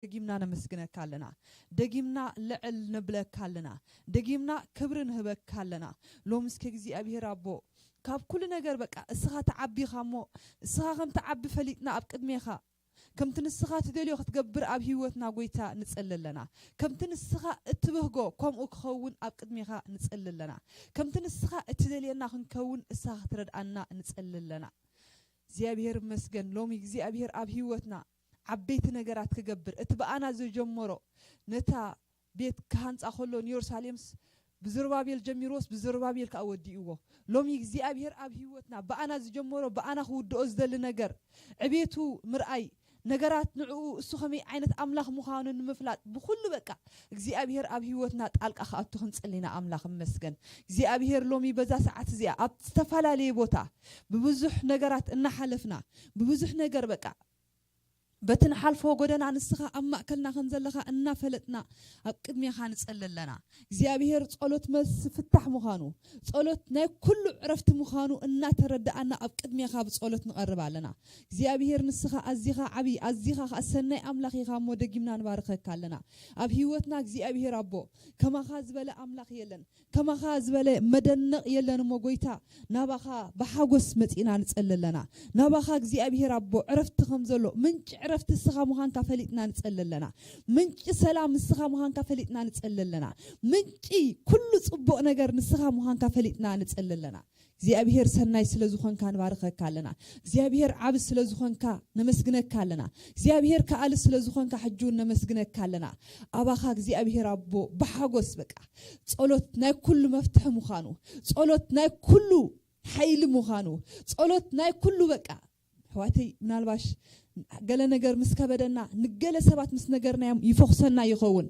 ደጊምና ነመስግነካ ኣለና። ደጊምና ልዕል ነብለካ ኣለና። ደጊምና ክብሪ ንህበካ ኣለና። ሎምስ ከእግዚኣብሔር ኣቦ፣ ካብ ኩሉ ነገር በቃ እስኻ ትዓቢ ኢኻ እሞ፣ እስኻ ከም ትዓቢ ፈሊጥና ኣብ ቅድሜኻ፣ ከምቲ ንስኻ ትደልዮ ክትገብር ኣብ ህይወትና ጎይታ ንጸሊ ኣለና። ከምቲ ንስኻ እትብህጎ ከምኡ ክኸውን ኣብ ቅድሜኻ ንጸሊ ኣለና። ከምቲ ንስኻ እትደልየና ክንከውን እሳ ክትረድኣና ንጸሊ ኣለና። እግዚኣብሔር ይመስገን፣ ሎሚ እግዚኣብሔር ኣብ ህይወትና ዓበይቲ ነገራት ክገብር፣ እቲ ብኣና ዝጀመሮ፣ ነታ ቤት ክሃንጻ ከሎ ንየሩሳሌምስ ብዘሩባቤል ጀሚርዎስ ብዘሩባቤል ከኣ ወዲእዎ። ሎሚ እግዚኣብሔር ኣብ ህይወትና ብኣና ዝጀመሮ ብኣና ክውድኦ ዝደሊ ነገር፣ ዕቤቱ ምርኣይ፣ ነገራት ንዕኡ እሱ ከመይ ዓይነት ኣምላኽ ምዃኑ ንምፍላጥ፣ ብኹሉ በቃ እግዚኣብሔር ኣብ ህይወትና ጣልቃ ክኣቱ ክንጽሊ ኢና። ኣምላኽ ይመስገን። እግዚኣብሔር ሎሚ በዛ ሰዓት እዚኣ ኣብ ዝተፈላለየ ቦታ ብብዙሕ ነገራት እናሓለፍና፣ ብብዙሕ ነገር በቃ በቲ ንሓልፎ ጎደና ንስኻ ኣብ ማእከልና ከም ዘለኻ እናፈለጥና ኣብ ቅድሜኻ ንጸሊ ኣለና። እግዚኣብሔር ጸሎት መልሲ ፍታሕ ምዃኑ፣ ጸሎት ናይ ኩሉ ዕረፍቲ ምዃኑ እናተረድኣና ኣብ ቅድሜኻ ብጸሎት ንቐርብ ኣለና። እግዚኣብሔር ንስኻ ኣዚኻ ዓቢ፣ ኣዚኻ ከኣ ሰናይ ኣምላኽ ኢኻ እሞ ደጊምና ንባርኸካ ኣለና። ኣብ ህይወትና እግዚኣብሔር ኣቦ ከማኻ ዝበለ ኣምላኽ የለን። ከማኻ ዝበለ መደነቕ የለን እሞ ጎይታ፣ ናባኻ ብሓጎስ መጺእና ንጸሊ ኣለና። ናባኻ እግዚኣብሔር ኣቦ ዕረፍቲ ከም ዘሎ፣ ምንጪ ዕረፍቲ እስኻ ምዃንካ ፈሊጥና ንጸሊ ኣለና። ምንጪ ሰላም ንስኻ ምዃንካ ፈሊጥና ንጸሊ ኣለና። ምንጪ ኩሉ ጽቡቕ ነገር ንስኻ ምዃንካ ፈሊጥና ንጸሊ ኣለና። እግዚኣብሔር ሰናይ ስለ ዝኾንካ ንባርኸካ ኣለና። እግዚኣብሔር ዓቢ ስለ ዝኾንካ ነመስግነካ ኣለና። እግዚኣብሔር ከኣሊ ስለ ዝኾንካ ሕጂ እውን ነመስግነካ ኣለና። ኣባኻ እግዚኣብሔር ኣቦ ብሓጎስ በቃ ጸሎት ናይ ኩሉ መፍትሒ ምዃኑ፣ ጸሎት ናይ ኩሉ ሓይሊ ምዃኑ፣ ጸሎት ናይ ኩሉ በቃ ኣሕዋተይ ምናልባሽ ገለ ነገር ምስ ከበደና ንገለ ሰባት ምስ ነገርናዮም ይፈኹሰና ይኸውን።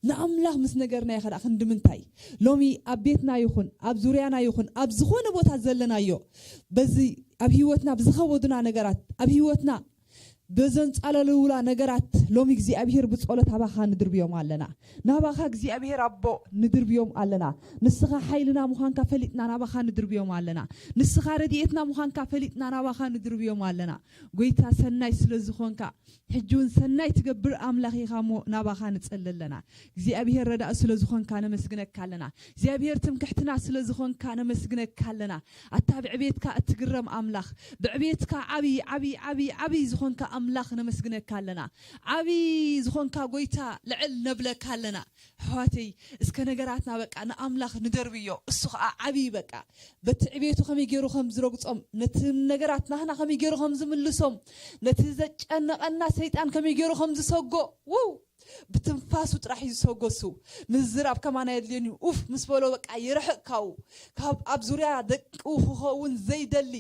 ንኣምላኽ ምስ ነገርናዮ ከኣ ክንዲ ምንታይ? ሎሚ ኣብ ቤትና ይኹን ኣብ ዙርያና ይኹን ኣብ ዝኾነ ቦታ ዘለናዮ በዚ ኣብ ህይወትና ብዝኸበዱና ነገራት ኣብ ህይወትና በዘንጻለልውላ ነገራት ሎሚ እግዚኣብሔር ብጸሎት ኣባኻ ንድርብዮም ኣለና። ናባኻ እግዚኣብሔር ኣቦ ንድርብዮም ኣለና። ንስኻ ሓይልና ምዃንካ ፈሊጥና ናባኻ ንድርብዮም ኣለና። ንስኻ ረድኤትና ምዃንካ ፈሊጥና ናባኻ ንድርብዮም ኣለና። ጎይታ ሰናይ ስለ ዝኾንካ ሕጂ እውን ሰናይ ትገብር ኣምላኽ ኢኻ እሞ ናባኻ ንጸሊ ኣለና። እግዚኣብሔር ረዳእ ስለ ዝኾንካ ነመስግነካ ኣለና። እግዚኣብሔር ትምክሕትና ስለ ዝኾንካ ነመስግነካ ኣለና። ኣታ ብዕቤትካ እትግረም ኣምላኽ፣ ብዕቤትካ ዓብዪ ዓብዪ ዓብዪ ዓብዪ ዝኾንካ ኣምላኽ ነመስግነካ ኣለና። ዓብዪ ዝኾንካ ጎይታ ልዕል ነብለካ ኣለና። ኣሕዋተይ እስከ ነገራትና በቃ ንኣምላኽ ንደርብዮ። እሱ ኸዓ ዓብዪ በቃ በቲ ዕቤቱ ከመይ ገይሩ ከም ዝረግጾም፣ ነቲ ነገራት ናህና ከመይ ገይሩ ከም ዝምልሶም፣ ነቲ ዘጨነቐና ሰይጣን ከመይ ገይሩ ከም ዝሰጎ ውው ብትንፋሱ ጥራሕ እዩ ዝሰጎሱ። ምዝራብ ከማን ኣየድልዮን እዩ። ኡፍ ምስ በሎ በቃ ይርሕቅ ካብኡ። ካብ ኣብ ዙርያ ደቁ ክኸውን ዘይደሊ፣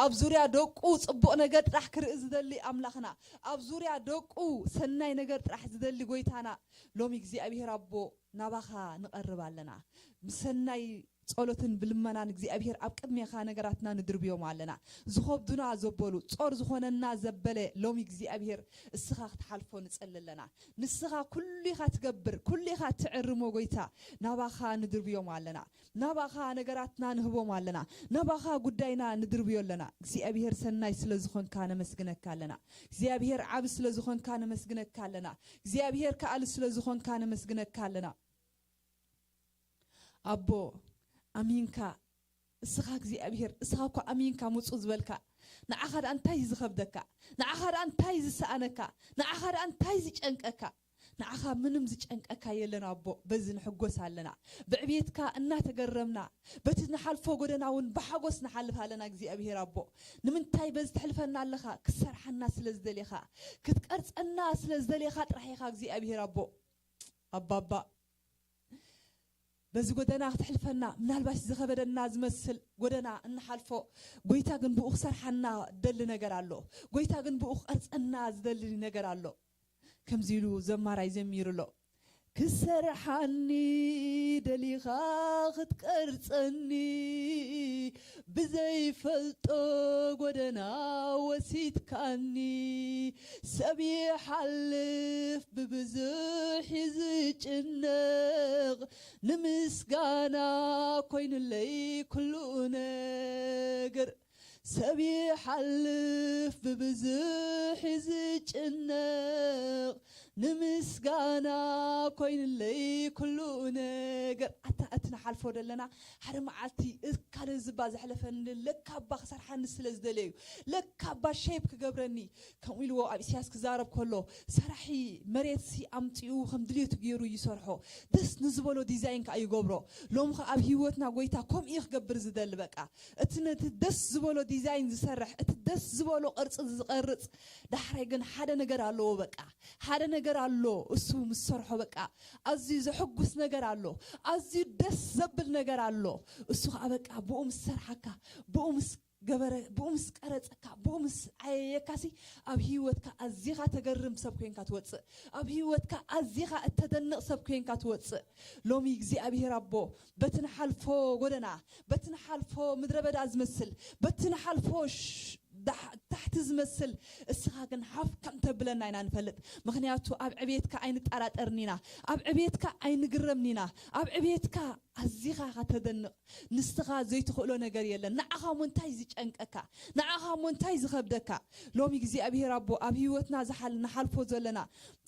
ኣብ ዙርያ ደቁ ጽቡቕ ነገር ጥራሕ ክርኢ ዝደሊ ኣምላኽና፣ ኣብ ዙርያ ደቁ ሰናይ ነገር ጥራሕ ዝደሊ ጎይታና፣ ሎሚ እግዚኣብሔር ኣቦ ናባኻ ንቐርብ ኣለና። ብሰናይ ጸሎትን ብልመናን እግዚኣብሔር ኣብ ቅድሜኻ ነገራትና ንድርብዮም ኣለና። ዝኸብዱና ዘበሉ፣ ጾር ዝኾነና ዘበለ ሎሚ እግዚኣብሔር እስኻ ክትሓልፎ ንጸሊ ኣለና። ንስኻ ኩሉ ኢኻ ትገብር፣ ኩሉ ኢኻ ትዕርሞ ጎይታ፣ ናባኻ ንድርብዮም ኣለና። ናባኻ ነገራትና ንህቦም ኣለና። ናባኻ ጉዳይና ንድርብዮ ኣለና። እግዚኣብሔር ሰናይ ስለ ዝኾንካ ነመስግነካ ኣለና። እግዚኣብሔር ዓቢ ስለ ዝኾንካ ነመስግነካ ኣለና። እግዚኣብሔር ከኣሊ ስለ ዝኾንካ ነመስግነካ ኣለና። ኣቦ ኣሚንካ እስኻ እግዚኣብሔር እስኻ እኮ ኣሚንካ ምጹ ዝበልካ ንዓኻ ደኣ እንታይ እዩ ዝኸብደካ? ንዓኻ ደኣ እንታይ እዩ ዝሰኣነካ? ንዓኻ ደኣ እንታይ እዩ ዝጨንቀካ? ንዓኻ ምንም ዝጨንቀካ የለን ኣቦ። በዚ ንሕጎስ ኣለና። ብዕቤትካ እናተገረምና በቲ ንሓልፎ ጎደና እውን ብሓጎስ ንሓልፍ ኣለና እግዚኣብሔር ኣቦ። ንምንታይ በዚ ትሕልፈና ኣለኻ? ክትሰርሓና ስለ ዝደሌኻ ክትቀርጸና ስለ ዝደሌኻ ጥራሕ ኢኻ እግዚኣብሔር ኣቦ። ኣባባ በዚ ጎደና ክትሕልፈና ምናልባሽ ዝኸበደና ዝመስል ጎደና እንሓልፎ፣ ጎይታ ግን ብኡ ክሰርሓና ዝደሊ ነገር ኣሎ። ጎይታ ግን ብኡ ክቐርጸና ዝደሊ ነገር ኣሎ። ከምዚ ኢሉ ዘማራይ ዘሚሩ ኣሎ። ክሰርሓኒ ደሊኻ ክትቀርጸኒ ብዘይፈልጦ ጎደና ወሲድካኒ ሰብ ይሓልፍ ብብዙሕ እዩ ዝጭነቕ ንምስጋና ኮይኑለይ ኩሉ ነገር ሰብ ይሓልፍ ብብዙሕ እዩ ዝጭነቕ ንምስጋና ኮይንለይ ኩሉ ነገር። ኣታ እቲ ንሓልፎ ዘለና ሓደ መዓልቲ እካ ነዝባ ዘሕለፈኒ ለካ እባ ክሰርሓኒ ስለ ዝደለዩ፣ ለካ እባ ሼፕ ክገብረኒ። ከምኡ ኢልዎ ኣብ ኢሳያስ ክዛረብ ከሎ፣ ሰራሒ መሬትሲ ኣምጺኡ ከም ድልየቱ ገይሩ ይሰርሖ። ደስ ንዝበሎ ዲዛይን ከኣ ይገብሮ። ሎም ከኣ ኣብ ህይወትና ጎይታ ከምኡ እዩ ክገብር ዝደሊ። በቃ እቲ ነቲ ደስ ዝበሎ ዲዛይን ዝሰርሕ፣ እቲ ደስ ዝበሎ ቅርጺ ዝቐርጽ፣ ዳሕራይ ግን ሓደ ነገር ኣለዎ። በቃ ሓደ ነገር ኣሎ። እሱ ምስ ሰርሖ በቃ ኣዝዩ ዘሐጉስ ነገር ኣሎ። ኣዝዩ ደስ ዘብል ነገር ኣሎ። እሱ ከኣ በቃ ብኡ ምስ ሰርሓካ፣ ብኡ ምስ ገበረ፣ ብኡ ምስ ቀረጸካ፣ ብኡ ምስ ዓየየካሲ፣ ኣብ ህይወትካ ኣዚኻ ተገርም ሰብ ኮይንካ ትወጽእ። ኣብ ህይወትካ ኣዚኻ እተደንቕ ሰብ ኮይንካ ትወጽእ። ሎሚ እግዚኣብሔር ኣቦ በቲ ንሓልፎ ጎደና፣ በቲ ንሓልፎ ምድረ በዳ ዝመስል፣ በቲ ንሓልፎ ሽ-፣ ዳሕ-፣ ታሕቲ ዝመስል፣ እስኻ ግን ሓፍ ከም ተብለና ኢና ንፈልጥ። ምኽንያቱ ኣብ ዕቤትካ ኣይንጠራጠርን ኢና፣ ኣብ ዕቤትካ ኣይንግረምን ኢና፣ ኣብ ዕቤትካ ኣዚኻ ኢኻ ተደንቕ። ንስኻ ዘይትኽእሎ ነገር የለን። ንዓኻ እሞ እንታይ ዝጨንቀካ? ንዓኻ እሞ እንታይ ዝኸብደካ? ሎሚ እግዚኣብሔር ኣቦ ኣብ ህይወትና ዝሓል-፣ ንሓልፎ ዘለና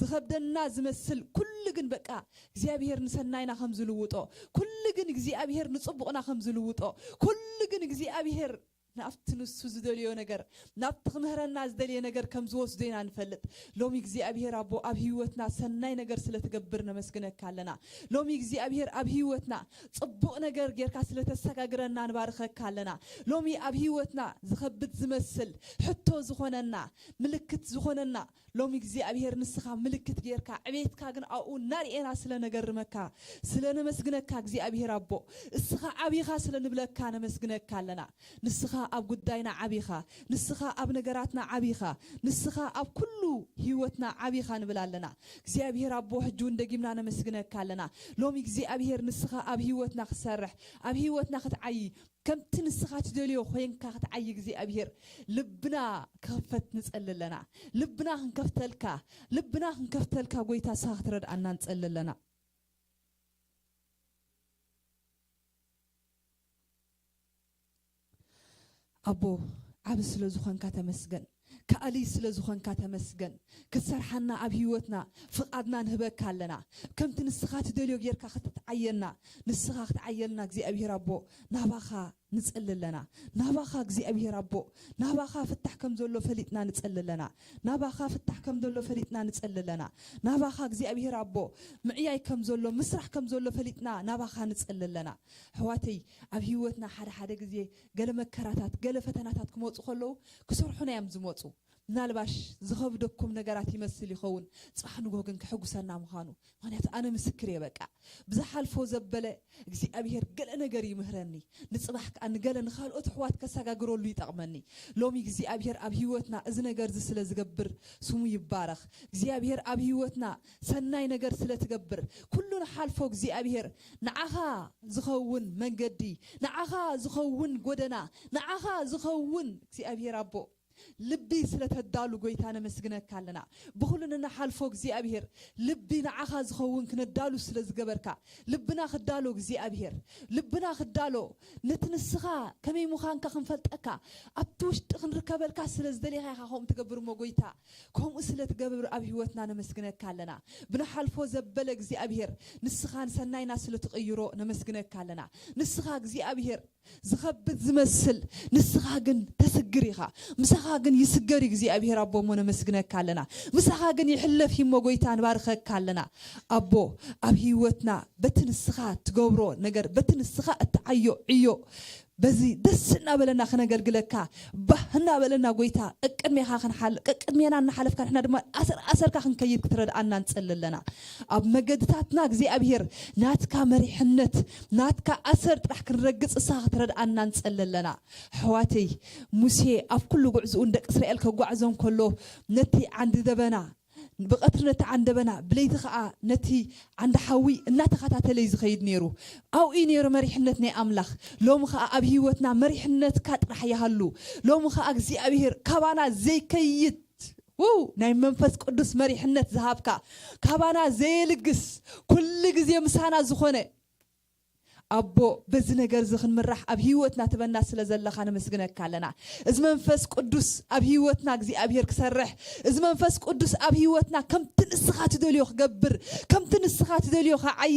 ዝኸብደና ዝመስል ኩሉ ግን በቃ እግዚኣብሔር ንሰናይና ከም ዝልውጦ፣ ኩሉ ግን እግዚኣብሔር ንጽቡቕና ከም ዝልውጦ፣ ኩሉ ግን እግዚኣብሔር ናብቲ ንሱ ዝደልዮ ነገር፣ ናብቲ ክምህረና ዝደልዮ ነገር ከም ዝወስዶ ኢና ንፈልጥ። ሎሚ እግዚኣብሔር ኣቦ ኣብ ህይወትና ሰናይ ነገር ስለ ትገብር ነመስግነካ ኣለና። ሎሚ እግዚኣብሔር ኣብ ህይወትና ጽቡቕ ነገር ጌርካ ስለ ተሰጋግረና ንባርኸካ ኣለና። ሎሚ ኣብ ህይወትና ዝኸብድ ዝመስል ሕቶ ዝኾነና፣ ምልክት ዝኾነና፣ ሎሚ እግዚኣብሔር ንስኻ ምልክት ጌርካ፣ ዕቤትካ ግን ኣብኡ እናርኤና ስለ ነገርመካ፣ ስለ ነመስግነካ እግዚኣብሔር ኣቦ፣ እስኻ ዓቢኻ ስለ ንብለካ ነመስግነካ ኣለና። ንስኻ ኣብ ጉዳይና ዓቢኻ፣ ንስኻ ኣብ ነገራትና ዓቢኻ፣ ንስኻ ኣብ ኩሉ ህይወትና ዓቢኻ ንብል ኣለና። እግዚኣብሔር ኣቦ፣ ሕጂ እውን ደጊምና ነመስግነካ ኣለና። ሎሚ እግዚኣብሔር ንስኻ ኣብ ህይወትና ክትሰርሕ፣ ኣብ ህይወትና ክትዓዪ፣ ከምቲ ንስኻ ትደልዮ ኮይንካ ክትዓዪ እግዚኣብሔር ልብና ክኽፈት ንጸሊ ኣለና። ልብና ክንከፍተልካ፣ ልብና ክንከፍተልካ ጎይታ ንስኻ ክትረድኣና ንጸሊ ኣለና። ኣቦ ዓቢ ስለ ዝኾንካ ተመስገን። ከኣሊ ስለ ዝኾንካ ተመስገን። ክትሰርሓና ኣብ ህይወትና ፍቓድና ንህበካ ኣለና። ከምቲ ንስኻ ትደልዮ ጌርካ ክትትዓየና፣ ንስኻ ክትዓየልና እግዚኣብሔር ኣቦ ናባኻ ንጸሊ ኣለና። ናባኻ እግዚኣብሔር ኣቦ፣ ናባኻ ፍታሕ ከም ዘሎ ፈሊጥና ንጸሊ ኣለና። ናባኻ ፍታሕ ከም ዘሎ ፈሊጥና ንጸሊ ኣለና። ናባኻ እግዚኣብሔር ኣቦ ምዕያይ ከም ዘሎ፣ ምስራሕ ከም ዘሎ ፈሊጥና ናባኻ ንጸሊ ኣለና። ኣሕዋተይ፣ ኣብ ህይወትና ሓደ ሓደ ግዜ ገለ መከራታት፣ ገለ ፈተናታት ክመጹ ከለዉ ክሰርሑና እዮም ዝመጹ። ምናልባሽ ዝኸብደኩም ነገራት ይመስል ይኸውን፣ ጽባሕ ንግሆ ግን ከሐጉሰና ምዃኑ። ምኽንያቱ ኣነ ምስክር እየ። በቃ ብዝሓልፎ ዘበለ እግዚኣብሔር ገለ ነገር ይምህረኒ፣ ንጽባሕ ከኣ ንገለ ንኻልኦት ኣሕዋት ከሰጋግረሉ ይጠቕመኒ። ሎሚ እግዚኣብሔር ኣብ ህይወትና እዚ ነገር እዚ ስለ ዝገብር ስሙ ይባረኽ። እግዚኣብሔር ኣብ ህይወትና ሰናይ ነገር ስለ ትገብር፣ ኩሉ ንሓልፎ እግዚኣብሔር ንዓኻ ዝኸውን መንገዲ፣ ንዓኻ ዝኸውን ጎደና፣ ንዓኻ ዝኸውን እግዚኣብሔር ኣቦ ልቢ ስለ ተዳሉ ጎይታ ነመስግነካ ኣለና። ብኹሉ ንሓልፎ እግዚኣብሔር ልቢ ንዓኻ ዝኸውን ክነዳሉ ስለ ዝገበርካ፣ ልብና ክዳሎ እግዚኣብሔር፣ ልብና ክዳሎ፣ ነቲ ንስኻ ከመይ ምዃንካ ክንፈልጠካ፣ ኣብቲ ውሽጢ ክንርከበልካ ስለ ዝደሌኻ ኢኻ ከምኡ ትገብር እሞ ጎይታ፣ ከምኡ ስለ ትገብር ኣብ ህይወትና ነመስግነካ ኣለና። ብንሓልፎ ዘበለ እግዚኣብሔር ንስኻ ንሰናይና ስለ ትቕይሮ ነመስግነካ ኣለና። ንስኻ እግዚኣብሔር ዝኸብድ ዝመስል፣ ንስኻ ግን ተስግር ኢኻ። ምሳኻ ግን ይስገር እዩ እግዚኣብሔር ኣቦ እሞ ነመስግነካ ኣለና። ምሳኻ ግን ይሕለፍ እዩ እሞ ጎይታ ንባርኸካ ኣለና። ኣቦ ኣብ ህይወትና በቲ ንስኻ ትገብሮ ነገር፣ በቲ ንስኻ እትዓዮ ዕዮ፣ በዚ ደስ እናበለና ክነገልግለካ፣ ባህ እናበለና ጎይታ ቀቅድሜኻ ክንሓል-፣ ቀቅድሜና እናሓለፍካ ንሕና ድማ ኣሰር ኣሰርካ ክንከይድ ክትረድኣና ንጸሊ ኣለና። ኣብ መገድታትና እግዚኣብሔር ናትካ መሪሕነት፣ ናትካ ኣሰር ጥራሕ ክንረግጽ ንስኻ ክትረድኣና ንጸሊ ኣለና። ኣሕዋተይ፣ ሙሴ ኣብ ኩሉ ጉዕዝኡ ንደቂ እስራኤል ከጓዕዞም ከሎ ነቲ ዓንዲ ደበና፣ ብቐትሪ ነቲ ዓንዲ ደበና፣ ብለይቲ ኸኣ ነቲ ዓንዲ ሓዊ እናተኸታተለ እዩ ዝኸይድ ነይሩ። ኣብኡ እዩ ነይሩ መሪሕነት ናይ ኣምላኽ። ሎሚ ኸኣ ኣብ ህይወትና መሪሕነትካ ጥራሕ ይሃሉ። ሎሚ ኸኣ እግዚኣብሔር ካባና ዘይከይድ፣ ው፣ ናይ መንፈስ ቅዱስ መሪሕነት ዝሃብካ፣ ካባና ዘየልግስ፣ ኩሉ ግዜ ምሳና ዝኾነ፣ ኣቦ፣ በዚ ነገር እዚ ክንምራሕ ኣብ ህይወትና ትበና ስለ ዘለኻ ነመስግነካ ኣለና። እዚ መንፈስ ቅዱስ ኣብ ህይወትና እግዚኣብሔር ክሰርሕ፣ እዚ መንፈስ ቅዱስ ኣብ ህይወትና ከምቲ ንስኻ ትደልዮ ክገብር፣ ከምቲ ንስኻ ትደልዮ ክዓዪ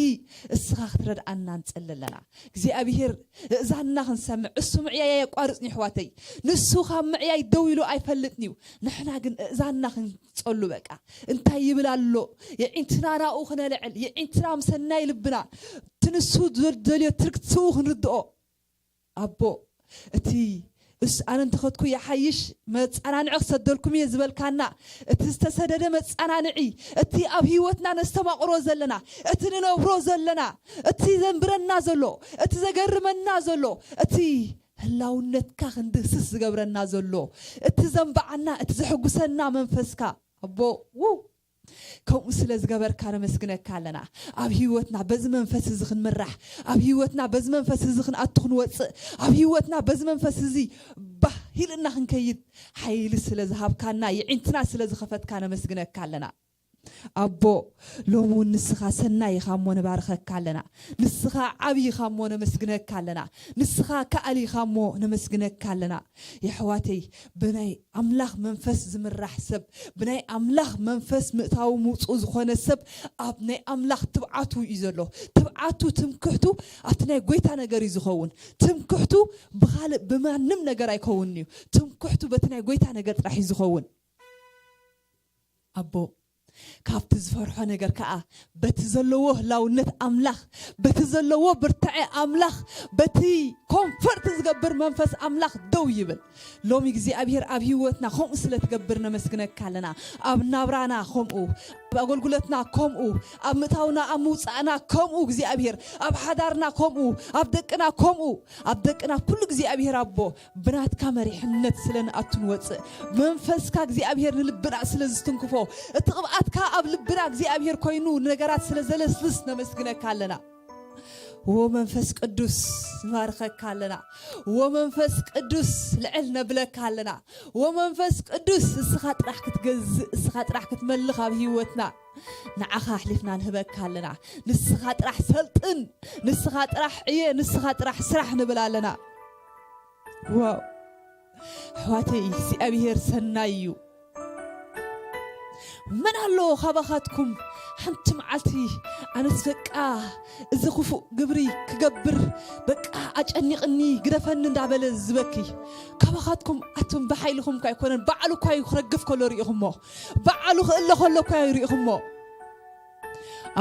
እስኻ ክትረድኣና ንጸሊ ኣለና። እግዚኣብሔር እእዛንና ክንሰምዕ፣ እሱ ምዕያይ ኣየቋርጽን እዩ ኣሕዋተይ። ንሱ ካብ ምዕያይ ደው ኢሉ ኣይፈልጥን እዩ። ንሕና ግን እእዛንና ክንጸሉ በቃ። እንታይ ይብል ኣሎ? የዒንትና ናብኡ ክነልዕል፣ የዒንትና ምስ ሰናይ ልብና፣ እቲ ንሱ ዝደልዮ ትርክት ስኡ ክንርድኦ። ኣቦ፣ እቲ እስ-፣ ኣነ እንተኸድኩ ይሓይሽ፣ መጸናንዒ ክሰደልኩም እየ ዝበልካና፣ እቲ ዝተሰደደ መጸናንዒ፣ እቲ ኣብ ህይወትና ነስተማቕሮ ዘለና፣ እቲ ንነብሮ ዘለና፣ እቲ ዘንብረና ዘሎ፣ እቲ ዘገርመና ዘሎ፣ እቲ ህላውነትካ ክንድህስስ ዝገብረና ዘሎ፣ እቲ ዘንብዓና፣ እቲ ዘሕጉሰና መንፈስካ፣ ኣቦ፣ ው-፣ ከምኡ ስለ ዝገበርካ ነመስግነካ ኣለና። ኣብ ህይወትና በዚ መንፈስ እዚ ክንምራሕ፣ ኣብ ህይወትና በዚ መንፈስ እዚ ክንኣቱ ክንወጽእ፣ ኣብ ህይወትና በዚ መንፈስ እዚ ባህ ኢልና ክንከይድ ሓይሊ ስለ ዝሃብካና፣ የዒንትና ስለ ዝኸፈትካ ነመስግነካ ኣለና። ኣቦ፣ ሎሚ እውን ንስኻ ሰናይ ኢኻ እሞ ንባርኸካ ኣለና። ንስኻ ዓብዪ ኢኻ እሞ ነመስግነካ ኣለና። ንስኻ ከኣሊ ኢኻ እሞ ነመስግነካ ኣለና። የሕዋተይ፣ ብናይ ኣምላኽ መንፈስ ዝምራሕ ሰብ፣ ብናይ ኣምላኽ መንፈስ ምእታዊ ምውፅኡ ዝኾነ ሰብ ኣብ ናይ ኣምላኽ ትብዓቱ እዩ ዘሎ። ትብዓቱ፣ ትምክሕቱ ኣብቲ ናይ ጎይታ ነገር እዩ ዝኸውን። ትምክሕቱ ብኻልእ ብማንም ነገር ኣይከውንን እዩ። ትምክሕቱ በቲ ናይ ጎይታ ነገር ጥራሕ እዩ ዝኸውን። ኣቦ፣ ካብቲ ዝፈርሖ ነገር ከኣ በቲ ዘለዎ ህላውነት ኣምላኽ፣ በቲ ዘለዎ ብርታዐ ኣምላኽ፣ በቲ ኮንፈርት ዝገብር መንፈስ ኣምላኽ ደው ይብል። ሎሚ እግዚኣብሔር ኣብ ህይወትና ከምኡ ስለ ትገብር ነመስግነካ ኣለና። ኣብ ናብራና ከምኡ፣ ኣብ ኣገልግሎትና ከምኡ፣ ኣብ ምእታውና ኣብ ምውጻእና ከምኡ እግዚኣብሔር፣ ኣብ ሓዳርና ከምኡ፣ ኣብ ደቅና ከምኡ፣ ኣብ ደቅና ኩሉ እግዚኣብሔር ኣቦ ብናትካ መሪሕነት ስለ ንኣቱ ንወጽእ፣ መንፈስካ እግዚኣብሔር ንልብና ስለ ዝትንክፎ፣ እቲ ቅብኣትካ ኣብ ልብና እግዚኣብሔር ኮይኑ ንነገራት ስለ ዘለስልስ ነመስግነካ ኣለና። ወ መንፈስ ቅዱስ ንባርኸካ ኣለና። ወ መንፈስ ቅዱስ ልዕል ነብለካ ኣለና። ወ መንፈስ ቅዱስ እስኻ ጥራሕ ክትገዝእ፣ እስኻ ጥራሕ ክትመልኽ ኣብ ህይወትና ንዓኻ ኣሕሊፍና ንህበካ ኣለና። ንስኻ ጥራሕ ሰልጥን፣ ንስኻ ጥራሕ ዕየ፣ ንስኻ ጥራሕ ስራሕ ንብል ኣለና። ዋው፣ ኣሕዋተይ እግዚኣብሔር ሰናይ እዩ። መን ኣሎ ካባኻትኩም ሓንቲ መዓልቲ ኣነስ በቃ እዚ ክፉእ ግብሪ ክገብር በቃ ኣጨኒቕኒ ግደፈኒ እንዳበለ ዝበኪ? ካባኻትኩም ኣቱም ብሓይልኹም እኳ ኣይኮነን፣ ባዕሉ እኳ እዩ ክረግፍ ከሎ ርኢኹሞ፣ ባዕሉ ክእለ ከሎ እኳ እዩ ርኢኹሞ።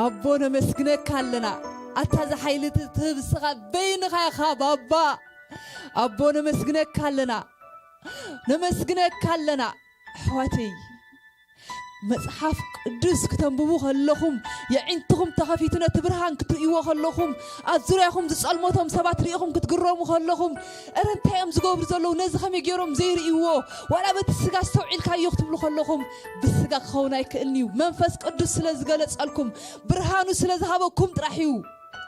ኣቦ ነመስግነካ ኣለና። ኣታ እዚ ሓይሊ ትህብ እስኻ በይንኻ ኢኻ ባባ። ኣቦ ነመስግነካ ኣለና። ነመስግነካ ኣለና። ኣሕዋተይ፣ መጽሓፍ ቅዱስ ክተንብቡ ከለኹም፣ የዒንትኹም ተኸፊቱ ነቲ ብርሃን ክትርእይዎ ከለኹም፣ ኣብ ዙርያኹም ዝጸልመቶም ሰባት ርኢኹም ክትግረሙ ከለኹም፣ እረ እንታይ እዮም ዝገብሩ ዘለዉ? ነዚ ከመይ ገይሮም ዘይርእይዎ? ዋላ በቲ ስጋ ኣስተውዒልካዮ ክትብሉ ከለኹም፣ ብስጋ ክኸውን ኣይክእልን እዩ። መንፈስ ቅዱስ ስለ ዝገለጸልኩም፣ ብርሃኑ ስለ ዝሃበኩም ጥራሕ እዩ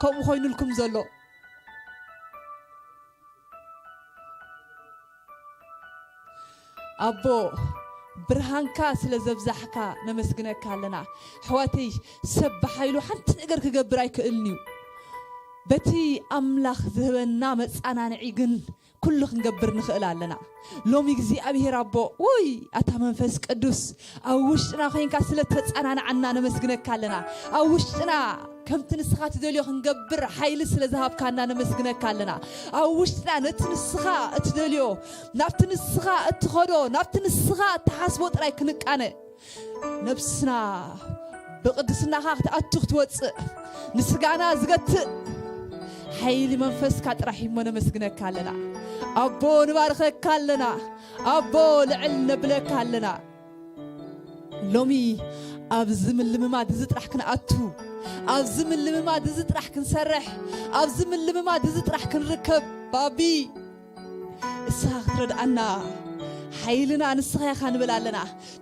ከምኡ ኮይኑልኩም ዘሎ። ኣቦ፣ ብርሃንካ ስለ ዘብዛሕካ ነመስግነካ ኣለና። ኣሕዋተይ፣ ሰብ ብሓይሉ ሓንቲ ነገር ክገብር ኣይክእልን እዩ። በቲ ኣምላኽ ዝህበና መጸናንዒ ግን ኩሉ ክንገብር ንኽእል ኣለና። ሎሚ እግዚኣብሔር ኣቦ፣ ውይ፣ ኣታ መንፈስ ቅዱስ ኣብ ውሽጥና ኮይንካ ስለ ተጸናንዓና ነመስግነካ ኣለና። ኣብ ውሽጥና ከምቲ ንስኻ ትደልዮ ክንገብር ሓይሊ ስለ ዝሃብካና ነመስግነካ ኣለና። ኣብ ውሽጥና ነቲ ንስኻ እትደልዮ፣ ናብቲ ንስኻ እትኸዶ፣ ናብቲ ንስኻ እትሓስቦ ጥራይ ክንቃነ፣ ነብስና ብቅድስናኻ ክትኣቱ ክትወፅእ፣ ንስጋና ዝገትእ ሓይሊ መንፈስካ ጥራሕ እሞ ነመስግነካ ኣለና። ኣቦ ንባርኸካ ኣለና። ኣቦ ልዕል ነብለካ ኣለና። ሎሚ ኣብዚ ምልምማድ እዚ ጥራሕ ክንኣቱ፣ ኣብዚ ምልምማድ እዚ ጥራሕ ክንሰርሕ፣ ኣብዚ ምልምማድ እዚ ጥራሕ ክንርከብ፣ ባቢ፣ እስኻ ክትረድኣና፣ ሓይልና ንስኻ ኢኻ ንብል ኣለና።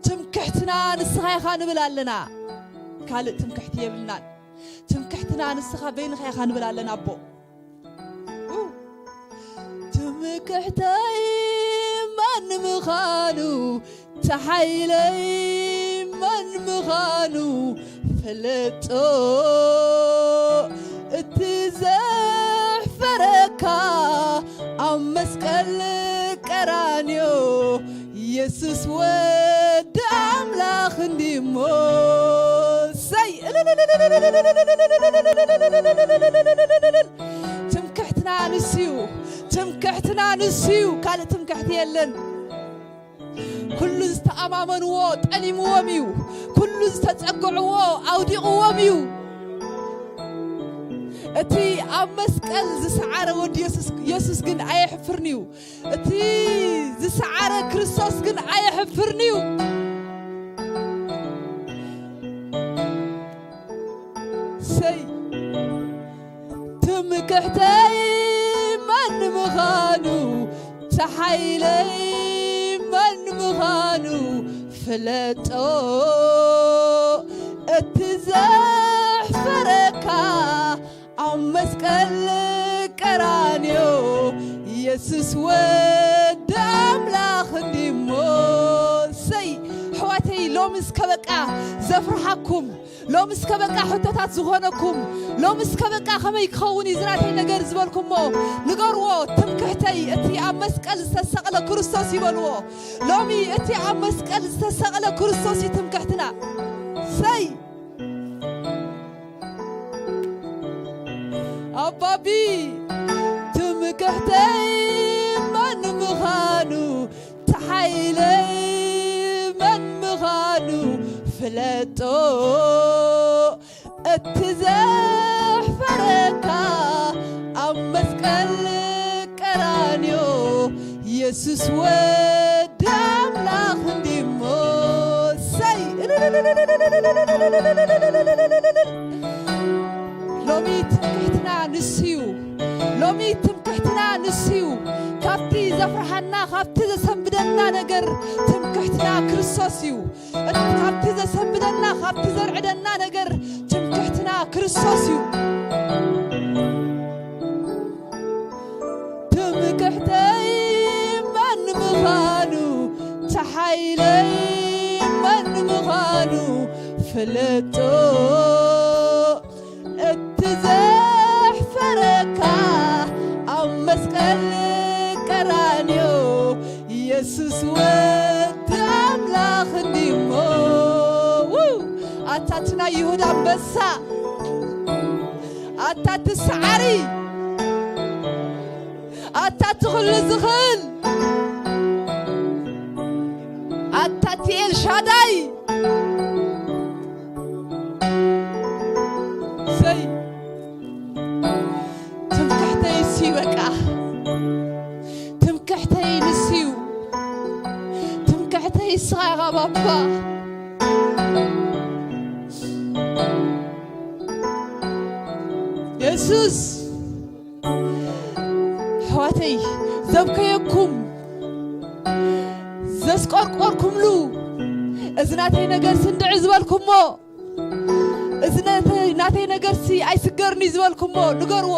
ትምክሕትና ንስኻ ኢኻ ንብል ኣለና። ካልእ ትምክሕቲ የብልናን። ትምክሕትና ንስኻ በይንኻ ኢኻ ንብል ኣለና ኣቦ። ትምክሕተይ መን ምዃኑ፣ ተሓይለይ መን ምዃኑ ፍለጦ። እቲ ዘ መስቀል ቀራንዮ ኢየሱስ ወዲ ኣምላኽ እንዲሞ። ሰይ! ትምክሕትና ንሱ እዩ። ትምክሕትና ንሱ እዩ። ካልእ ትምክሕቲ የለን። ኩሉ ዝተኣማመንዎ ጠሊምዎም እዩ። ኩሉ ዝተጸግዕዎ ኣውዲቕዎም እዩ። እቲ ኣብ መስቀል ዝሰዓረ ወዲ የሱስ፣ የሱስ ግን ኣየሕፍርን እዩ። እቲ ዝሰዓረ ክርስቶስ ግን ኣየሕፍርን እዩ። ሰይ! ትምክሕተይ መን ምዃኑ፣ ተሓይለይ መን ምዃኑ ፍለጦ። እቲ ዘሕፈረካ ኣብ መስቀል ቀራንዮ ኢየሱስ ወዲ ኣምላኽ እንዲሞ። ሰይ! ኣሕዋተይ፣ ሎሚ እስከ በቃ ዘፍርሃኩም፣ ሎሚ እስከ በቃ ሕቶታት ዝኾነኩም፣ ሎሚ እስከ በቃ ከመይ ክኸውን እዩ ዝናተይ ነገር ዝበልኩሞ፣ ንገርዎ። ትምክሕተይ እቲ ኣብ መስቀል ዝተሰቕለ ክርስቶስ ይበልዎ። ሎሚ እቲ ኣብ መስቀል ዝተሰቕለ ክርስቶስ እዩ ትምክሕትና። ሰይ! ኣባቢ ትምክሕተይ መን ምዃኑ፣ ተሓይለይ መን ምዃኑ ፍለጦ። እቲ ዘሕፈረካ ኣብ መስቀል ቀራንዮ ኢየሱስ ወዲ ኣምላኽ እንዲሞ። ሰይ! ሎሚ ትምክሕትና ንሱ እዩ። ሎሚ ትምክሕትና ንሱ እዩ። ካብቲ ዘፍርሃና፣ ካብቲ ዘሰንብደና ነገር ትምክሕትና ክርስቶስ እዩ። እቲ ካብቲ ዘሰንብደና፣ ካብቲ ዘርዕደና ነገር ትምክሕትና ክርስቶስ እዩ። ትምክሕተይ መን ምዃኑ፣ ተሓይለይ መን ምዃኑ ፍለጦ። እቲ ዘሕፈረካ ኣብ መስቀል ቀራንዮ ኢየሱስ ወዲ ኣምላኽ እንዲሞ። ው! ኣታ እቲ ናይ ይሁዳ ኣንበሳ፣ ኣታ እቲ ሰዓሪ፣ ኣታ እቲ ኩሉ ዝኽእል፣ ኣታ እቲ ኤልሻዳይ። ሰይ! ትምክሕተይ እሱ እዩ በቃ። ትምክሕተይ ንሱ እዩ። ትምክሕተይ እስኻ ኢኻ ባባ። የሱስ፣ ኣሕዋተይ፣ ዘብከየኩም፣ ዘስቆርቆርኩምሉ፣ እዚ ናተይ ነገር ስንድዒ ዝበልኩሞ፣ እዚ ናተይ፣ ናተይ ነገርሲ ኣይስገርኒ ዝበልኩሞ፣ ንገርዎ።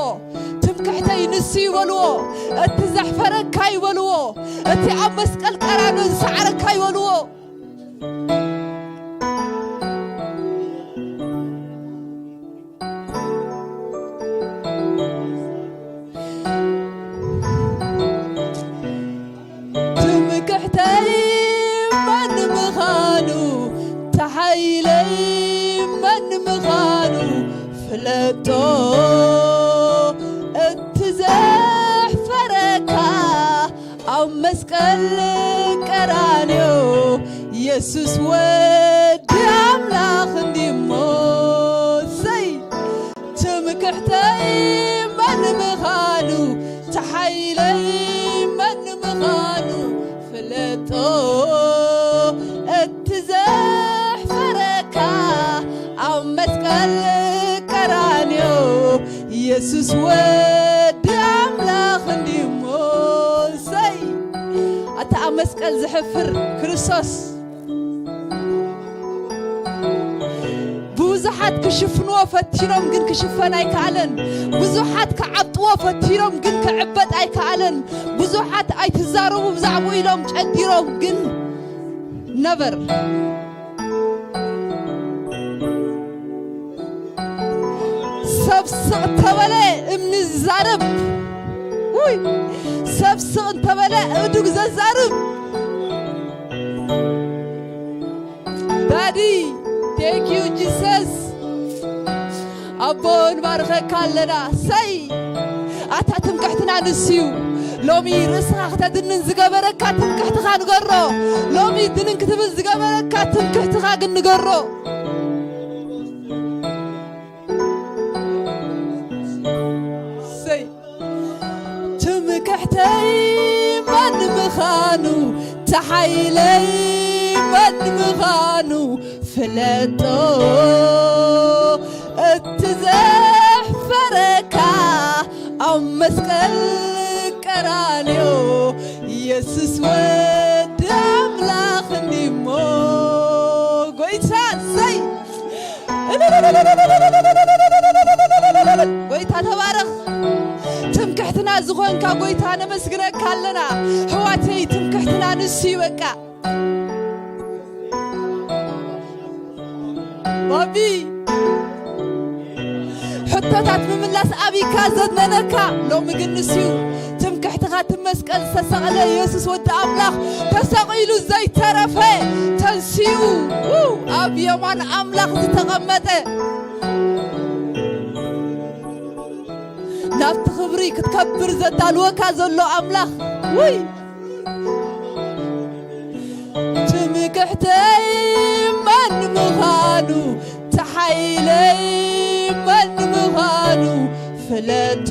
ትምክሕተይ ንሱ እዩ በልዎ። እቲ ዘሕፈረካ እዩ በልዎ። እቲ ኣብ መስቀል ቀራንዮ ዝሰዓረካ እዩ በልዎ። ትምክሕተይ መን ምዃኑ፣ ተሓይለይ መን ምዃኑ ፍለጦ። እቲ ዘሕፈረካ ኣብ መስቀል ቀራንዮ የሱስ ወዲ ኣምላኽ እንዲሞ። ሰይ! ትምክሕተይ መን ምዃኑ፣ ተሓይለይ መን ምዃኑ ፍለጦ። እቲ ዘሕፈረካ ኣብ መስቀል ቀራንዮ የሱስ ወዲ ኣምላኽ እንዲሞ። ሰይ! ኣታ ኣብ መስቀል ዘሕፍር ክርስቶስ። ብዙሓት ክሽፍንዎ ፈቲኖም ግን ክሽፈን ኣይከኣለን። ብዙሓት ክዓብጥዎ ፈቲኖም ግን ክዕበጥ ኣይከኣለን። ብዙሓት ኣይትዛረቡ ብዛዕባኡ ኢሎም ጨዲሮም ግን ነቨር። ሰብ ስቕ ተበለ እምኒ ዝዛረብ። ውይ፣ ሰብ ስቕ እንተበለ እዱግ ዘዛርብ። ዳዲ፣ thank you Jesus። ኣቦ፣ ንባርኸካ ኣለና። ሰይ፣ ኣታ ትምክሕትና ንሱ እዩ። ሎሚ ርእስኻ ክተድንን ዝገበረካ ትምክሕትኻ ንገሮ። ሎሚ ድንን ክትብል ዝገበረካ ትምክሕትኻ ግን ንገሮ። ሰይ፣ ትምክሕተይ መን ምዃኑ፣ ተሓይለይ መን ምዃኑ ፍለጦ። እቲ ዘሕፈረካ ኣብ መስቀል ቀራንዮ፣ የሱስ ወዲ ኣምላኽ እንዲሞ። ጎይታ፣ ሰይ፣ ጎይታ ተባረኽ። ትምክሕትና ዝኾንካ ጎይታ ነመስግነካ ኣለና። ኣሕዋተይ፣ ትምክሕትና ንሱ እዩ በቃ። ባቢ፣ ሕቶታት ምምላስ ኣብይካ ዘድነነካ ሎሚ ግን ንሱ እዩ። ትምክሕትኻ እቲ መስቀል ዝተሰቕለ የሱስ ወዲ ኣምላኽ ተሰቒሉ ዘይተረፈ ተንሲኡ፣ ው፣ ኣብ የማን ኣምላኽ ዝተቐመጠ፣ ናብቲ ክብሪ ክትከብር ዘዳልወካ ዘሎ ኣምላኽ። ውይ፣ ትምክሕተይ መን ምዃኑ፣ ተሓይለይ መን ምዃኑ ፍለጦ።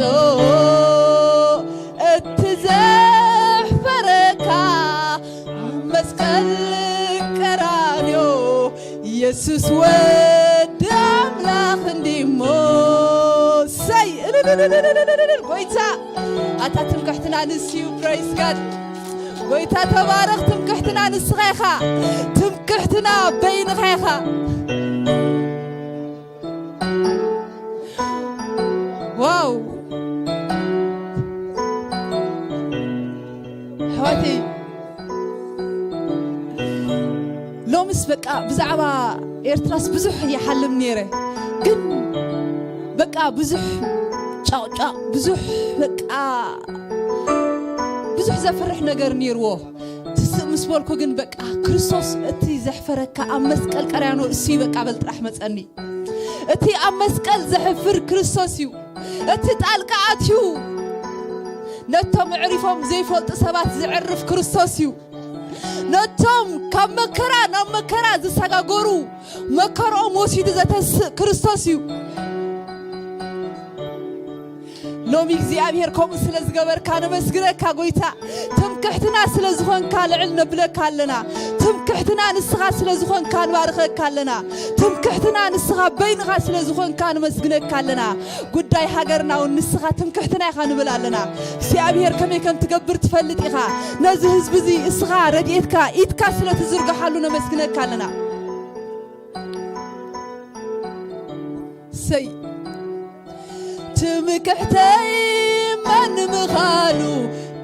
እቲ ዘሕፈረካ ኣብ መስቀል ቀራንዮ፣ የሱስ ወዲ ኣምላኽ እንዲሞ። ሰይ፣ እልልልልልልልል፣ ጎይታ፣ ኣታ ትምክሕትና ንሱ እዩ። Praise God። ጎይታ ተባረኽ። ትምክሕትና ንስኻ ኢኻ። ትምክሕትና በይንኻ ኢኻ። ዋው፣ ኣሕዋተይ፣ ሎምስ በቃ ብዛዕባ ኤርትራስ ብዙሕ ይሓልም ነይረ፣ ግን በቃ ብዙሕ ጫቕጫቕ፣ ብዙሕ በቃ ብዙሕ ዘፍርሕ ነገር ነይርዎ። ትስእ ምስ በልኩ ግን በቃ ክርስቶስ እቲ ዘሕፈረካ ኣብ መስቀል ቀራንዮ እሱ እዩ በቃ በል ጥራሕ መጸኒ። እቲ ኣብ መስቀል ዘሕፍር ክርስቶስ እዩ። እቲ ጣልቃ ኣትዩ ነቶም ኣዕሪፎም ዘይፈልጡ ሰባት ዘዕርፍ ክርስቶስ እዩ። ነቶም ካብ መከራ ናብ መከራ ዝሰጋገሩ መከርኦም ወሲዱ ዘተስእ ክርስቶስ እዩ። ሎሚ እግዚኣብሔር ከምኡ ስለ ዝገበርካ ነመስግነካ ጎይታ። ትምክሕትና ስለ ዝኾንካ ልዕል ነብለካ ኣለና። ትምክሕትና ንስኻ ስለ ዝኾንካ ንባርኸካ ኣለና። ትምክሕትና ንስኻ በይንኻ ስለ ዝኾንካ ነመስግነካ ኣለና። ጉዳይ ሃገርና እውን ንስኻ ትምክሕትና ኢኻ ንብል ኣለና። እግዚኣብሔር ከመይ ከም ትገብር ትፈልጥ ኢኻ። ነዚ ህዝቢ እዚ እስኻ ረድኤትካ ኢድካ ስለ ትዝርግሓሉ ነመስግነካ ኣለና። ሰይ፣ ትምክሕተይ መን ምዃኑ፣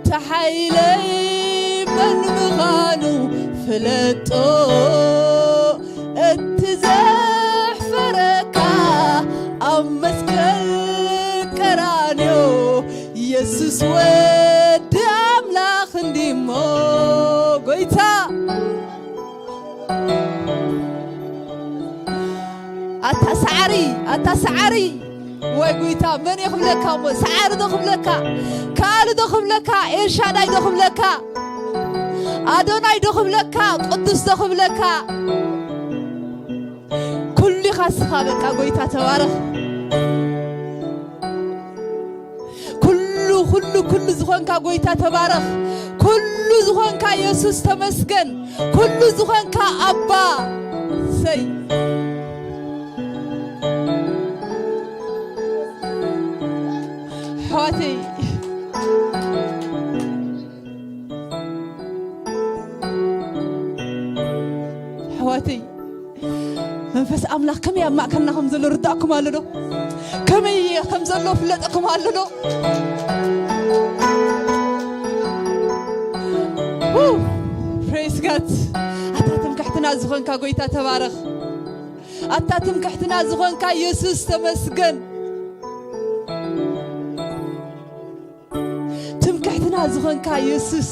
ተሓይለይ መን ምዃኑ ፍለጦ። እቲ ዘሕፈረካ ኣብ መስቀል ቀራንዮ፣ የሱስ ወዲ ኣምላኽ እንዲሞ። ጎይታ፣ ኣታ ሰዓሪ፣ ኣታ ሰዓሪ። ወይ ጎይታ፣ መን እየ ክብለካ እሞ? ሰዓሪ ዶ ክብለካ? ከኣሊ ዶ ክብለካ? ኤልሻዳይ ዶ ክብለካ? ኣዶናይ ዶ ክብለካ? ቅዱስ ዶ ክብለካ? ኩሉ ኢኻ እስኻ በቃ። ጎይታ ተባረኽ። ኩሉ፣ ኩሉ፣ ኩሉ ዝኾንካ ጎይታ ተባረኽ። ኩሉ ዝኾንካ የሱስ ተመስገን። ኩሉ ዝኾንካ ኣባ። ሰይ፣ ኣሕዋተይ፣ ኣሕዋተይ፣ መንፈስ ኣምላኽ ከመይ ኣብ ማእከልና ከም ዘሎ ርዳእኩም ኣሎ ዶ? ከመይ ከም ዘሎ ፍለጠኩም ኣሎ ዶ? ው፣ praise God። ኣታ ትምክሕትና ዝኾንካ ጎይታ ተባረኽ። ኣታ ትምክሕትና ዝኾንካ የሱስ ተመስገን። ዝኾንካ የሱስ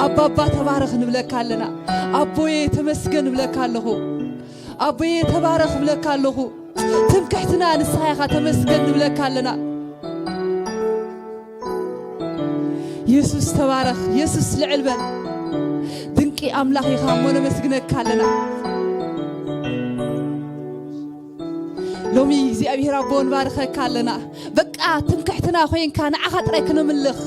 ኣባባ ተባረኽ ንብለካ ኣለና። ኣቦየ ተመስገን ንብለካ ኣለኹ። ኣቦየ ተባረኽ ንብለካ ኣለኹ። ትምክሕትና ንስኻ ኢኻ፣ ተመስገን ንብለካ ኣለና። የሱስ ተባረኽ፣ የሱስ ልዕል በል። ድንቂ ኣምላኽ ኢኻ እሞ ነመስግነካ ኣለና። ሎሚ እግዚኣብሔር ኣቦ ንባርኸካ ኣለና። በቃ ትምክሕትና ኮይንካ ንዓኻ ጥራይ ክነምልኽ።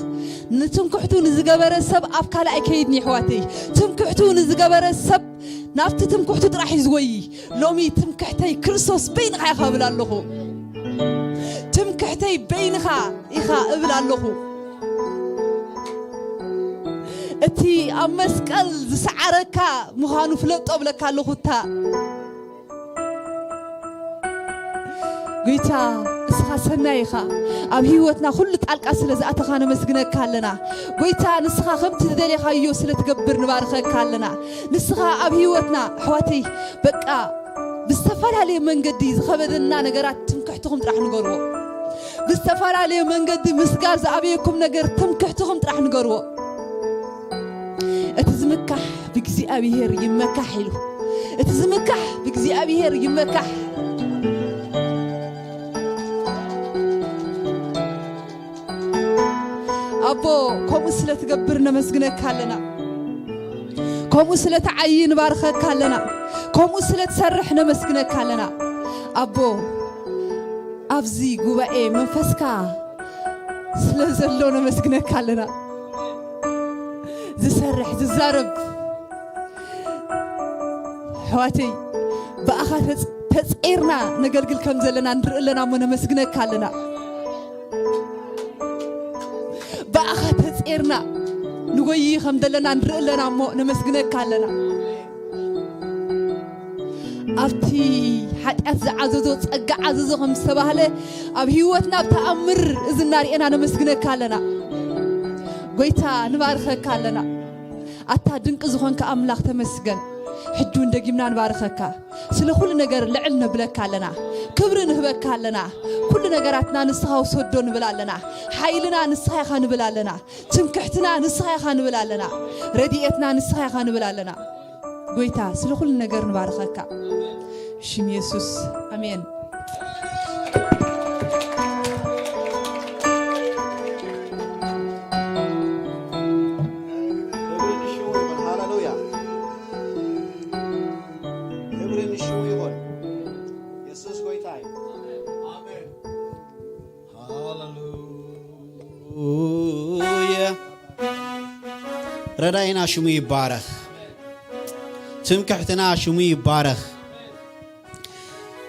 ንትምክሕቱ ንዝገበረ ሰብ ኣብ ካልእ ኣይከይድን የሕዋተይ። ትምክሕቱ ንዝገበረ ሰብ ናብቲ ትምክሕቱ ጥራሕ እዩ ዝጎይ። ሎሚ ትምክሕተይ ክርስቶስ በይንኻ ኢኻ እብል ኣለኹ። ትምክሕተይ በይንኻ ኢኻ እብል ኣለኹ። እቲ ኣብ መስቀል ዝሰዓረካ ምዃኑ ፍለጦ እብለካ ኣለኹ። እታ ጎይታ እስኻ ሰናይ ኢኻ። ኣብ ህይወትና ኩሉ ጣልቃ ስለ ዝኣተኻ ነመስግነካ ኣለና። ጎይታ ንስኻ ከምቲ ዝደሌኻዮ ስለ ትገብር ንባርኸካ ኣለና። ንስኻ ኣብ ህይወትና ኣሕዋተይ በቃ ብዝተፈላለየ መንገዲ ዝኸበደና ነገራት ትምክሕትኹም ጥራሕ ንገርዎ። ብዝተፈላለየ መንገዲ ምስጋር ዝኣበየኩም ነገር ትምክሕትኹም ጥራሕ ንገርዎ። እቲ ዝምካሕ ብእግዚኣብሔር ይመካሕ ኢሉ። እቲ ዝምካሕ ብእግዚኣብሔር ይመካሕ። ኣቦ ከምኡ ስለ ትገብር ነመስግነካ ኣለና። ከምኡ ስለ ትዓዪ ንባርኸካ ኣለና። ከምኡ ስለ ትሰርሕ ነመስግነካ ኣለና። ኣቦ ኣብዚ ጉባኤ መንፈስካ ስለ ዘሎ ነመስግነካ ኣለና። ዝሰርሕ ዝዛረብ ኣሕዋተይ ብኣኻ ተጽ- ተጸይርና ነገልግል ከም ዘለና ንርኢ ኣለና እሞ ነመስግነካ ኣለና። ብኣኻ ተጸይርና ንጎይ ከም ዘለና ንርኢ ኣለና እሞ ነመስግነካ ኣለና። ኣብቲ ሓጢኣት ዝዓዘዞ ጸጋ ዓዘዞ ከም ዝተባህለ ኣብ ህይወትና ብተኣምር እዚ እናርኤና ነመስግነካ ኣለና። ጎይታ ንባርኸካ ኣለና። ኣታ ድንቂ ዝኾንካ ኣምላኽ ተመስገን። ሕጂ እውን ደጊምና ንባርኸካ። ስለ ኩሉ ነገር ልዕል ነብለካ ኣለና። ክብሪ ንህበካ ኣለና። ኩሉ ነገራትና ንስኻ ውሰዶ ንብል ኣለና። ሓይልና ንስኻ ኢኻ ንብል ኣለና። ትምክሕትና ንስኻ ኢኻ ንብል ኣለና። ረድኤትና ንስኻ ኢኻ ንብል ኣለና። ጎይታ ስለ ኩሉ ነገር ንባርኸካ። ሽም የሱስ ኣሜን። ክብሪ ንሽሙ ይኹን። ሃሌሉያ። ክብሪ ንሽሙ ይኹን። የሱስ ጎይታ እዩ። ኣሜን። ሃሌሉያ። ረዳኢና ሽሙ ይባረኽ። ትምክሕትና ሽሙ ይባረኽ።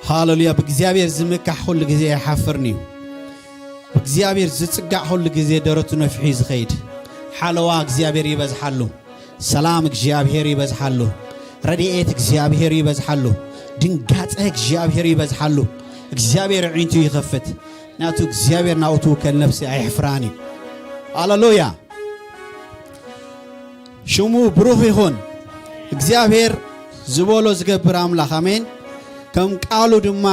ሃሌሉያ። ብእግዚኣብሔር ዝምካሕ ኩሉ ግዜ ኣይሓፍርን እዩ። ብእግዚኣብሔር ዝጽጋዕ ኩሉ ግዜ ደረቱ ነፊሑ እዩ ዝኸይድ። ሓለዋ እግዚኣብሔር ይበዝሓሉ። ሰላም እግዚኣብሔር ይበዝሓሉ። ረድኤት እግዚኣብሔር ይበዝሓሉ። ድንጋጸ እግዚኣብሔር ይበዝሓሉ። እግዚኣብሔር ኣዒንቱ ይኸፍት። ናቱ እግዚኣብሔር ናብኡ ትውከል ነፍሲ ኣየሕፍራን እዩ። ሃሌሉያ። ሽሙ ብሩኽ ይኹን። እግዚኣብሔር ዝበሎ ዝገብር ኣምላኽ፣ ኣሜን። ከም ቃሉ ድማ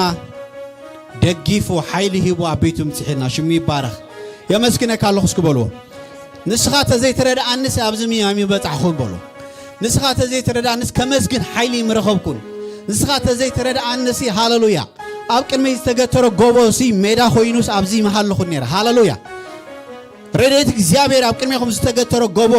ደጊፉ ሓይሊ ሂቡ ኣብ ቤቱ ምጽሒልና ሽሙ ይባረኽ። የመስግነካ ኣለኹ እስኪ በልዎ። ንስኻ ተዘይትረድኣንስ ኣብዚ ምያሚ በጻሕኹን በሎ። ንስኻ ተዘይትረድኣንስ ከመስግን ሓይሊ ምረኸብኩን። ንስኻ ተዘይትረድኣንሲ፣ ሃሌሉያ፣ ኣብ ቅድመይ ዝተገተረ ጎቦ ሲ ሜዳ ኮይኑስ ኣብዚ ምሃለኹን ነይረ። ሃሌሉያ። ረድኤት እግዚኣብሔር ኣብ ቅድሜኹም ዝተገተረ ጎቦ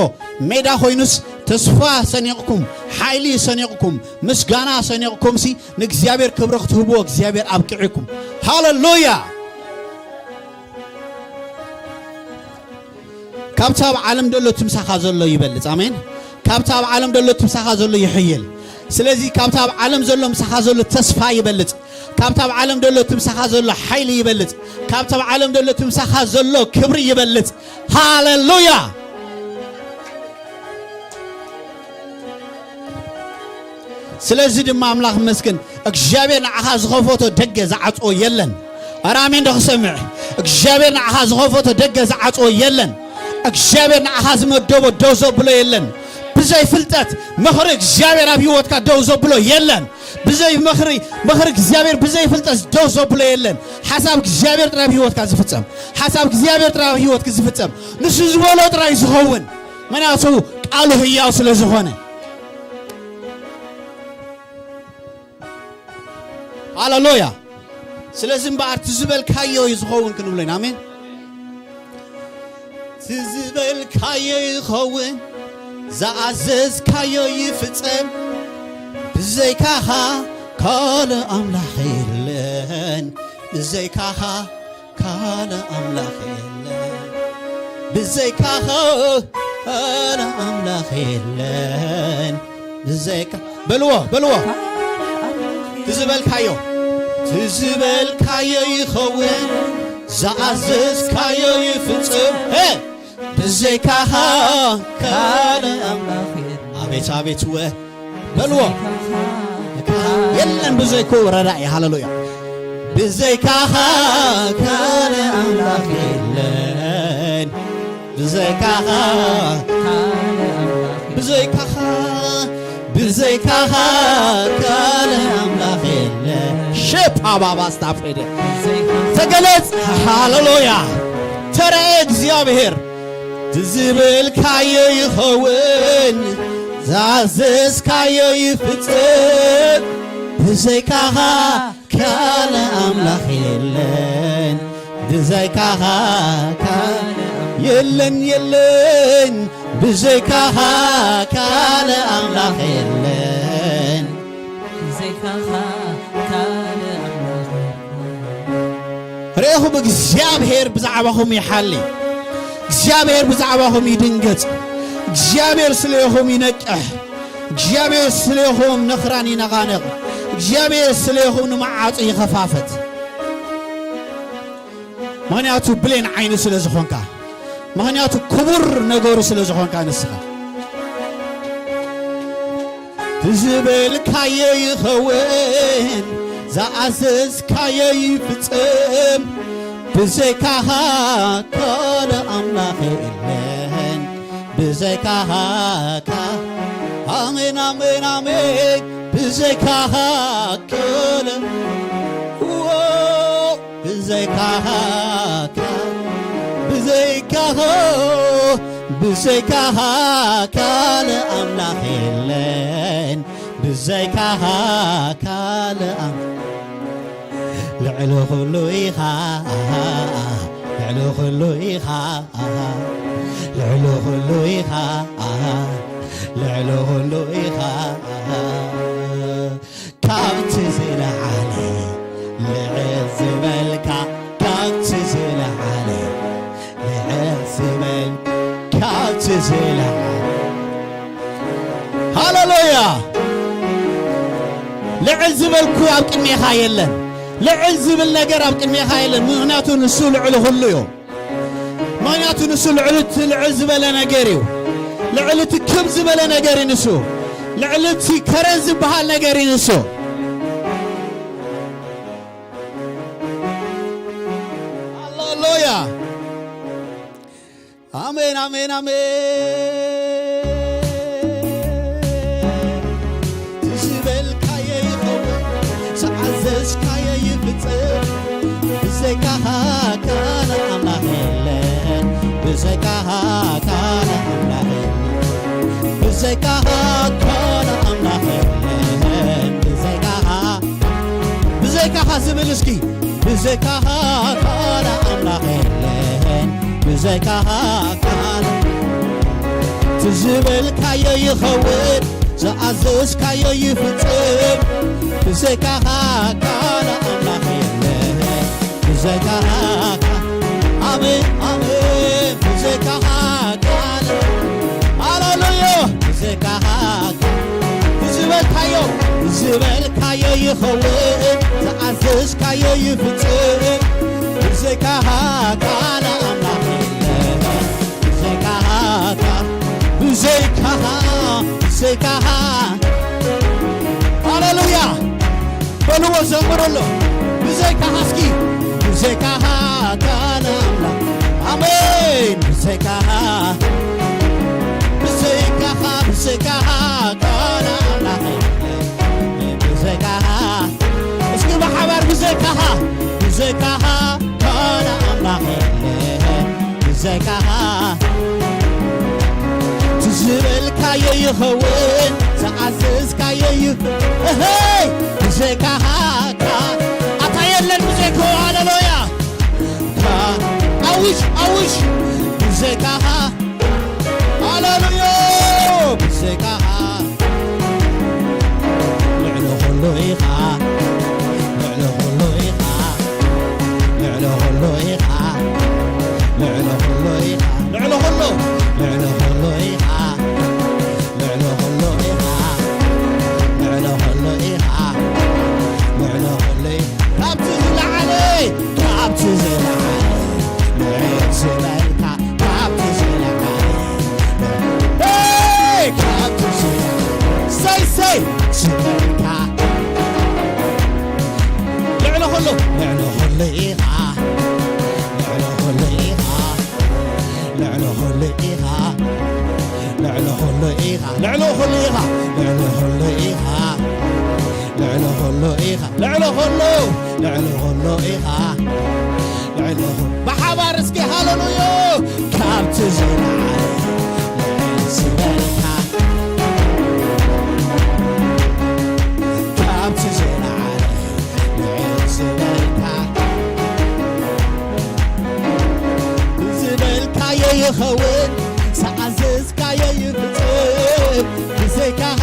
ሜዳ ኮይኑስ ተስፋ ሰኒቕኩም፣ ሓይሊ ሰኒቕኩም፣ ምስጋና ሰኒቕኩም ሲ ንእግዚኣብሔር ክብሪ ክትህብዎ እግዚኣብሔር ኣብቂዕኩም። ሃሌሉያ። ካብቲ ኣብ ዓለም ዘሎ እቲ ምሳኻ ዘሎ ይበልጽ። ኣሜን። ካብቲ ኣብ ዓለም ዘሎ እቲ ምሳኻ ዘሎ ይሕይል። ስለዚ ካብቲ ኣብ ዓለም ዘሎ ምሳኻ ዘሎ ተስፋ ይበልጽ። ካብቲ ኣብ ዓለም ዘሎ እቲ ምሳኻ ዘሎ ሓይሊ ይበልጽ። ካብቲ ኣብ ዓለም ዘሎ እቲ ምሳኻ ዘሎ ክብሪ ይበልጽ። ሃሌሉያ። ስለዚ ድማ ኣምላኽ መስግን። እግዚኣብሔር ንዓኻ ዝኸፈቶ ደገ ዝዓጽዎ የለን። ኣረ ኣሜን ዶ ክሰምዕ? እግዚኣብሔር ንዓኻ ዝኸፈቶ ደገ ዝዓጽዎ የለን። እግዚኣብሔር ንዓኻ ዝመደቦ ደው ዘብሎ የለን። ብዘይ ፍልጠት ምኽሪ እግዚኣብሔር ኣብ ህይወትካ ደው ዘብሎ የለን። ብዘይ ምኽሪ፣ ምኽሪ እግዚኣብሔር ብዘይ ፍልጠት ደው ዘብሎ የለን። ሓሳብ እግዚኣብሔር ጥራይ ኣብ ህይወትካ ዝፍጸም፣ ሓሳብ እግዚኣብሔር ጥራይ ኣብ ህይወትክ ዝፍጸም፣ ንሱ ዝበሎ ጥራይ ዝኸውን። ምኽንያቱ ቃሉ ህያው ስለ ዝኾነ። ሃሌሉያ። ስለዚ እምበኣር እቲ ዝበልካዮ እዩ ዝኸውን ክንብሎ ኢና። ኣሜን። እቲ ዝበልካዮ ይኸውን፣ ዝኣዘዝካዮ ይፍጸም። ብዘይካኻ ካልእ ኣምላኽ የለን። ብዘይካኻ ካልእ ኣምላኽ የለን። ብዘይካኻ ካልእ ኣምላኽ የለን። ብዘይካ በልዎ፣ በልዎ። ትዝበልካዮ፣ ትዝበልካዮ ይኸውን፣ ዝኣዘዝካዮ ይፍጽም። ሄ! ብዘይካኻ ካልእ ኣምላኽ የለን። ኣቤት፣ ኣቤት፣ ወ-፣ በልዎ። የለን ብዘይኮ ረዳኢ። ሃሌሉያ። ብዘይካኻ ካልእ ኣምላኽ የለን። ብዘይካኻ፣ ብዘይካኻ፣ ብዘይካኻ ካልእ ኣምላኽ የለ። ሸፓባባ ስታፌደ ተገለጽ። ሃሌሉያ። ተረኤ እግዚኣብሔር። ትዝበልካዮ ይኸውን፣ ዝኣዘዝካዮ ይፍጽም። ብዘይካኻ ካልእ ኣምላኽ የለን። ብዘይካኻ ካልእ የለን፣ የለን። ብዘይካኻ ካልእ ኣምላኽ የለን። ብዘይካኻ ካልእ ኣምላኽ የለን። ርኤኹም፣ እግዚኣብሔር ብዛዕባኹም ይሓሊ። እግዚኣብሔር ብዛዕባኹም ይድንገጽ። እግዚኣብሔር ስሌኹም ይነቅሕ። እግዚኣብሔር ስሌኹም ነኽራን ይነቓነቕ። እግዚኣብሔር ስሌኹም ንመዓጹ ይኸፋፍት። ምኽንያቱ ብሌን ዓይኑ ስለ ዝኾንካ፣ ምኽንያቱ ክቡር ነገሩ ስለ ዝኾንካ ንስኻ። ትዝበልካዮ ይኸውን፣ ዝኣዘዝካዮ ይፍጽም። ብዘይካኻ ካልእ ኣምላኽ የለን። ብዘይካኻ ካ-፣ ኣሜን፣ ኣሜን፣ ኣሜን። ብዘይካኻ ካልእ፣ ዎ፣ ብዘይካኻ ካ-፣ ብዘይካኻ፣ ብዘይካኻ ካልእ ኣምላኽ የለን። ብዘይካኻ ካልእ ኣም-፣ ልዕሊ ኩሉ ኢኻ፣ ልዕሊ ኩሉ ኢኻ፣ ልዕሊ ኩሉ ኢኻ፣ ልዕሊ ኩሉ ኢኻ። ካብቲ ዝለዓለ ልዕል ዝበልካ፣ ካብቲ ዝለዓለ ልዕል ዝበል፣ ካብቲ ዝለዓለ። ሃሌሉያ! ልዕል ዝበልኩ ኣብ ቅድሜኻ የለን። ልዕል ዝብል ነገር ኣብ ቅድሜኻ የለን። ምኽንያቱ ንሱ ልዕሊ ኩሉ እዩ። ምኽንያቱ ንሱ ልዕሊ እቲ ልዕል ዝበለ ነገር እዩ። ልዕሊ እቲ ክብ ዝበለ ነገር እዩ ንሱ። ልዕሊ እቲ ከረን ዝበሃል ነገር እዩ ንሱ። ሃሌሉያ። ኣሜን፣ ኣሜን፣ ኣሜን። ዝበልካዮ ይኸውን፣ ዝኣዘዝካዮ ይፍጽም። ብዘይካኻ ካልእ ኣምላኽ የለን። ብዘይካኻ ካልእ ኣምላኽ የለን። ብዘይካኻ ካልእ ኣምላኽ የለን። ብዘይካኻ፣ ብዘይካኻ ዝብል እስኪ። ብዘይካኻ ካልእ ኣምላኽ የለን። ብዘይካኻ ካልእ፣ ትዝበልካዮ ይኸውን፣ ዝኣዘዝካዮ ይፍጽም። ብዘይካኻ ካልእ ኣምላኽ የለን። ብዘይካኻ ካ-፣ ኣሜን፣ ኣሜን። ብዘይካኻ ካልእ፣ ሃሌሉያ። ብዘይካኻ ካ-፣ ዝበልካዮ፣ ዝበልካዮ ይኸውን፣ ዝኣዘዝካዮ ይፍጽም። ብዘይካኻ ካልእ ኣምላኽ የለን። ብዘይካኻ፣ ብዘይካኻ፣ ብዘይካኻ። ሃሌሉያ። በልዎ፣ ዘምርሉ። ብዘይካኻ እስኪ፣ ብዘይካኻ ካልእ ኣምላኽ። ኣሜን። ብዘይካኻ፣ ብዘይካኻ፣ ብዘይካኻ ካልእ ኣምላኽ የለን። ብዘይካኻ ብዘይካኻ ካልእ ኣምላኽ የለን፣ ብዘይካኻ ትዝበልካዮ ይኸውን፣ ዝኣዘዝካዮ ይኸውን። እህይ! ብዘይካኻ ካ-፣ ኣታ የለን ብዘይካኻ። ሃሌሉያ! ካ-፣ ኣውጅ፣ ኣውጅ! ብዘይካኻ ሃሌሉያ! ብዘይካኻ ልዕሊ ኩሉ ኢኻ፣ ልዕሊ ኩሉ ኢኻ፣ ልዕሊ ኩሉ ኢኻ፣ ልዕሊ ኩሉ ኢኻ፣ ልዕሊ ኩሉ፣ ልዕሊ ኩሉ ኢኻ፣ ልዕሊ ኩሉ ኢኻ፣ ልዕሊ ኩሉ ኢኻ፣ ልዕሊ ኩሉ ኢኻ። ካብቲ ዝለዓለ፣ ካብቲ ዝለዓለ፣ ልዕል ዝበልካ፣ ካብቲ ዝለዓለ፣ ሄይ! ካብቲ ዝለዓለ፣ ሰይ፣ ሰይ፣ ዝበልካ፣ ልዕሊ ኩሉ፣ ልዕሊ ኩሉ ኢኻ፣ ልዕሊ ኩሉ ኢኻ፣ ልዕሊ ኩሉ ኢኻ፣ ልዕሊ ኩሉ ኢኻ፣ ልዕሊ ኩሉ ኢኻ፣ ልዕሊ ኩሉ ኢኻ፣ ልዕሊ ኩሉ ኢኻ፣ ልዕሊ ኩሉ፣ ልዕሊ ኩሉ ኢኻ፣ ልዕሊ ኩሉ። ብሓባር እስኪ ሃሌሉያ! ካብቲ ዝለዓለ ልዕል ዝበልካ፣ ካብቲ ዝለዓለ ልዕል ዝበልካ፣ ዝበልካዮ ይኸውን፣ ዝኣዘዝካዮ ይፍጽም፣ ብዘይካኻ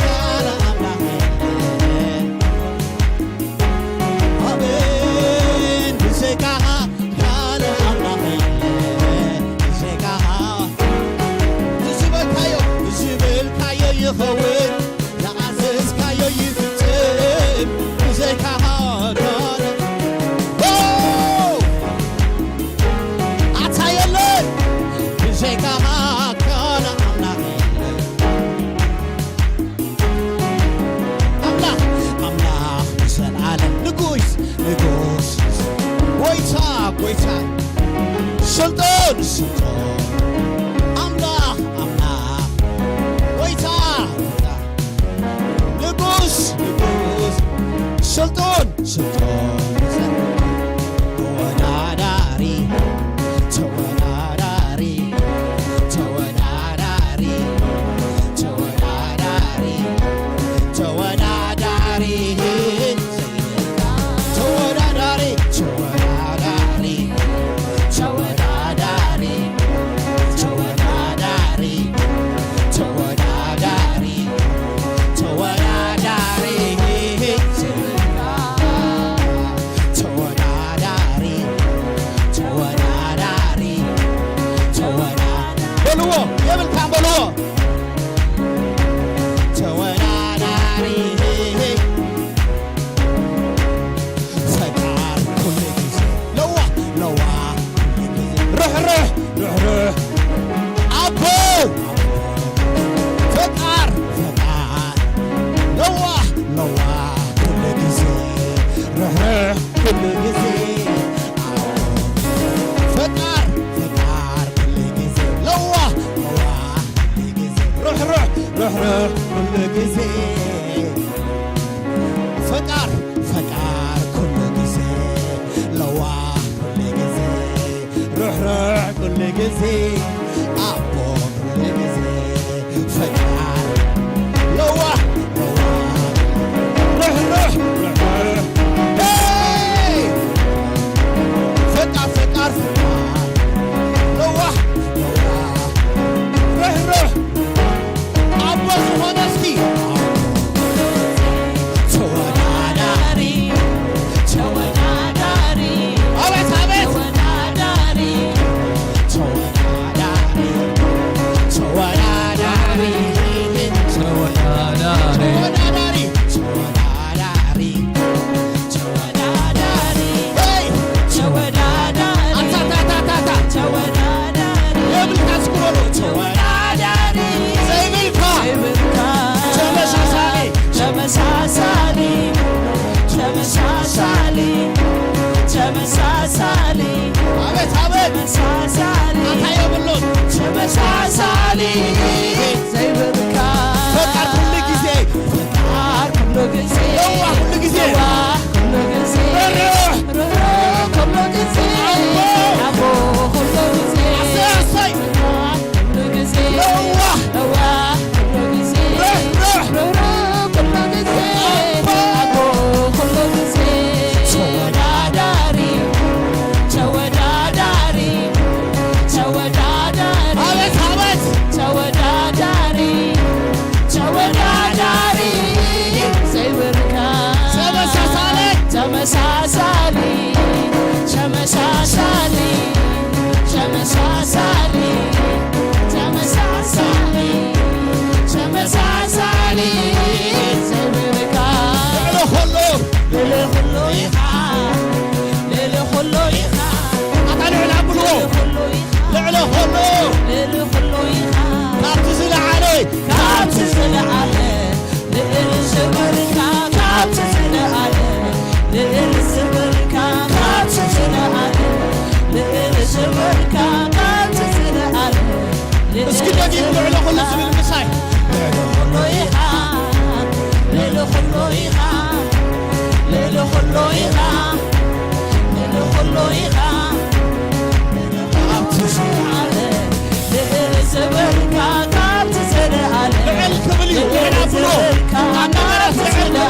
ካልእ ኣምላኽ የለን። ኣሜን። ብዘይካኻ ካልእ ኣምላኽ የለን። ብዘይካኻ ዝበልካዮ፣ ዝበልካዮ ይኸውን፣ ዝኣዘዝካዮ ይፍጽም፣ ብዘይካኻ ካልእ፣ ኦ! ኣታ የለን፣ ብዘይካኻ ካልእ ኣምላኽ የለን። ኣምላኽ፣ ኣምላኽ ንዘለዓለም፣ ንጉስ፣ ንጉስ፣ ጎይታ፣ ጎይታ፣ ስልጣን፣ ስልጣን፣ ኣምላኽ፣ ኣምላኽ፣ ጎይታ፣ ጎይታ፣ ንጉስ፣ ንጉስ፣ ስልጡን፣ ስልጡን፣ ተወዳዳሪ፣ ተወዳዳሪ፣ ተወዳዳሪ፣ ተወዳዳሪ፣ ተወዳዳሪ፣ ተወዳዳሪ፣ ተወዳዳሪ፣ ተወዳዳሪ፣ ተወዳዳሪ፣ ተወዳዳሪ፣ ተወዳዳሪ፣ ተወዳዳሪ፣ ተወዳዳሪ፣ ተወዳ-፣ በልዎ፣ የብልካን በልዎ። ተወዳዳሪ ፈቃር ኩሉ ግዜ ለዋ፣ ለዋ ኩሉ ግዜ ርሕርሕ፣ ርሕርሕ ኣቦ ፈቃር፣ ፈቃር ለዋ፣ ለዋ ኩሉ ግዜ ርሕርሕ ኩሉ ግዜ ኣቦ ፈቃር፣ ፈቃር ኩሉ ግዜ ለዋ፣ ለዋ ኩሉ ግዜ ርሕርሕ፣ ርሕርሕ ኩሉ ግዜ ፈቃር፣ ፈቃር ኩሉ ግዜ ለዋህ ኩሉ ግዜ ርሕርሕ ኩሉ ግዜ ኣቦ ኩሉ ግዜ ፈቃር ለዋህ ለዋህ ርሕርሕ ርሕርሕ ሄይ ፈቃር ፈቃር ፈቃር ለዋህ ለዋህ ርሕርሕ ኣቦ ዝኾነ እስኪ ተወዳዳሪ፣ ተወዳዳሪ፣ ኣቤት፣ ኣቤት። ተወዳዳሪ፣ ተወዳዳሪ፣ ተወዳዳሪ፣ ተወዳዳሪ፣ ተወዳዳሪ፣ ተወዳዳሪ፣ ተወዳዳሪ። ሄይ! ተወዳዳሪ። ኣታታታታታ። ተወዳዳሪ። የብልካ እስኪ በሉ። ተወዳዳሪ። ዘይብልካ። ዘይብልካ። ተመሳሳሊ። ተመሳሳሊ። ተመሳሳሊ። ተመሳሳሊ። ኣቤት፣ ኣቤት። ተመሳሳሊ። ኣታ የብሉን። ተመሳሳሊ። ዘይብልካ። ፈቃር ኩሉ ግዜ። ፈቃር ኩሉ ግዜ። ለዋህ ኩሉ ግዜ። ለዋህ ኩሉ ግዜ። ርህሩህ። ርህሩህ።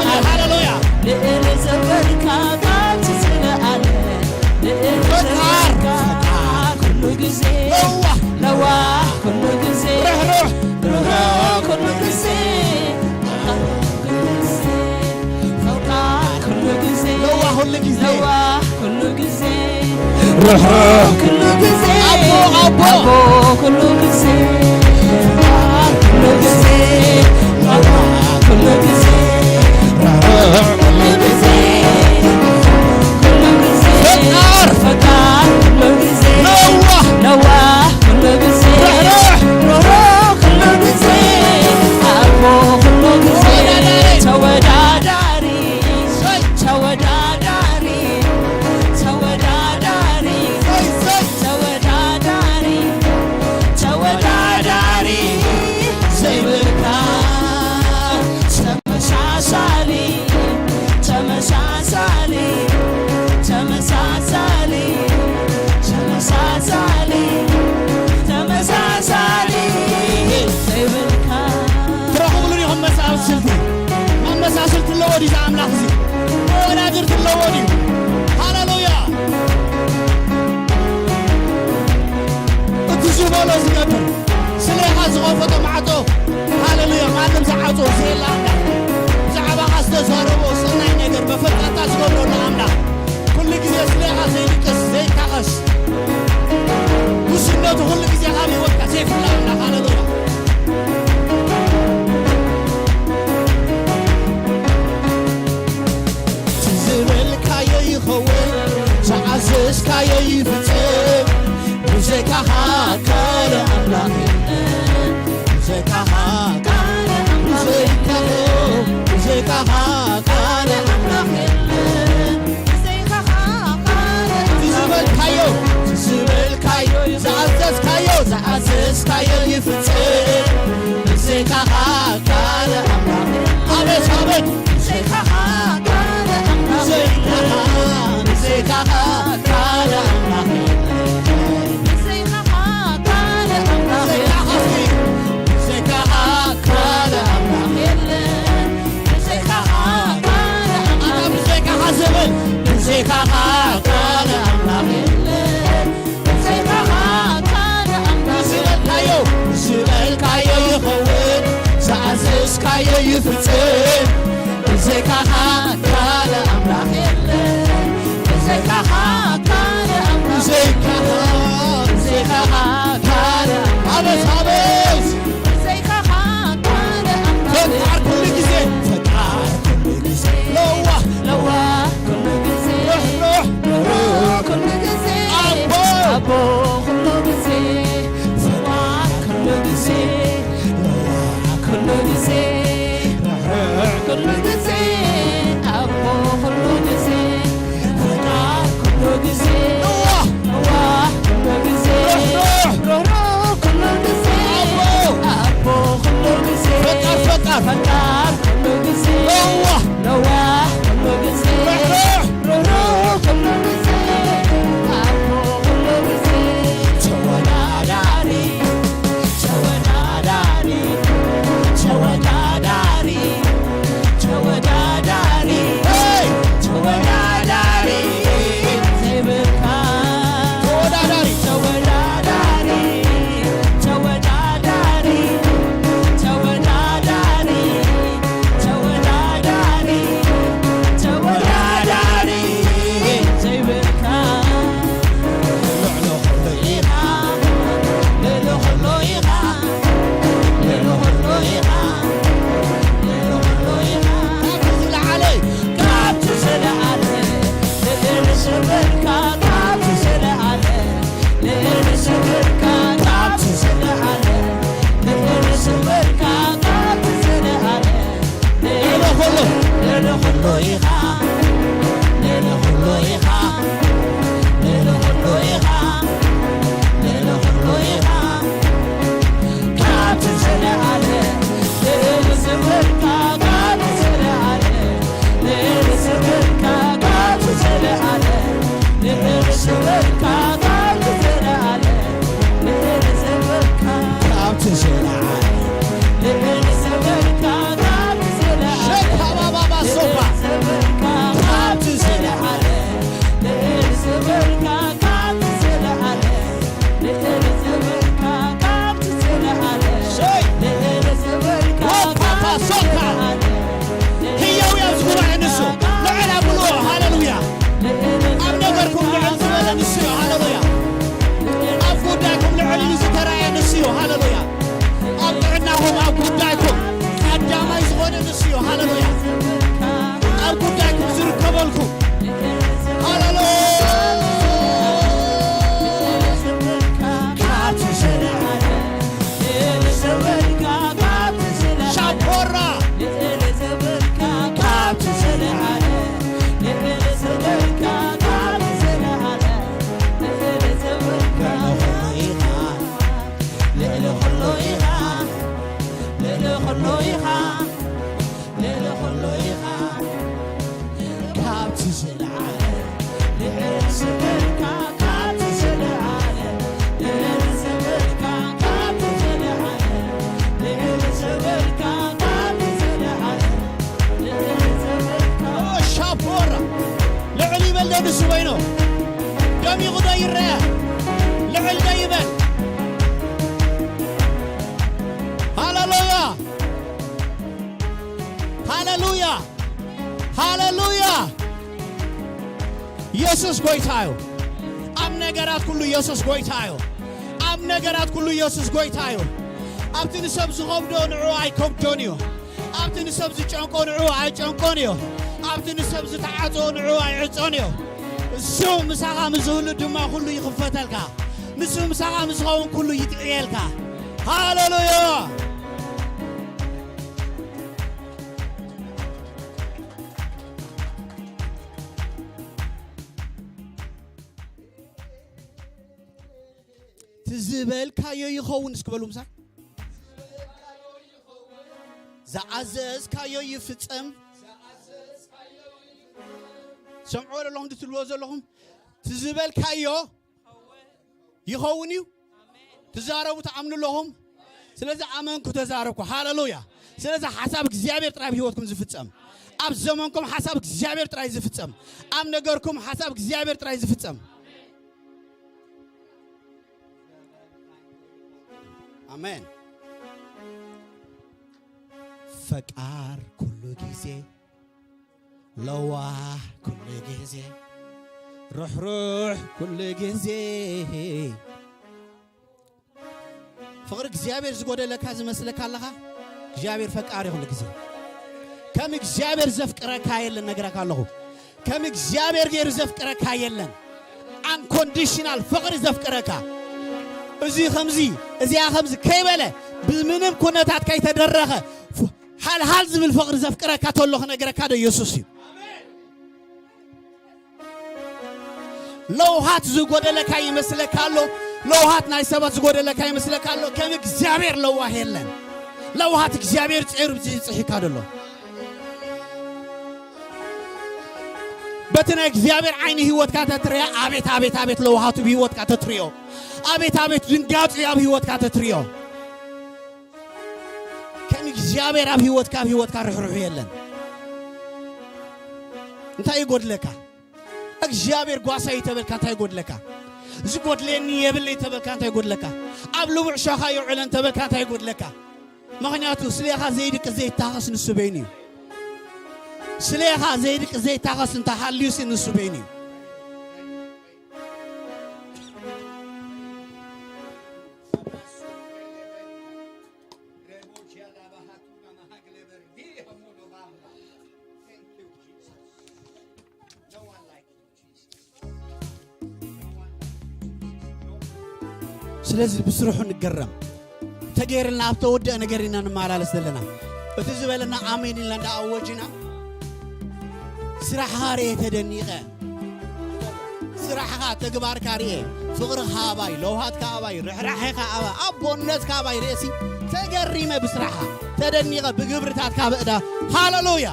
ሃሌሉያ። ልዕሊ ዘበልካ ካብቲ ዝለዓለ፣ ልዕሊ ፈቃር፣ ዘበልካ ፈቃር። ኩሉ ግዜ፣ ለዋህ። ለዋህ ኩሉ ግዜ፣ ርሕሩሕ። ርሕሩሕ ኩሉ ግዜ፣ ፈቃር ኩሉ ግዜ፣ ፈቃር ኩሉ ግዜ፣ ለዋህ ኩሉ ግዜ። ለዋህ ኩሉ ግዜ። ርሕሩሕ ኩሉ ግዜ፣ ኣቦ፣ ኣቦ። ኣቦ ኩሉ ግዜ፣ ኩሉ ግዜ፣ ኩሉ ግዜ፣ ኩሉ ግዜ፣ ኩሉ ግዜ። ፈቃር። ፈቃር ኩሉ ግዜ፣ ለዋህ። ለዋህ ኩሉ ግዜ፣ ርሕሩሕ። ርሕሩሕ ኩሉ ግዜ፣ ኣቦ ኩሉ ግዜ፣ ተወዳዳሪ። ተወዳዳሪ፣ ተወዳዳሪ፣ ተወዳዳሪ፣ ተወዳዳሪ ዘይብልካ፣ ተመሳሳሊ፣ ተመሳሳሊ፣ ተመሳሳሊ፣ ተመሳሳሊ፣ ተመሳሳሊ ዘይብልካ። ትረኽብሉ ዲኹም መሳስልቲ? መመሳስልቲ ኣለዎ ድዩ እዚ ኣምላኽ እዚ? መወዳድርቲ ኣለዎ ድዩ? ሃሌሉያ! እቲ ዝበሎ ዝገብር፣ ስሌኻ ዝኸፈቶ ማዕጾ፣ ሃሌሉያ፣ ማንም ዝዓጽዎ ዘየለ ኣምላኽ፣ ብዛዕባኻ ዝተዛረቦ ሰናይ ነገር መፈጸምታ ዝገብረሉ ኣምላኽ፣ ኩሉ ግዜ ስሌኻ ዘይልቅስ፣ ዘይታኸስ፣ ጉስነቱ ኩሉ ግዜ ካብ ህይወትካ ዘይፍለ ኣምላኽ፣ ሃሌሉያ። እቲ ዝበልካዮ ይኸውን፣ ዝኣዘዝካዮ ይፍጸም። ብዘይካኻ ካልእ ኣምላኽ የለን። ብዘይካኻ፣ ብዘይካኻ፣ ብዘይካኻ ካልእ ኣምላኽ የለን። ብዘይካኻ ካልእ እቲ ዝበልካዮ፣ እቲ ዝበልካዮ፣ ዝኣዘዝካዮ፣ ዝኣዘዝካዮ ይፍጸም። ብዘይካኻ ካልእ ኣምላኽ የለን። ኣቤት፣ ኣቤት። ብዘይካኻ ካልእ ኣምላኽ ብዘይካኻ፣ ብዘይካኻ ካልእ ኣምላኽ የለን። ብዘይካኻ ካልእ ኣምላኽ ብዘይካኻ የለን። ብዘይካኻ ካልእ ኣምላኽ የለን። ብዘይካኻ ካልእ ኣምላኽ ኣታ ብዘይካኻ ዝብል ብዘይካኻ ካልእ ኣምላኽ የለን። ብዘይካኻ ካልእ ኣምላኽ ዝበልካዮ፣ ዝበልካዮ ይኸውን፣ ዝኣዘዝካዮ ይፍጽም። ብዘይካኻ ካልእ ኣምላኽ የለን። ብዘይካኻ ካልእ ኣምላኽ ብዘይካኻ፣ ብዘይካኻ ካልእ ኣምላኽ ኣቤት፣ ኣቤት። ብዘይካኻ ካልእ ኣምላኽ ፈቃር ኩሉ ግዜ፣ ፈቃር ኩሉ ግዜ። ለዋህ፣ ለዋህ ኩሉ ግዜ፣ ርሕሩሕ፣ ርሕሩሕ ኩሉ ግዜ፣ ኣቦ፣ ኣቦ ኩሉ ግዜ፣ ፈቃር ኩሉ ግዜ፣ ለዋህ ኩሉ ግዜ፣ ርሕሩሕ ኩሉ ግዜ፣ ኣቦ ኩሉ ግዜ፣ ፈቃር ኩሉ ግዜ፣ ለዋህ፣ ለዋህ ኩሉ ግዜ፣ ርሕሩሕ፣ ርሕሩሕ ኩሉ ግዜ፣ ኣቦ፣ ኣቦ ኩሉ ግዜ፣ ፈቃር፣ ፈቃር፣ ፈቃር ኩሉ ግዜ፣ ለዋህ፣ ለዋህ ኩሉ ግዜ፣ ርሕሩሕ፣ ርሕሩሕ ኩሉ ግዜ፣ ኣቦ ኩሉ ግዜ፣ ተወዳዳሪ፣ ተወዳዳሪ፣ ተወዳዳሪ፣ ተወዳዳሪ፣ ሄይ! ተወዳዳሪ ዘይብልካ። ተወዳዳሪ። ተወዳዳሪ፣ ተወዳዳሪ፣ ተወዳዳሪ፣ ተወዳዳሪ፣ ተወዳዳሪ ዘይብልካ። ልዕሊ ኩሉ ኢኻ፣ ልዕሊ ኩሉ ኢኻ፣ ልዕሊ ኩሉ ኢኻ፣ ልዕሊ ኩሉ ኢኻ። ካብቲ ዝለዓለ፣ ካብቲ ዝለዓለ፣ ልዕሊ ዝበልካ፣ ካብቲ ዝለዓለ፣ ልዕሊ ዝበልካ፣ ካብቲ ዝለዓለ፣ ልዕሊ ዝበልካ፣ ካብቲ ዝለዓለ። ልዕሊ ኩሉ፣ ልዕሊ ኩሉ ኢኻ፣ ልዕሊ ኩሉ ኢኻ፣ ልዕሊ ኩሉ ኢኻ፣ ልዕሊ ኩሉ ኢኻ። ካብቲ ዝለዓለ፣ ልዕሊ ዝበልካ፣ ካብቲ ዝለዓለ፣ ልዕሊ ዝበልካ፣ ካብቲ ዝለዓለ፣ ልዕሊ ዝበልካ፣ ካብቲ ዝለዓለ፣ ልዕሊ ዝበልካ፣ ካብቲ ዝለዓለ፣ ልዕሊ ዝበልካ፣ ካብቲ ዝለዓለ፣ ሸካባባባሳ፣ ንሱ እዩ። ሃሌሉያ። ኣብ ጉዳይኩም ዝርከበልኩም። ሃሌሉያ። ሻፖራ። ልዕሊ ኩሉ ኢኻ፣ ልዕሊ ኩሉ ኢኻ፣ ልዕሊ ኩሉ ኢኻ፣ ልዕሊ ኩሉ ኢኻ። ካብቲ ዝለዓለ ልዕሊ ዝበልካ፣ ካብቲ ዝለዓለ ልዕሊ ዝበልካ፣ ካብቲ ዝለዓለ ልዕሊ ዝበልካ፣ ካብቲ ዝለዓለ ልዕሊ ዝበልካ። ኦ ሻፖራ፣ ልዕል ይበል ዶ ንሱ በይኑ? ደሚቑ ዶ ይረአ? ልዕል ዶ ይበል? ሃሌሉያ! ሃሌሉያ! ሃሌሉያ! የሱስ ጐይታ እዩ። ኣብ ነገራት ኩሉ የሱስ ጐይታ እዩ። ኣብ ነገራት ኩሉ የሱስ ጐይታ እዩ። ኣብቲ ንሰብ ዝኸብዶ ንዕኡ ኣይከብዶን እዩ። ኣብቲ ንሰብ ዝጨንቆ ንዕኡ ኣይጨንቆን እዩ። ኣብቲ ንሰብ ዝተዓጾ ንዕኡ ኣይዕጾን እዩ። እሱ ምሳኻ ምስ ዝህሉ ድማ ኩሉ ይኽፈተልካ። ንሱ ምሳኻ ምስ ዝኸውን ኩሉ ይጥዕየልካ። ሃሌሉያ! ትዝበልካዮ ይኸውን እስኪ በሉ ምሳይ። ዝኣዘዝካዮ ይፍጸም። ሰምዖ ዘለኹም ትብልዎ ዘለኹም ትዝበልካዮ ይኸውን እዩ። ትዛረቡ ትኣምኑ ኣለኹም። ስለዚ ኣመንኩ ተዛረብኩ። ሃሌሉያ። ስለዚ ሓሳብ እግዚኣብሔር ጥራይ ኣብ ህይወትኩም ዝፍጸም፣ ኣብ ዘመንኩም ሓሳብ እግዚኣብሔር ጥራይ ዝፍጸም፣ ኣብ ነገርኩም ሓሳብ እግዚኣብሔር ጥራይ ዝፍጸም። ኣሜን። ፈቃር ኩሉ ግዜ፣ ለዋህ ኩሉ ግዜ፣ ርሕሩሕ ኩሉ ግዜ። ፍቕሪ እግዚኣብሔር ዝጎደለካ ዝመስለካ ኣለኻ? እግዚኣብሔር ፈቃር እዩ ኩሉ ግዜ። ከም እግዚኣብሔር ዘፍቅረካ የለን፣ ነግረካ ኣለኹ። ከም እግዚኣብሔር ገይሩ ዘፍቅረካ የለን። ኣንኮንዲሽናል ፍቕሪ ዘፍቅረካ፣ እዚ ከምዚ፣ እዚኣ ከምዚ ከይበለ፣ ብምንም ኩነታት ከይተደረኸ፣ ፍ-፣ ሃልሃል ዝብል ፍቕሪ ዘፍቅረካ ተሎ ክነግረካ ዶ የሱስ እዩ። ለውሃት ዝጎደለካ ይመስለካ ኣሎ። ለውሃት ናይ ሰባት ዝጎደለካ ይመስለካ ኣሎ። ከም እግዚኣብሔር ለዋህ የለን። ለውሃት እግዚኣብሔር ጸይሩ ብዚ ይጽሒካ ደሎ። በቲ ናይ እግዚኣብሔር ዓይኒ ህይወትካ ተትርያ፣ ኣቤት፣ ኣቤት፣ ኣቤት ለውሃቱ ብህይወትካ ተትርዮ። ኣቤት፣ ኣቤት ድንጋጽ ኣብ ህይወትካ ተትርዮ። ከም እግዚኣብሔር ኣብ ህይወትካ፣ ኣብ ህይወትካ ርሕሩሕ የለን። እንታይ ይጎድለካ? እግዚኣብሔር ጓሳ እዩ ተበልካ እንታይ ይጎድለካ? ዝጎድለኒ የብለይ ተበልካ እንታይ ይጎድለካ? ኣብ ልቡዕ ሸኻ ይውዕለን ተበልካ እንታይ ይጎድለካ? ምኽንያቱ ስሌኻ ዘይድቅስ ዘይታኸስ ንሱ በይኑ እዩ። ስሌኻ ዘይድቅስ ዘይታኸስ እንተሃልዩሲ ንሱ በይኑ እዩ። ስለዚ ብስርሑ ንገረም። ተገይርልና ኣብ ተወደአ ነገር ኢና ንመላለስ ዘለና። እቲ ዝበለና ኣሜን ኢልና እንዳኣወጅና፣ ስራሕኻ ርኤ ተደኒቐ። ስራሕኻ፣ ተግባርካ ርኤ። ፍቕርኻ ኣባይ፣ ለውሃትካ ኣባይ፣ ርሕራሕኻ ኣባይ፣ ኣቦነትካ ኣባይ ርእሲ ተገሪመ ብስራሕኻ፣ ተደኒቐ ብግብርታትካ በእዳ። ሃሌሉያ!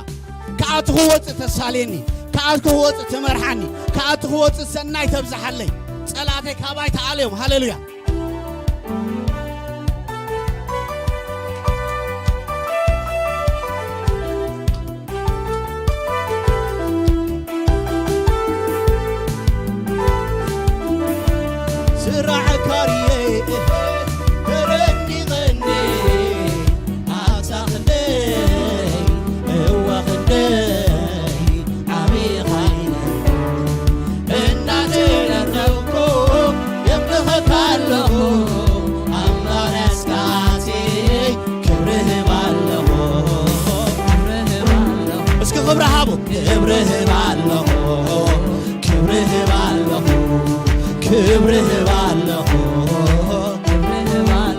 ክኣቱ ክወፅእ ተሳልየኒ፣ ክኣቱ ክወፅእ ትመርሓኒ፣ ክኣቱ ክወፅእ ሰናይ ተብዝሓለይ። ጸላእተይ ካባይ ተኣልዮም። ሃሌሉያ! ስራሕካ ርኤ ተረዲቐኒ፣ ኣታ ክንደይ እወ ክንደይ ዓቢኻ ኢለ እናተረረብኩ የምልኸካ ኣለኹ፣ ኣምላኽ ኣስካቲ ክብሪ እህብ ኣለኹ። ክብርህ ባለኹ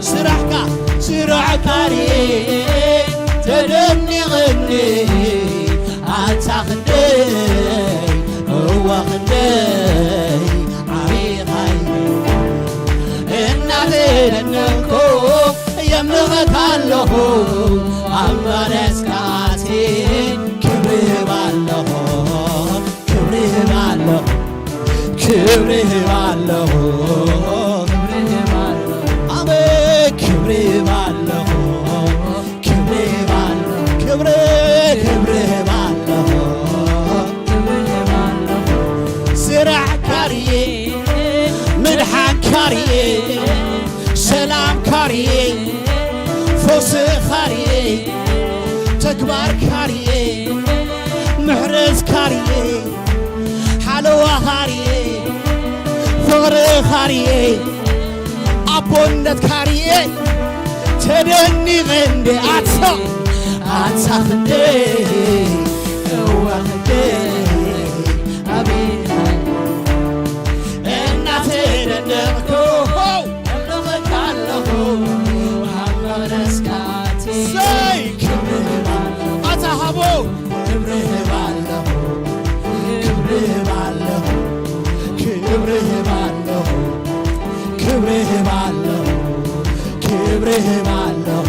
ስራሕካ ስራሕካ ርኤ ተደኒቐኒ ኣታ ክንደይ እዋ ክንደይ ዓቢኻይ እናተደነቕኩ የምልኸካ ኣለኹ ኣብ መለስካቲ ክብርህ ባለኹ ክብርህ ባለኹ ክብርህ ባለኹ ኣሜን ክብርህ ባለኹ ክብርህ ባለኹ ክብርህ ክብርህ ባለኹ ስራሕ ካርየ ምድሓን ካርየ ሰላም ካርየ ፈውሲ ካርየ ተግባር ካርየ ምሕረት ካርየ ሓለዋ ካርየ ፍቕሪ ካርየ ኣቦነት ካርየ ተደኒቐ እንደ ኣታ ኣታ ክንደይ እዋ ክንደይ ኣቤት እናተደነቕኩ እምልኸካ ኣለኹ ኣብ መቕደስካቲ ሰይ ክብሪ ኣታ ሃቦ ክብርህ ባለኹ ክብርህ ባለኹ ክብርህ ባለኹ ክብርህ ባለኹ ክብርህ ባለኹ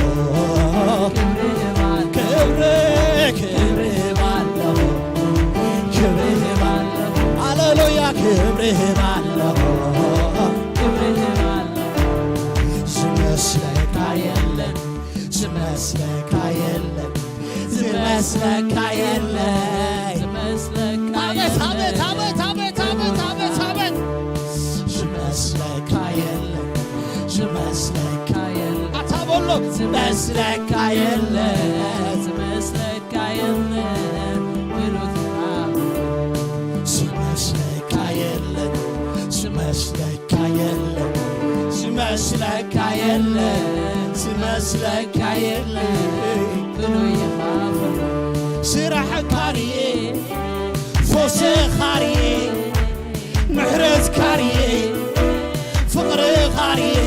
ክብርህ ክብርህ ባለኹ ክብርህ ባለኹ ሃሌሉያ ክብርህ ባለኹ ክብርህ ባለኹ ዝመስለካ የለን ዝመስለካ የለን ዝመስለካ የለን ዝመስለካ ኣቤት የለን። ኣቤት ኣቤት ኣቤት ኣቤት ኣቤት ኣቤት ዝመስለካ የለን ዝመስለካ የለን ኣታ በሎ ዝመስለካ የለን ዝመስለካ የለን ብሉት ዝመስለካ የለን ዝመስለካ የለን ዝመስለካ የለን ዝመስለካ የለን ፍሉይ ኢኻ ፍሉይ ስራሕ ካርየ ፈውሲ ካርየ ምሕረት ካርየ ፍቕሪ ካርየ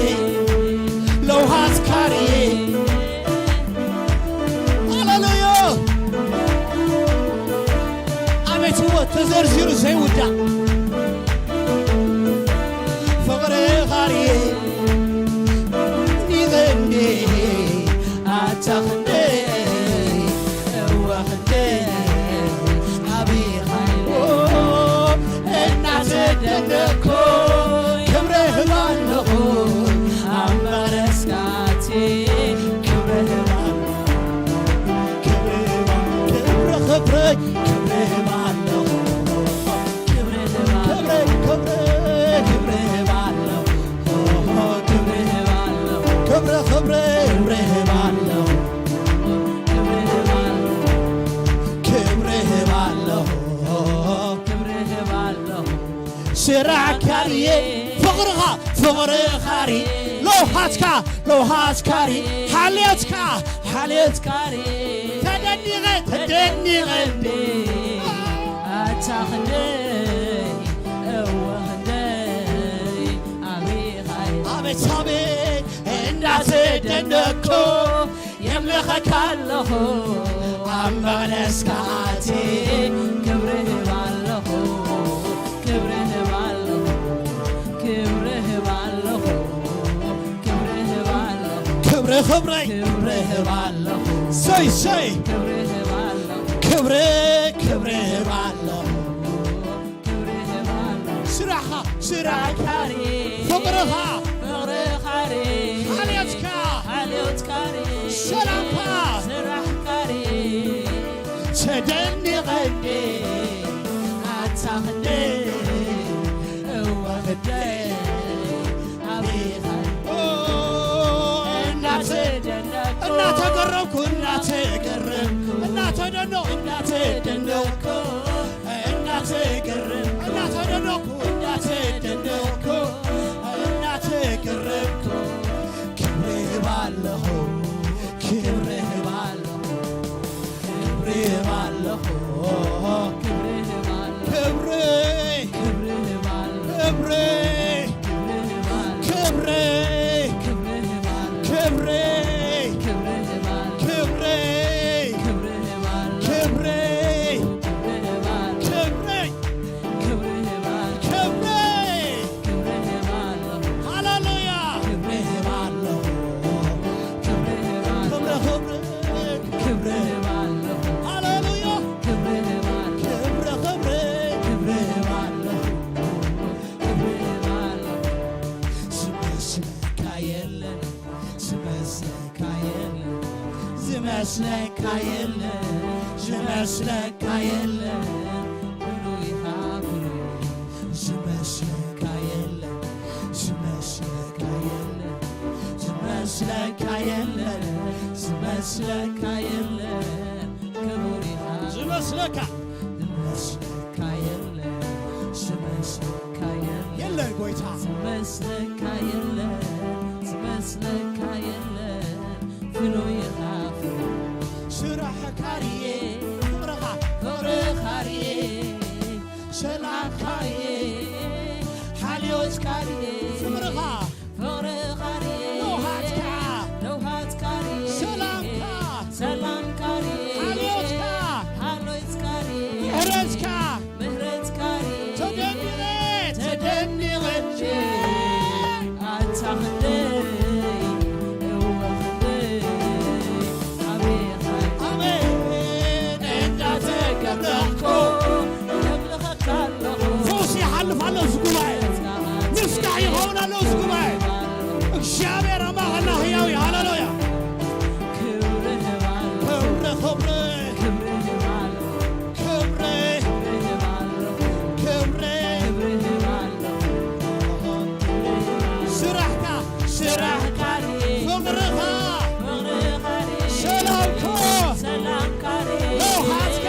ለውሃት ካርየ ሃሌሉያ ኣቤት ህይወት ተዘርዚሩ ዘይውዳእ ፍቕሪ ካርየ ይዘኒ ኣታ ክንደይ እዋ ክንደይ ዓብኻ እናተደነቅኩ ክብረ ህባ ኣለኹ ኣብ መቕደስካቲ ክብረ ህባ ክብረ ክብረ ክብረ ህባ ኣለኹ ክብረ ክብረ ክብረ ክብረ ክብረ ክብረ ክብረ ክብረ ክብረ ክብረ ስራሕ ካርየ ፍቕርኻ ፍቕሪ ካሪ ለውሃትካ ለውሃት ካሪ ሓልዮትካ ሓልዮት ካሪ ተደኒቐ ተደኒቐ እንዴ ኣታ ክንደይ እወ ክንደይ ኣቤኻይ ኣቤት ኣቤት እንዳተደነቅኩ የምልኸካ ኣለኹ ኣብ መቕደስካ ኣቲ ክብሪ ህብ ኣለኹ ክብሪ ህብ ኣለኹ ክብሪ ህብ ኣለኹ ክብሪ ህብ ኣለኹ ክብሪ ክብሪ ክብሪ ህብ ኣለኹ ሰይ ሰይ ክብሪ ህብ ኣለኹ ክብሪ ክብሪ ህብ ኣለኹ ስራሕኻ ስራሕካ ፍቕርኻ ሓልዮትካ ሰላምካ ተደኒቐ እንዴ ኣታ ክንደይ እወ ክንደይ ኣቤኻ እናተደነቅኩ እናተገረምኩ እናተገረምኩ እናተደነቅኩ እናተደነቅኩ እናተገረምኩ እናተደነቅኩ እናተደነቅኩ እናተገረምኩ ክብሪ ህብ ኣለኹ ክብሪ ህብ ኣለኹ ክብሪ ህብ ኣለኹ ክብሪ ህብ ኣለኹ ክብሪ ክብሪ ህብ ኣለኹ ክብሪ ዝመስለካ የለን፣ ዝመስለካ የለን፣ ብሉይ ሃብሉይ። ዝመስለካ የለን፣ ዝመስለካ የለን፣ ዝመስለካ የለን፣ ዝመስለካ የለን፣ ክቡር ኢኻ። ዝመስለካ ዝመስለካ የለን፣ ዝመስለካ የለን፣ የለን ጎይታ። ዝመስለካ የለን፣ ዝመስለካ የለን፣ ፍሉይ ኢኻ ፍሉይ። ስራሕካ ርየ፣ ፍቕርኻ፣ ፍቕርኻ ርየ፣ ሰላምካ ርየ፣ ሓልዮትካ ርየ፣ ፍቕርኻ፣ ፍቕርኻ ርየ፣ ለውሃትካ፣ ለውሃትካ ርየ፣ ሰላምካ፣ ሰላምካ ርየ፣ ሓልዮትካ፣ ሓልዮትካ ርየ፣ ምሕረትካ፣ ምሕረትካ ርየ፣ ተደኒቐ፣ ተደኒቐ፣ ኣታ ክንደይ፣ እወ ክንደይ፣ ኣቤት፣ ኣቤት፣ እንዳተገረምኩ፣ የምልኸካ ኣለኹ። ፈውሲ ይሓልፍ ኣሎ እዚ ጉባኤ። ምስጋዕ ይኸውን ኣሎ እዚ ጉባኤ። እግዚኣብሔር ኣብ ማእኸልና ህያው እዩ። ሃሌሉያ። ክብሪ፣ ክብሪ፣ ክብሪ፣ ክብሪ፣ ስራሕካ፣ ስራሕካ፣ ፍቕርኻ፣ ሰላምካ፣ ለውሃትካ፣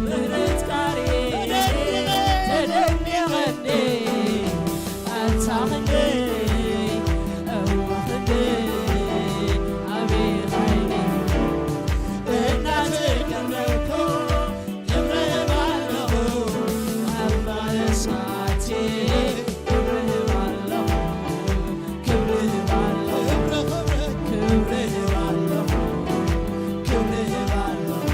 ምሕረትካ፣ ተደኒቐ፣ ተደኒቐኒ፣ ኣታ ክንደይ፣ እወ ክንደይ፣ ኣቤት ሓይሊ፣ እናተገረምኩ፣ ክብሪ እህብ ኣለኹ፣ ኣብ ማእለስ መዓልቲ፣ ክብሪ እህብ ኣለኹ፣ ክብሪ እህብ ኣለኹ፣ ክብሪ እህብ ኣለኹ፣ ክብሪ እህብ ኣለኹ፣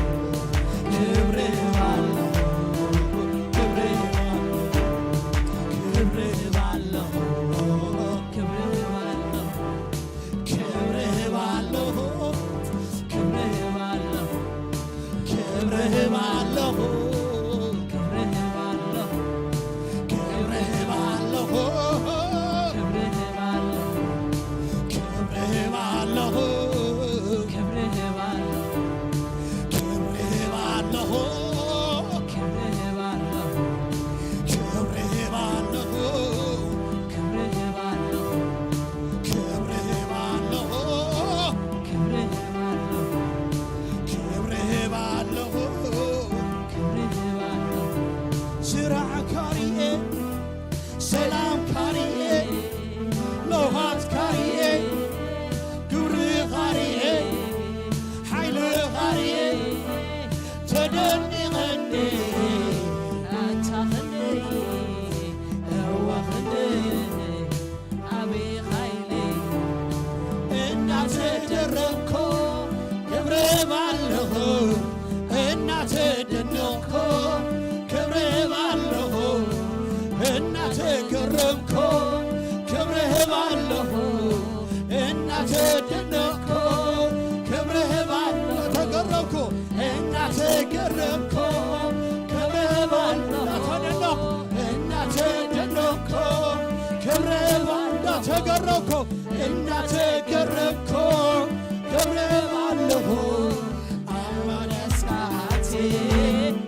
ክብሪ እህብ ኣለኹ፣ ክብሪ እህብ ኣለኹ፣ ክብሪ እህብ ኣለኹ፣ ክብሪ እህብ ኣለኹ። ክብሪ እህብ ኣለኹ፣ ክብሪ እህብ ኣለኹ፣ ክብሪ እህብ ኣለኹ፣ ክብሪ እህብ ኣለኹ፣ ክብሪ እህብ ኣለኹ፣ ክብሪ እህብ ኣለኹ፣ ክብሪ እህብ ኣለኹ፣ ክብሪ እህብ ኣለኹ፣ ክብሪ እህብ ኣለኹ፣ ክብሪ እህብ ኣለኹ፣ ክብሪ እህብ ኣለኹ። ክብሪ እህብ ኣለኹ፣ ክብሪ እህብ ኣለኹ፣ ክብሪ እህብ ኣለኹ፣ ክብሪ እህብ ኣለኹ። ስራሕካ ርኤ፣ ሰላምካ ርኤ፣ ለውሃትካ ርኤ፣ ክብርኻ ርኤ፣ ሓይልኻ ርኤ፣ ተደኒቐኒ ኣታ ክንደይ፣ እወ ክንደይ። ኣቤት ሓይሊ እናተገረምኩ ክብሪ እህብ ኣለኹ፣ እናተደነቕኩ ክብሪ እህብ ኣለኹ፣ እናተገረምኩ ክብሪ እህብ ኣለኹ፣ እናተደነቕኩ ክብሪ እህብ ኣለኹ። ተገረምኩ እናተገረምኩ ክብሪ እህብ ኣለኹ፣ እናተደነቕኩ እናተደነቅኩ ክብረ ባንዳ ተገረምኩ እናተገረምኩ ክብረ ባለኹ ኣማዳስካቲ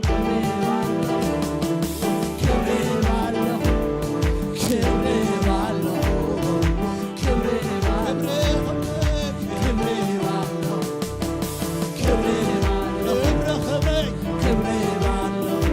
ክብረ ባለኹ ክብረ ባለኹ ክብረ ባለኹ ክብረ ባለኹ ክብረ ባለኹ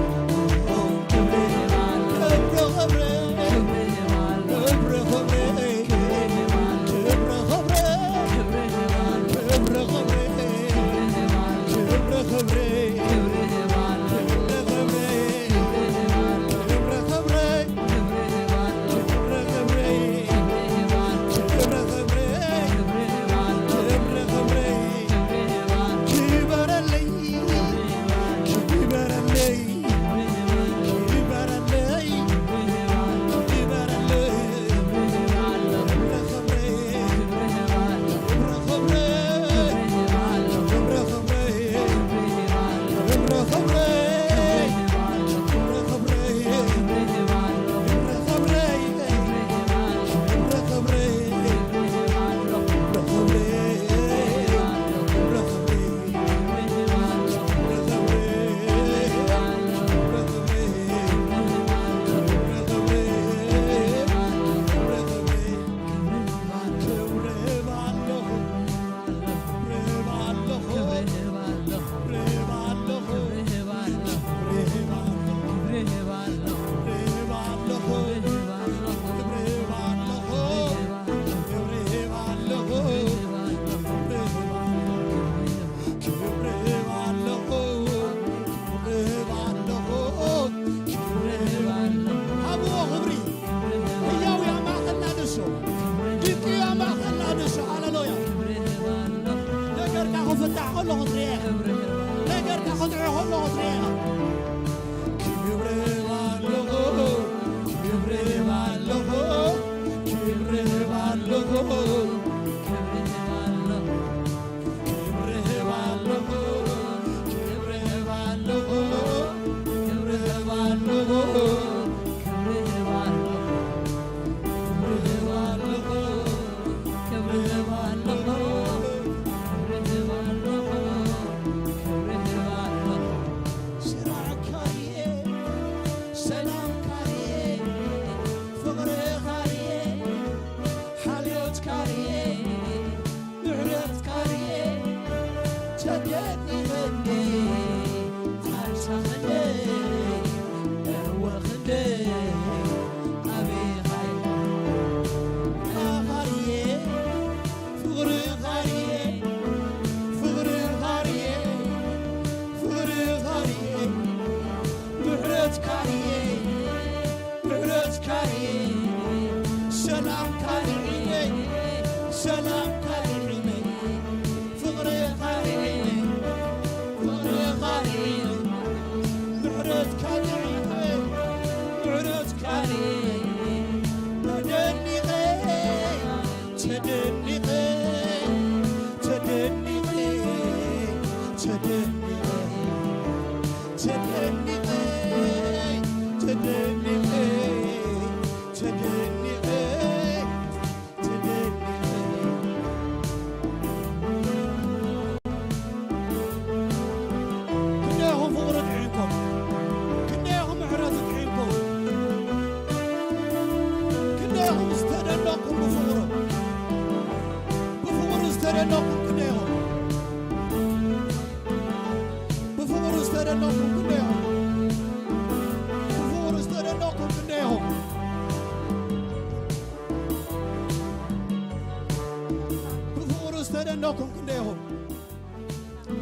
ዘለኩም ክንደይ ኢኹም?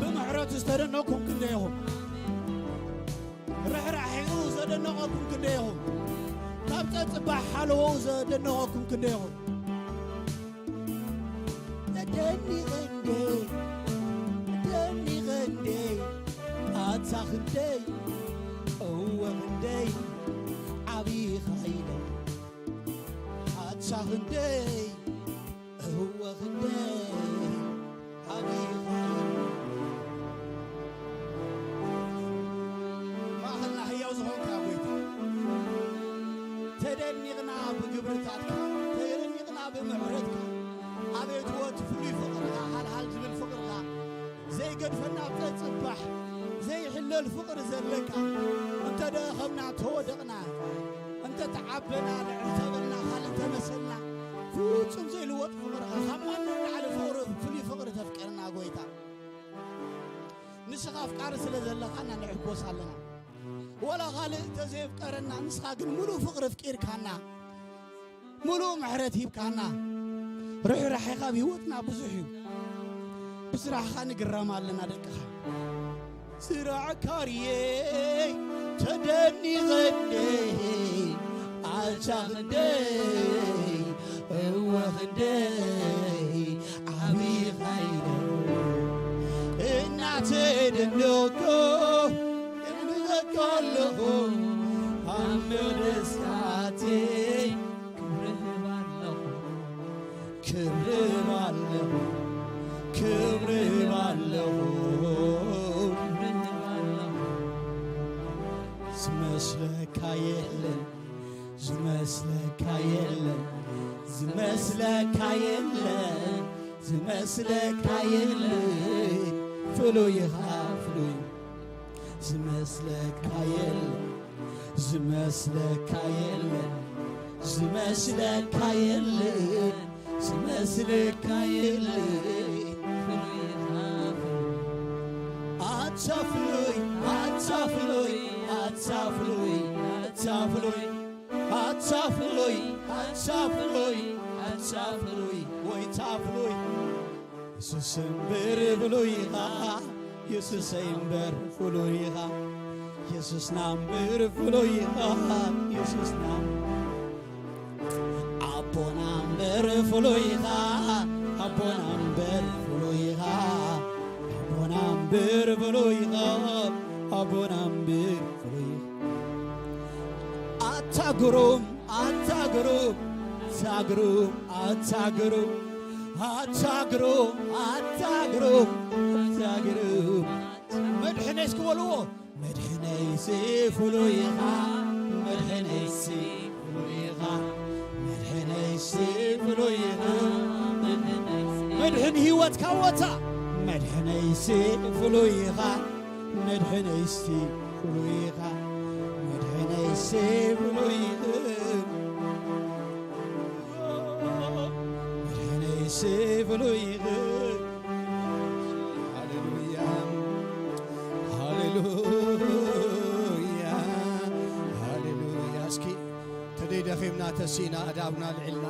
ብምሕረቱ ዝተደነቕኩም ክንደይ ኢኹም? ርሕራሒኡ ዘደነቐኩም ክንደይ ኢኹም? ካብ ጸጽባሕ ሓለዎኡ ዘደነቐኩም ክንደይ ኢኹም? ተደኒቐ እንዴ፣ ተደኒቐ እንዴ፣ ኣታ ክንደይ፣ እወ ክንደይ ዓብኻ ኢለ፣ ኣታ ክንደይ፣ እወ ክንደይ ዓብኻ ኢለ። ማእኸልና ህያው ዝኾንካ ጎይታ፣ ተደኒቕና ብግብርታትካ፣ ተደኒቕና ብምሕረትካ። ኣቤቱ፣ እቲ ፍሉይ ፍቕርኻ፣ ሃልሃል ዝብል ፍቕርኻ፣ ዘይገድፈና፣ ኣብ ጸጽባሕ ዘይሕለል ፍቕሪ ዘለካ፣ እንተ ደኸምና፣ እንተ ወደቕና፣ እንተ ተዓበና፣ ልዕል ተበልና፣ ካልእ እንተ መሰልና፣ ፍጹም ዘይልወጥ ፍቕርኻ፣ ካብ ማንም ንላዕሊ ፍቕሪ፣ ፍሉይ ፍቕሪ ተፍቅረና ጎይታ። ንስኻ ኣፍቃሪ ስለ ዘለኻና ንሕጎስ ኣለና። ወላ ካልእ እንተ ዘየፍቀረና፣ ንስኻ ግን ምሉእ ፍቕሪ ኣፍቂርካና። ምሉእ ምሕረት ሂብካና። ርሕራሕኻ ኣብ ህይወትና ብዙሕ እዩ። ብስራሕኻ ንግረም ኣለና ደቅኻ። ስራሕካ ርየ ተደኒቐ እንዴ፣ ኣታ ክንደይ፣ እወ ክንደይ ዓብኻ ኢለ እናተደነቕኩ እምልኸካ ኣለኹ ኣብ መቕደስካ ኣትየ ክብሪ እህብ ኣለኹ፣ ክብሪ እህብ ኣለኹ፣ ክብሪ እህብ ኣለኹ፣ ክብሪ እህብ ኣለኹ። ዝመስለካ የለን፣ ዝመስለካ የለን፣ ዝመስለካ የለን፣ ዝመስለካ የለን። ፍሉይ ኢኻ፣ ፍሉይ። ዝመስለካ የለን፣ ዝመስለካ የለን፣ ዝመስለካ የለን፣ ዝመስለካ የለን። ኣታ ፍሉይ፣ ኣታ ፍሉይ፣ ኣታ ፍሉይ፣ ኣታ ፍሉይ፣ ኣታ ፍሉይ፣ ኣታ ፍሉይ፣ ኣታ ፍሉይ፣ ጎይታ ፍሉይ። የሱስ እምበር ፍሉይ ኢኻ፣ የሱሰይ እምበር ፍሉይ ኢኻ፣ የሱስና እምበር ፍሉይ ኢኻ፣ የሱስና። ኣቦና እምበር ፍሉይ ኢኻ፣ ኣቦና እምበር ፍሉይ ኢኻ፣ ኣቦና እምበር ፍሉይ ኢኻ፣ ኣቦና እምበር ፍሉይ ኢኻ። ኣታ ግሩም፣ ኣታ ግሩም፣ ኣታ ግሩም፣ ኣታ ግሩም፣ ኣታ ግሩም፣ ኣታ ግሩም፣ ኣታ ግሩም። መድሕነይ እስኪ በልዎ። መድሕነይሲ ፍሉይ ኢኻ፣ መድሕነይሲ ፍሉይ ኢኻ፣ መድሕነይሲ ፍሉይ ኢኻ። መድሕን ህይወት ካወታ። መድሕነይሲ ፍሉይ ኢኻ፣ መድሕነይሲ ፍሉይ ኢኻ፣ መድሕነይሲ ፍሉይ ኢኻ፣ መድሕነይሲ ፍሉይ ኢኻ። ሃሌሉያ፣ ሃሌሉያ፣ ሃሌሉያ። እስኪ ተደይ ደኺምና ተሲእና ኣእዳውና ኣልዒልና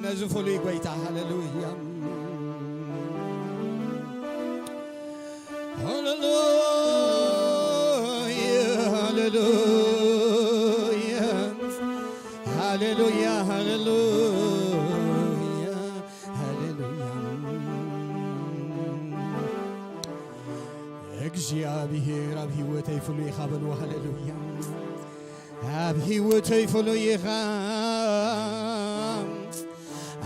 ነዚ ፍሉይ ጎይታ ሃሌሉያ። ሃሌሉያ፣ ሃሌሉያ፣ ሃሌሉያ፣ ሃሌሉያ፣ ሃሌሉያ። እግዚኣብሔር ኣብ ህይወተይ ፍሉይ ኢኻ በልዎ። ሃሌሉያ። ኣብ ህይወተይ ፍሉይ ኢኻ፣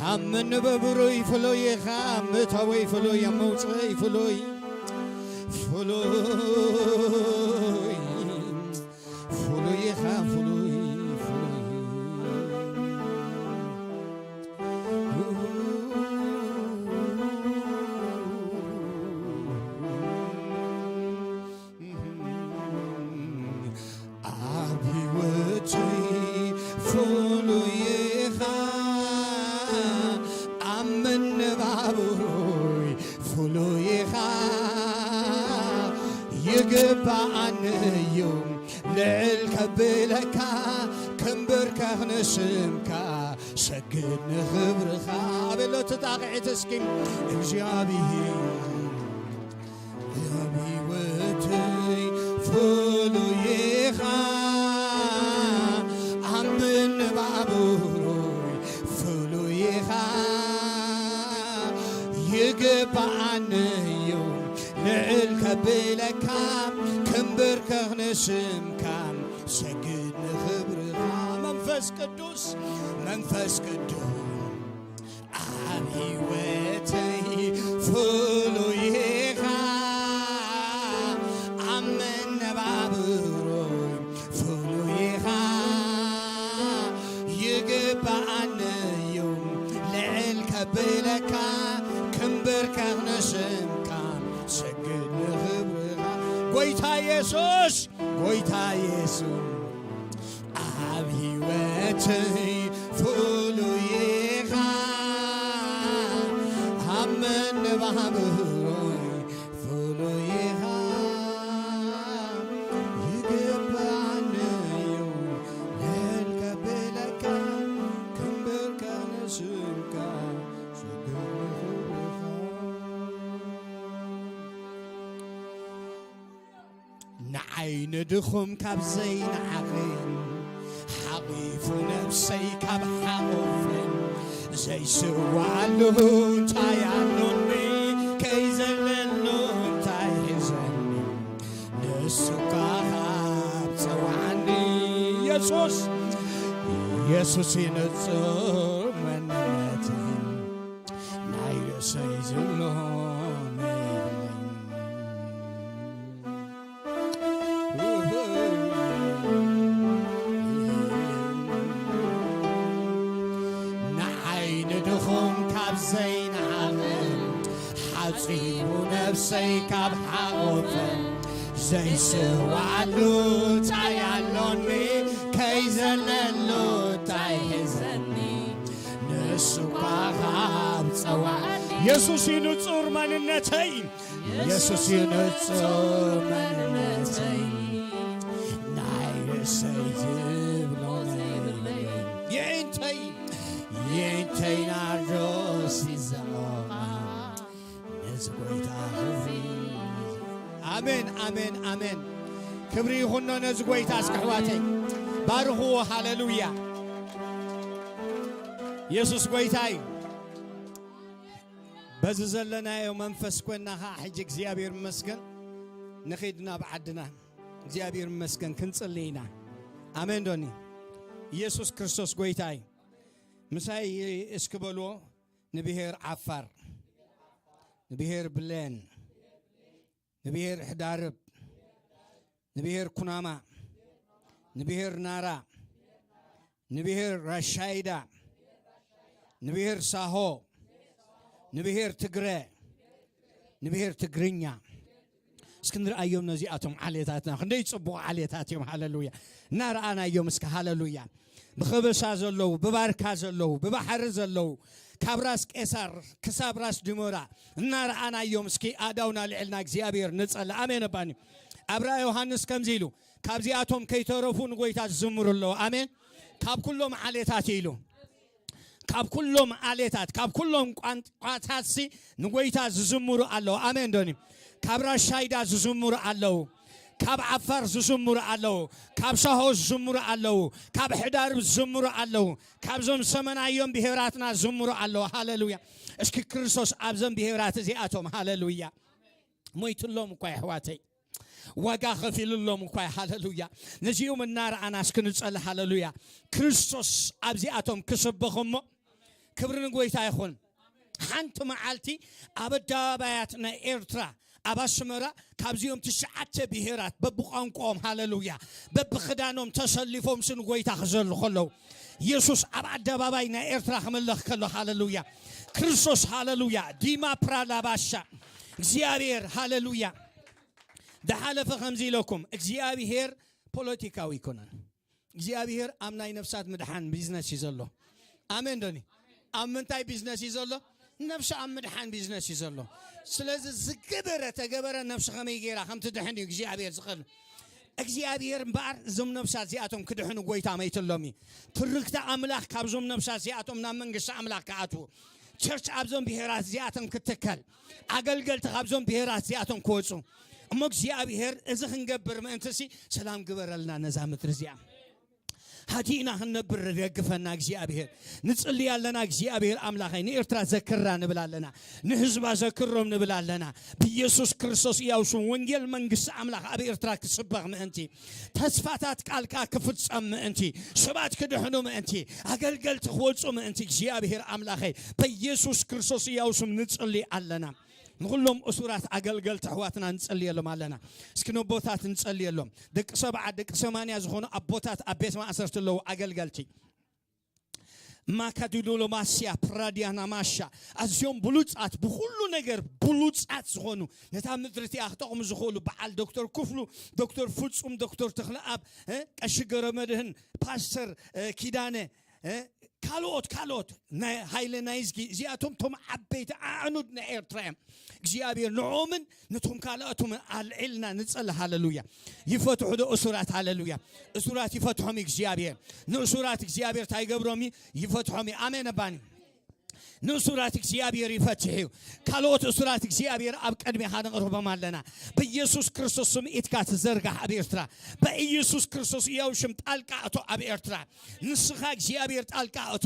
ኣብ መነባብሮይ ፍሉይ ኢኻ፣ ኣብ ምእታወይ ፍሉይ፣ ኣብ መውፅኣይ ፍሉይ፣ ፍሉይ፣ ፍሉይ ኢኻ፣ ፍሉይ፣ ፍሉይ። ኣብ ህይወተይ ፍሉይ ኢኻ፣ ኣብ መነባብሮይ ፍሉይ ኢኻ፣ ይግባኣኒ እዩ ልዕል ከብለካ፣ ክንብርከኽ ንስምካ፣ ሰግድ ንኽብርኻ። ኣበሎ ተጣቕዒት እስኪ እግዚኣብሔር ኣብ ህይወተይ ፍሉይ ኢኻ፣ ኣብ መነባብሮይ ፍሉይ ኢኻ፣ ይግባኣኒ እዩ ልዕል ከብለካ፣ ክንብርከኽ ንስምካ፣ ሰግድ ንኽብርኻ። መንፈስ ቅዱስ፣ መንፈስ ቅዱስ ኣብ ህይወተይ ፍሉይ ኢኻ፣ ኣብ መነባብሮይ ፍሉይ ኢኻ፣ ይግባኣኒ እዩ ልዕል ከብለካ፣ ክንብርከኽ ንስምካ፣ ሰግድ ንኽብርኻ። ጎይታ የሱስ፣ ጎይታ የሱስ ኣብ ህይወተይ ፍሉይ ኢኻ፣ ኣብ መነባብሮይ ፍሉይ ኢኻ፣ ይግባኣኒ እዩ ልዕል ከብለካ፣ ክንብርከኽ ንስምካ፣ ሰግድ ንኽብርኻ። ንዓይ ንድኹም ካብ ዘይንዓቕን፣ ሓቒፉ ነብሰይ ካብ ሓቑፍን፣ ዘይስዋኣሉ እንታይ ኣሎኒ፣ ከይዘለሉ እንታይ ሒዘኒ፣ ንሱ እኳ ካብ ጸዋዓኒ። የሱስ፣ የሱስ እዩ ንጹር መንነተይ፣ ናይ ርእሰይ ዝብሎ የብለይን። ንዓይ ንድኹም ካብ ዘይንዓቕን፣ ሓጺቡ ነብሰይ ካብ ሓቑፍን፣ ዘይስዋኣሉ እንታይ ኣሎኒ፣ ከይዘለሉ እንታይ ሒዘኒ፣ ንሱ እኳ ካብ ጸዋዕ። የሱስ እዩ ንጹር መንነተይ። የሱስ እዩ ንጹር መንነተይ፣ ናይ ርእሰይ ዝብሎ የብለይን። የዒንተይ፣ የዒንተይ ናርዶስ ይዘምራ ነዚ ጎይታ ክብሪ። ኣሜን፣ ኣሜን፣ ኣሜን። ክብሪ ይኹኖ ነዚ ጎይታ። እስኪ ኣሕዋተይ ባርኽዎ። ሃሌሉያ። የሱስ ጎይታ እዩ። በዚ ዘለናዮ መንፈስ ኮይንና ኸዓ ሕጂ እግዚኣብሔር ይመስገን ንኺድ ናብ ዓድና። እግዚኣብሔር ይመስገን ክንጽሊ ኢና። ኣሜን ዶኒ? ኢየሱስ ክርስቶስ ጎይታ እዩ። ምሳይ እስኪ በልዎ፣ ንብሔር ዓፋር፣ ንብሔር ብሌን፣ ንብሔር ሕዳርብ፣ ንብሔር ኩናማ፣ ንብሔር ናራ፣ ንብሔር ራሻይዳ፣ ንብሔር ሳሆ፣ ንብሔር ትግረ፣ ንብሔር ትግርኛ። እስኪ ንርኣዮም ነዚኣቶም ዓሌታትና፣ ክንደይ ጽቡቕ ዓሌታት እዮም። ሃሌሉያ። እናረኣናዮም እስኪ። ሃሌሉያ። ብኸበሳ ዘለዉ፣ ብባርካ ዘለዉ፣ ብባሕሪ ዘለዉ፣ ካብ ራስ ቄሳር ክሳብ ራስ ዲሞራ እናረኣናዮም እስኪ ኣእዳውና ልዕልና እግዚኣብሔር ንጸሊ። ኣሜን። ኣባኒ ኣብርሃ ዮሃንስ ከምዚ ኢሉ፣ ካብዚኣቶም ከይተረፉ ንጎይታ ዝዝምሩ ኣለዉ። ኣሜን። ካብ ኩሎም ዓሌታት ኢሉ፣ ካብ ኩሎም ዓሌታት፣ ካብ ኩሎም ቋንቋታትሲ ንጎይታ ዝዝምሩ ኣለዉ። ኣሜን ዶኒ? ካብ ራሻይዳ ዝዝምሩ ኣለዉ፣ ካብ ዓፋር ዝዝምሩ ኣለዉ፣ ካብ ሳሆ ዝዝምሩ ኣለዉ፣ ካብ ሕዳርብ ዝዝምሩ ኣለዉ፣ ካብዞም ሰመናዮም ብሄራትና ዝዝምሩ ኣለዉ። ሃሌሉያ። እስኪ ክርስቶስ ኣብዘን ብሄራት እዚኣቶም፣ ሃሌሉያ፣ ሞይትሎም እኳ የሕዋተይ፣ ዋጋ ከፊሉሎም እኳ እዩ። ሃሌሉያ። ነዚኦም እናረኣና እስኪ ንጸሊ። ሃሌሉያ። ክርስቶስ ኣብዚኣቶም ክስበኽ እሞ፣ ክብሪ ንጎይታ ይኹን። ሓንቲ መዓልቲ ኣብ ኣደባባያት ናይ ኤርትራ ኣብ ኣስመራ ካብዚኦም ትሽዓተ ብሄራት በብቋንቋኦም፣ ሃሌሉያ፣ በብኽዳኖም ተሰሊፎም ስን ጎይታ ክዘሉ ከለዉ፣ ኢየሱስ ኣብ ኣደባባይ ናይ ኤርትራ ክምለኽ ከሎ፣ ሃሌሉያ፣ ክርስቶስ፣ ሃሌሉያ፣ ዲማ ፕራላባሻ፣ እግዚኣብሔር፣ ሃሌሉያ። ዝሓለፈ ከምዚ ኢለኩም፣ እግዚኣብሔር ፖለቲካዊ ኣይኮነን። እግዚኣብሔር ኣብ ናይ ነፍሳት ምድሓን ቢዝነስ እዩ ዘሎ። ኣሜን ዶኒ? ኣብ ምንታይ ቢዝነስ እዩ ዘሎ? ነብሲ ኣብ ምድሓን ቢዝነስ እዩ ዘሎ። ስለዚ ዝገበረ ተገበረ ነብሲ ከመይ ገይራ ከም ትድሕን እዩ እግዚኣብሔር ዝኽእል። እግዚኣብሔር እምበኣር እዞም ነብሳት እዚኣቶም ክድሕኑ ጎይታ መይትሎም እዩ። ትርክቲ ኣምላኽ ካብዞም ነብሳት እዚኣቶም ናብ መንግስቲ ኣምላኽ ክኣትዉ፣ ቸርች ኣብዞም ብሄራት እዚኣቶም ክትከል፣ ኣገልገልቲ ካብዞም ብሄራት እዚኣቶም ክወፁ እሞ እግዚኣብሔር እዚ ክንገብር ምእንቲ ሲ ሰላም ግበረልና ነዛ ምድሪ እዚኣ። ሃዲእና ክንነብር ደግፈና እግዚኣብሔር። ንጽሊ ኣለና እግዚኣብሔር ኣምላኸይ፣ ንኤርትራ ዘክራ ንብል ኣለና፣ ንህዝባ ዘክሮም ንብል ኣለና። ብኢየሱስ ክርስቶስ እያው ስም ወንጌል መንግስቲ ኣምላኽ ኣብ ኤርትራ ክስበኽ ምእንቲ፣ ተስፋታት ቃልካ ክፍጸም ምእንቲ፣ ሰባት ክድሕኑ ምእንቲ፣ ኣገልገልቲ ክወጹ ምእንቲ እግዚኣብሔር ኣምላኸይ፣ በኢየሱስ ክርስቶስ እያው ስም ንጽሊ ኣለና። ንኹሎም እሱራት ኣገልገልቲ ኣሕዋትና ንጸልየሎም ኣለና። እስኪ ነቦታት ንጸልየሎም። ደቂ ሰብዓ ደቂ ሰማንያ ዝኾኑ ኣቦታት ኣብ ቤት ማእሰርቲ ኣለዉ ኣገልገልቲ። ማካዱሎማስያ ፕራዲያና ማሻ ኣዝዮም ብሉጻት፣ ብኹሉ ነገር ብሉጻት ዝኾኑ፣ ነታ ምድሪ እቲኣ ክጠቕሙ ዝኽእሉ በዓል ዶክተር ክፍሉ፣ ዶክተር ፍጹም፣ ዶክተር ተኽለኣብ፣ እ፣ ቀሺ ገረመድህን፣ ፓስተር፣ እ፣ ኪዳነ፣ እ፣ ካልኦት ካልኦት ናይ ሃይለ ናይዝጊ፣ እዚኣቶም ቶም ዓበይቲ ኣዕኑድ ናይ ኤርትራ እዮም። እግዚኣብሔር ንዕኦምን ነቶም ካልኦቶምን ኣልዒልና ንጸሊ። ሃለሉያ። ይፈትሑ ዶ እሱራት? ሃለሉያ። እሱራት ይፈትሖም እዩ እግዚኣብሔር። ንእሱራት እግዚኣብሔር እንታይ ይገብሮም እዩ? ይፈትሖም እዩ። ኣሜን ኣባኒ። ንእሱራት እግዚኣብሔር ይፈትሕ እዩ። ካልኦት እሱራት እግዚኣብሔር ኣብ ቅድሜኻ ነቕርቦም ኣለና። በኢየሱስ ክርስቶስ ስም ኢድካ ትዘርጋሕ ኣብ ኤርትራ። በኢየሱስ ክርስቶስ እያው ሽም ጣልቃ እቶ ኣብ ኤርትራ። ንስኻ እግዚኣብሔር ጣልቃ እቶ።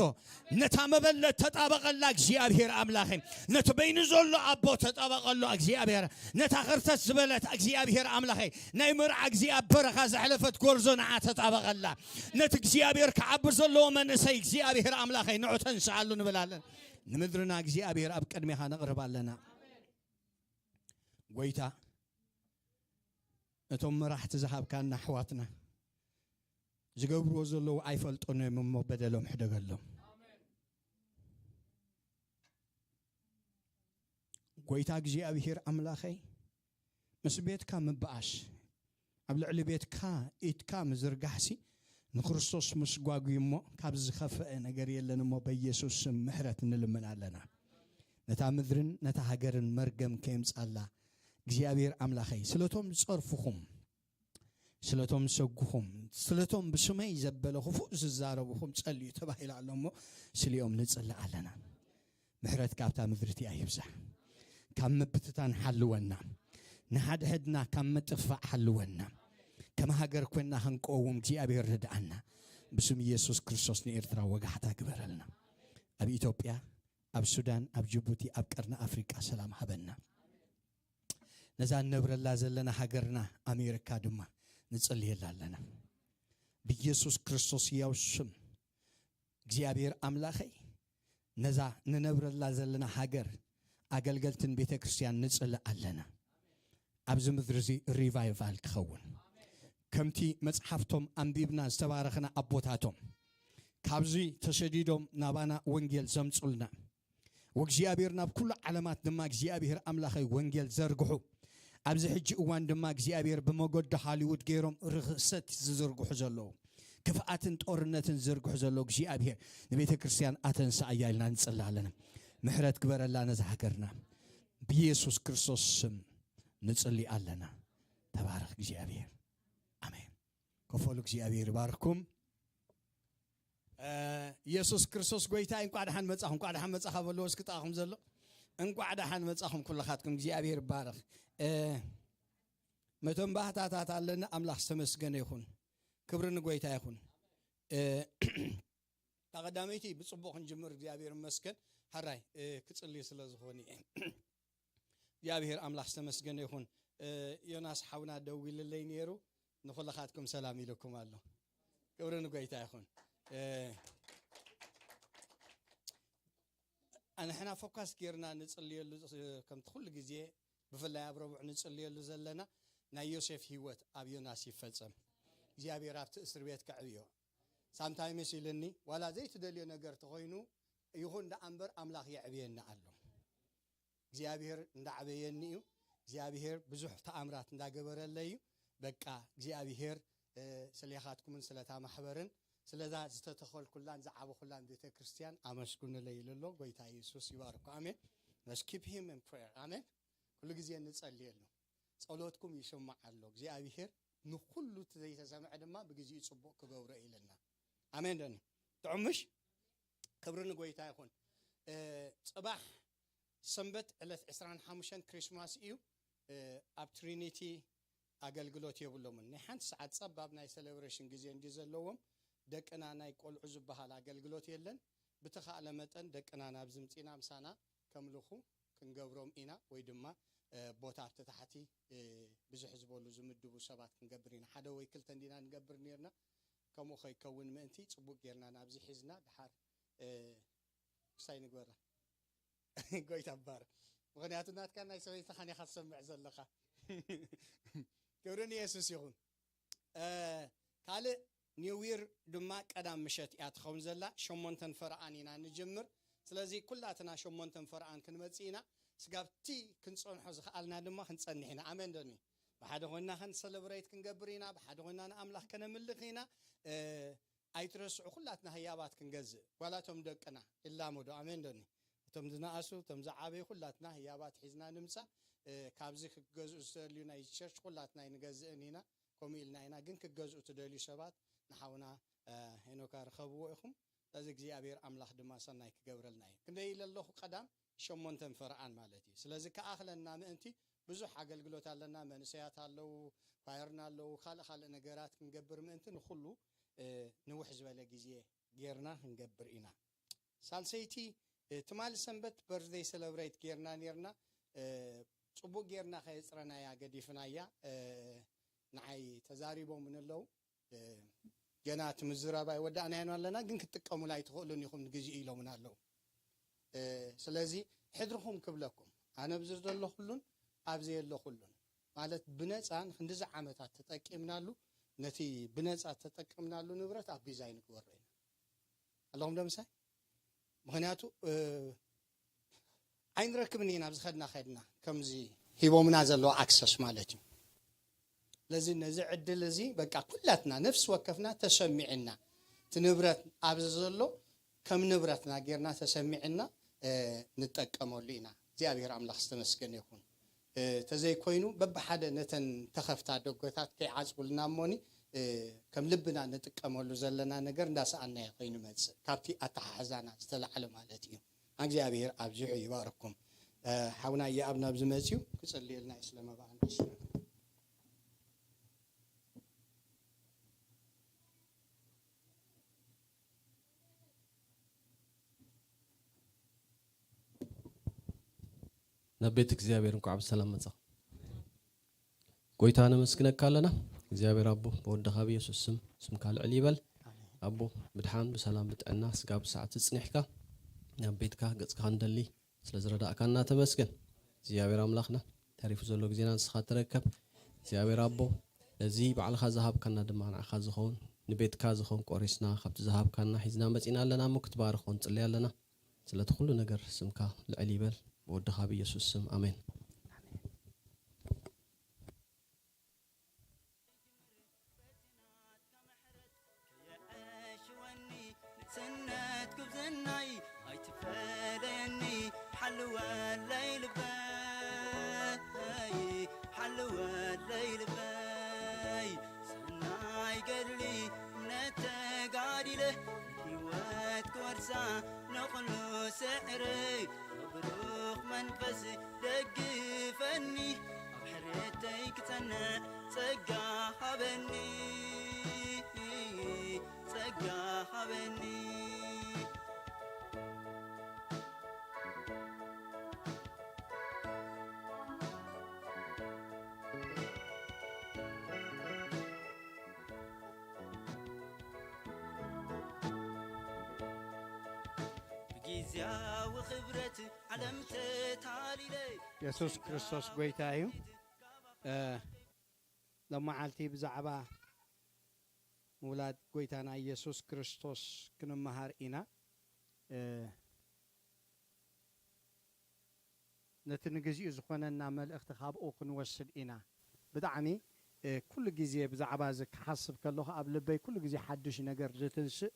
ነታ መበለት ተጣበቐላ እግዚኣብሔር ኣምላኸ። ነቲ በይኑ ዘሎ ኣቦ ተጣበቐሉ እግዚኣብሔር። ነታ ኽርተት ዝበለት እግዚኣብሔር ኣምላኸ። ናይ መርዓ ግዜ ኣብ በረኻ ዘሕለፈት ጎርዞ ንዓ ተጣበቐላ። ነቲ እግዚኣብሔር ክዓቢ ዘለዎ መንእሰይ እግዚኣብሔር ኣምላኸ ንዑ ተንስኣሉ ንብል ኣለና። ንምድርና እግዚኣብሔር ኣብ ቅድሜኻ ነቕርብ ኣለና። ጎይታ፣ እቶም መራሕቲ ዝሃብካና ኣሕዋትና ዝገብርዎ ዘለዉ ኣይፈልጡን እዮም እሞ በደሎም ሕደገሎም። ጎይታ እግዚኣብሔር ኣምላኸይ፣ ምስ ቤትካ ምብኣስ፣ ኣብ ልዕሊ ቤትካ ኢድካ ምዝርጋሕሲ ንክርስቶስ ምስጓጉ እሞ ካብዚ ዝኸፍአ ነገር የለን እሞ በኢየሱስ ስም ምሕረት ንልምን ኣለና። ነታ ምድርን ነታ ሃገርን መርገም ከየምጻላ እግዚኣብሔር ኣምላኸይ፣ ስለቶም ዝጸርፉኹም፣ ስለቶም ዝሰጉኹም፣ ስለቶም ብስመይ ዘበለ ክፉእ ዝዛረቡኹም ጸልዩ ተባሂሉ ኣሎ እሞ ስሊኦም ንጽሊ ኣለና። ምሕረት ካብታ ምድሪ እቲኣ ይብዛሕ። ካብ ምብትታን ሓልወና። ንሓድሕድና ካብ ምጥፍፋእ ሓልወና። ከም ሃገር ኮይንና ክንቀውም እግዚኣብሔር ርድኣና። ብስም ኢየሱስ ክርስቶስ ንኤርትራ ወጋሕታ ግበረልና። ኣብ ኢትዮጵያ፣ ኣብ ሱዳን፣ ኣብ ጅቡቲ፣ ኣብ ቀርኒ ኣፍሪቃ ሰላም ሃበና። ነዛ ንነብረላ ዘለና ሃገርና ኣሜሪካ ድማ ንጽልየላ ኣለና። ብኢየሱስ ክርስቶስ ሕያው ስም እግዚኣብሔር ኣምላኸይ፣ ነዛ ንነብረላ ዘለና ሃገር ኣገልገልትን ቤተ ክርስቲያን ንጽሊ ኣለና። ኣብዚ ምድሪ እዚ ሪቫይቫል ክኸውን፣ ከምቲ መጽሓፍቶም ኣንቢብና ዝተባረኽና ኣቦታቶም ካብዚ ተሰዲዶም ናባና ወንጌል ዘምጹልና፣ ወእግዚኣብሔር ናብ ኩሉ ዓለማት ድማ እግዚኣብሔር ኣምላኸይ ወንጌል ዘርግሑ። ኣብዚ ሕጂ እዋን ድማ እግዚኣብሔር ብመገዲ ሃሊውድ ገይሮም ርኽሰት ዝዝርግሑ ዘለዉ፣ ክፍኣትን ጦርነትን ዝዝርግሑ ዘለዉ እግዚኣብሔር ንቤተ ክርስቲያን ኣተንስኣያ ኢልና ንጽሊ ኣለና። ምሕረት ግበረላ ነዛ ሃገርና። ብኢየሱስ ክርስቶስ ስም ንጽሊ ኣለና። ተባረኽ እግዚኣብሔር። ኣሜን። ከፈሉ እግዚኣብሔር ይባርክኩም። እ፣ ኢየሱስ ክርስቶስ ጎይታ እዩ። እንቋዕ ደሓን መጻኹም፣ እንቋዕ ደሓን መጻኻ በልዎ እስኪ ጥቓኹም ዘሎ። እንቋዕ ደሓን መጻኹም ኩልኻትኩም፣ እግዚኣብሔር ይባረኽ። እ፣ መቶም ባህታታት ኣለና፣ ኣምላኽ ዝተመስገነ ይኹን። ክብሪ ንጎይታ ይኹን። እ፣ እታ ቀዳመይቲ ብጽቡቕ ክንጅምር እግዚኣብሔር ይመስገን። ሓራይ፣ እ፣ ክጽልይ ስለ ዝኾነ እየ። እግዚኣብሔር ኣምላኽ ዝተመስገነ ይኹን። እ፣ ዮናስ ሓውና ደዊልለይ ነይሩ፣ ንኹልኻትኩም ሰላም ኢልኩም ኣሎ። ክብሪ ንጎይታ ይኹን። እ፣ ንሕና ፎካስ ጌርና ንጽልየሉ፣ እ፣ ከምቲ ኩሉ ግዜ ብፍላይ ኣብ ረቡዕ ንጽልየሉ ዘለና ናይ ዮሴፍ ህይወት ኣብ ዮናስ ይፈጸም። እግዚኣብሔር ኣብቲ እስር ቤት ከዕብዮ። ሳምታይምስ ኢልኒ፣ ዋላ ዘይትደልዮ ነገር ተኾይኑ ይኹን ደኣ እምበር ኣምላኽ የዕብየኒ ኣሎ። እግዚኣብሔር እንዳዓበየኒ እዩ። እግዚኣብሔር ብዙሕ ተኣምራት እንዳገበረለይ እዩ። በቃ እግዚኣብሔር፣ እ፣ ስሌኻትኩምን ስለታ ማሕበርን ስለዛ ዝተተኸልኩላን ዝዓበኹላን ቤተ ክርስቲያን ኣመስግኑለይ ኢሉ ኣሎ። ጎይታ የሱስ ይባርኮ። ኣሜን። Let's keep him in prayer. ኣሜን። ኩሉ ግዜ ንጸልየሉ። ጸሎትኩም ይስማዕ ኣሎ እግዚኣብሔር። ንኹሉ እቲ ዘይተሰምዐ ድማ ብግዜኡ ጽቡቕ ክገብሮ ኢልና። ኣሜን። ደኒ ጥዑምሽ ክብሪ ንጎይታ ይኹን። ጽባሕ ሰንበት ዕለት ዕስራን ሓሙሽተን ክሪስማስ እዩ። ኣብ ትሪኒቲ ኣገልግሎት የብሎምን። ናይ ሓንቲ ሰዓት ጸባብ ናይ ሴሌብሬሽን ግዜ እንዲ ዘለዎም፣ ደቅና ናይ ቆልዑ ዝበሃል ኣገልግሎት የለን። ብተኻእለ መጠን ደቅና ናብ ዝምጺና ምሳና ከምልኹ ክንገብሮም ኢና፣ ወይ ድማ ቦታ ኣብቲ ታሕቲ ብዙሕ ዝበሉ ዝምድቡ ሰባት ክንገብር ኢና። ሓደ ወይ ክልተ እንዲና ንገብር ነርና። ከምኡ ከይከውን ምእንቲ ጽቡቅ ጌርና ናብዚ ሒዝና ድሓር ክሳይ ንግበራ። ጎይታ ባር፣ ምኽንያቱ ናትካ ናይ ሰበይትኻን ኢኻ ትሰምዕ ዘለኻ። ክብሪ ንየሱስ ይኹን። ካልእ ኒው ይር ድማ ቀዳም ምሸት እያ ትኸውን ዘላ። ሸሞንተን ፈርኣን ኢና ንጅምር። ስለዚ ኩላትና ሸሞንተን ፈርኣን ክንመጽእ ኢና። ስጋብቲ ክንጸንሖ ዝኸኣልና ድማ ክንጸንሕ ኢና። ኣሜን ዶኒ? ብሓደ ኮይንና ከን ሰለብሬት ክንገብር ኢና። ብሓደ ኮይንና ንኣምላኽ ከነምልኽ ኢና። ኣይትረስዑ፣ ኩላትና ህያባት ክንገዝእ፣ ጓላቶም ደቅና ይላመዱ። ኣሜን ዶኒ? እቶም ዝነኣሱ፣ እቶም ዝዓበዩ፣ ኩላትና ህያባት ሒዝና ንምጻእ። ካብዚ ክገዝኡ ዝደልዩ ናይ ቸርች ኩላትና ኣይንገዝእን ኢና። ከምኡ ኢልና ኢና። ግን ክገዝኡ ትደልዩ ሰባት ንሓውና ሄኖካ ርኸብዎ ኢኹም። ስለዚ እግዚኣብሔር ኣምላኽ ድማ ሰናይ ክገብረልና እዩ። ክንደይ ኢለ ኣለኹ? ቀዳም ሸሞንተን ፈርኣን ማለት እዩ። ስለዚ ከኣኽለና ምእንቲ ብዙሕ ኣገልግሎት ኣለና። መንእሰያት ኣለዉ፣ ኳየርና ኣለዉ፣ ካልእ ካልእ ነገራት ክንገብር ምእንቲ ንኹሉ ንውሕ ዝበለ ግዜ ጌርና ክንገብር ኢና። ሳልሰይቲ ትማሊ ሰንበት በርዝደይ ሰለብሬት ጌርና ኔርና። ጽቡቅ ጌርና ከየጽረናያ ገዲፍናያ። ንዓይ ተዛሪቦምን ኣለዉ። ገና እቲ ምዝራብ ኣይወዳእናዮን ኣለና፣ ግን ክትጥቀሙሉ ኣይትኽእሉን ኢኹም ንግዜኡ ኢሎምና ኣለዉ። ስለዚ ሕድርኹም ክብለኩም፣ ኣነ ኣብዚ ዘለኹሉን ኣብ ዘየለኹሉን ማለት ብነፃ ንክንድዚ ዓመታት ተጠቂምናሉ፣ ነቲ ብነፃ ተጠቅምናሉ ንብረት ኣብ ቢዛ ኣይንግበሮ ኢና። ኣለኹም ዶ ምሳይ? ምኽንያቱ ኣይንረክብን ኢና፣ ኣብዚ ከድና ከድና ከምዚ ሂቦምና ዘለዎ ኣክሰስ ማለት እዩ። ስለዚ ነዚ ዕድል እዚ በቃ ኩላትና ነፍሲ ወከፍና ተሰሚዕና፣ እቲ ንብረት ኣብዚ ዘሎ ከም ንብረትና ጌርና ተሰሚዕና ንጠቀመሉ ኢና። እግዚኣብሔር ኣምላኽ ዝተመስገነ ይኹን። ተዘይኮይኑ በብሓደ ነተን ተኸፍታ ደጎታት ከይዓጽውልና እሞኒ፣ ከም ልብና ንጥቀመሉ ዘለና ነገር እንዳሰኣናዮ ኮይኑ መጽእ፣ ካብቲ ኣተሓሕዛና ዝተላዕለ ማለት እዩ። እግዚኣብሔር ኣብዚሑ ይባርኩም። ሓውና እየኣብ ናብዚ መጽዩ ክጽልየልና እዩ ስለ መባእና። ናብ ቤት እግዚኣብሔር እንኳዕ ብሰላም መጻ። ጎይታ ነመስግነካ ኣለና እግዚኣብሔር ኣቦ፣ ብወድኻ ብየሱስ ስም ስምካ ልዕል ይበል። ኣቦ ብድሓን ብሰላም ብጥዕና ስጋ ብሰዓት ጽኒሕካ ናብ ቤትካ ገጽካ ክንደሊ ስለ ዝረዳእካና ተመስገን እግዚኣብሔር ኣምላኽና። ተሪፉ ዘሎ ግዜና ንስኻ ትረከብ እግዚኣብሔር ኣቦ። እዚ ባዕልኻ ዝሃብካና ድማ ንዓኻ ዝኸውን ንቤትካ ዝኸውን ቆሪስና ካብቲ ዝሃብካና ሒዝና መጺና ኣለና እሞ ክትባርኾ ንጽሊ ኣለና። ስለቲ ኩሉ ነገር ስምካ ልዕል ይበል። ብወድኻ ብየሱስ ስም ኣሜን። ስነት ክብዝናይ ኣይትፈለየኒ ሓልወለይ ልበይ ሓልወለይ ልበይ ሰናይ ገድሊ እምነት ተጋዲለ ህይወት ክወርሳ ንኹሉ ስዕረ ብሩኽ መንፈስ ደግፈኒ ኣብ ሕርየተይ ክጸንዕ ጸጋ ሃበኒ ጸጋ ሃበኒ ብግዝያዊ ክብረት ዓለም ተታሊለ የሱስ ክርስቶስ ጎይታ እዩ። ሎመዓልቲ ብዛዕባ ምውላድ ጎይታና ኢየሱስ ክርስቶስ ክንመሃር ኢና። ነቲ ንግዚኡ ዝኾነና መልእኽቲ ካብኡ ክንወስድ ኢና። ብጣዕሚ እ፣ ኩሉ ግዜ ብዛዕባ እዚ ክሓስብ ከለኹ ኣብ ልበይ ኩሉ ግዜ ሓድሽ ነገር ዝትንስእ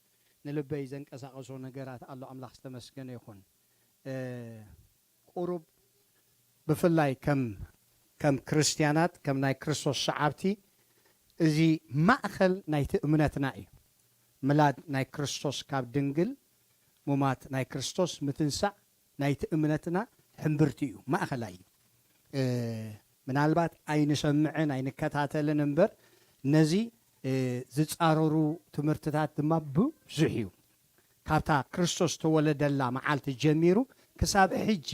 ንልበይ ዘንቀሳቐሶ ነገራት ኣሎ። ኣምላኽ ዝተመስገነ ይኹን። እ፣ ቁሩብ ብፍላይ ከም፣ ከም ክርስትያናት፣ ከም ናይ ክርስቶስ ሰዓብቲ፣ እዚ ማእከል ናይቲ እምነትና እዩ። ምላድ ናይ ክርስቶስ ካብ ድንግል፣ ሙማት ናይ ክርስቶስ፣ ምትንሳእ ናይቲ እምነትና ሕምብርቲ እዩ፣ ማእከላይ እዩ። እ፣ ምናልባት ኣይንሰምዕን ኣይንከታተልን እምበር፣ ነዚ፣ እ፣ ዝጻረሩ ትምህርትታት ድማ ብዙሕ እዩ። ካብታ ክርስቶስ ተወለደላ መዓልቲ ጀሚሩ ክሳብ ሕጂ፣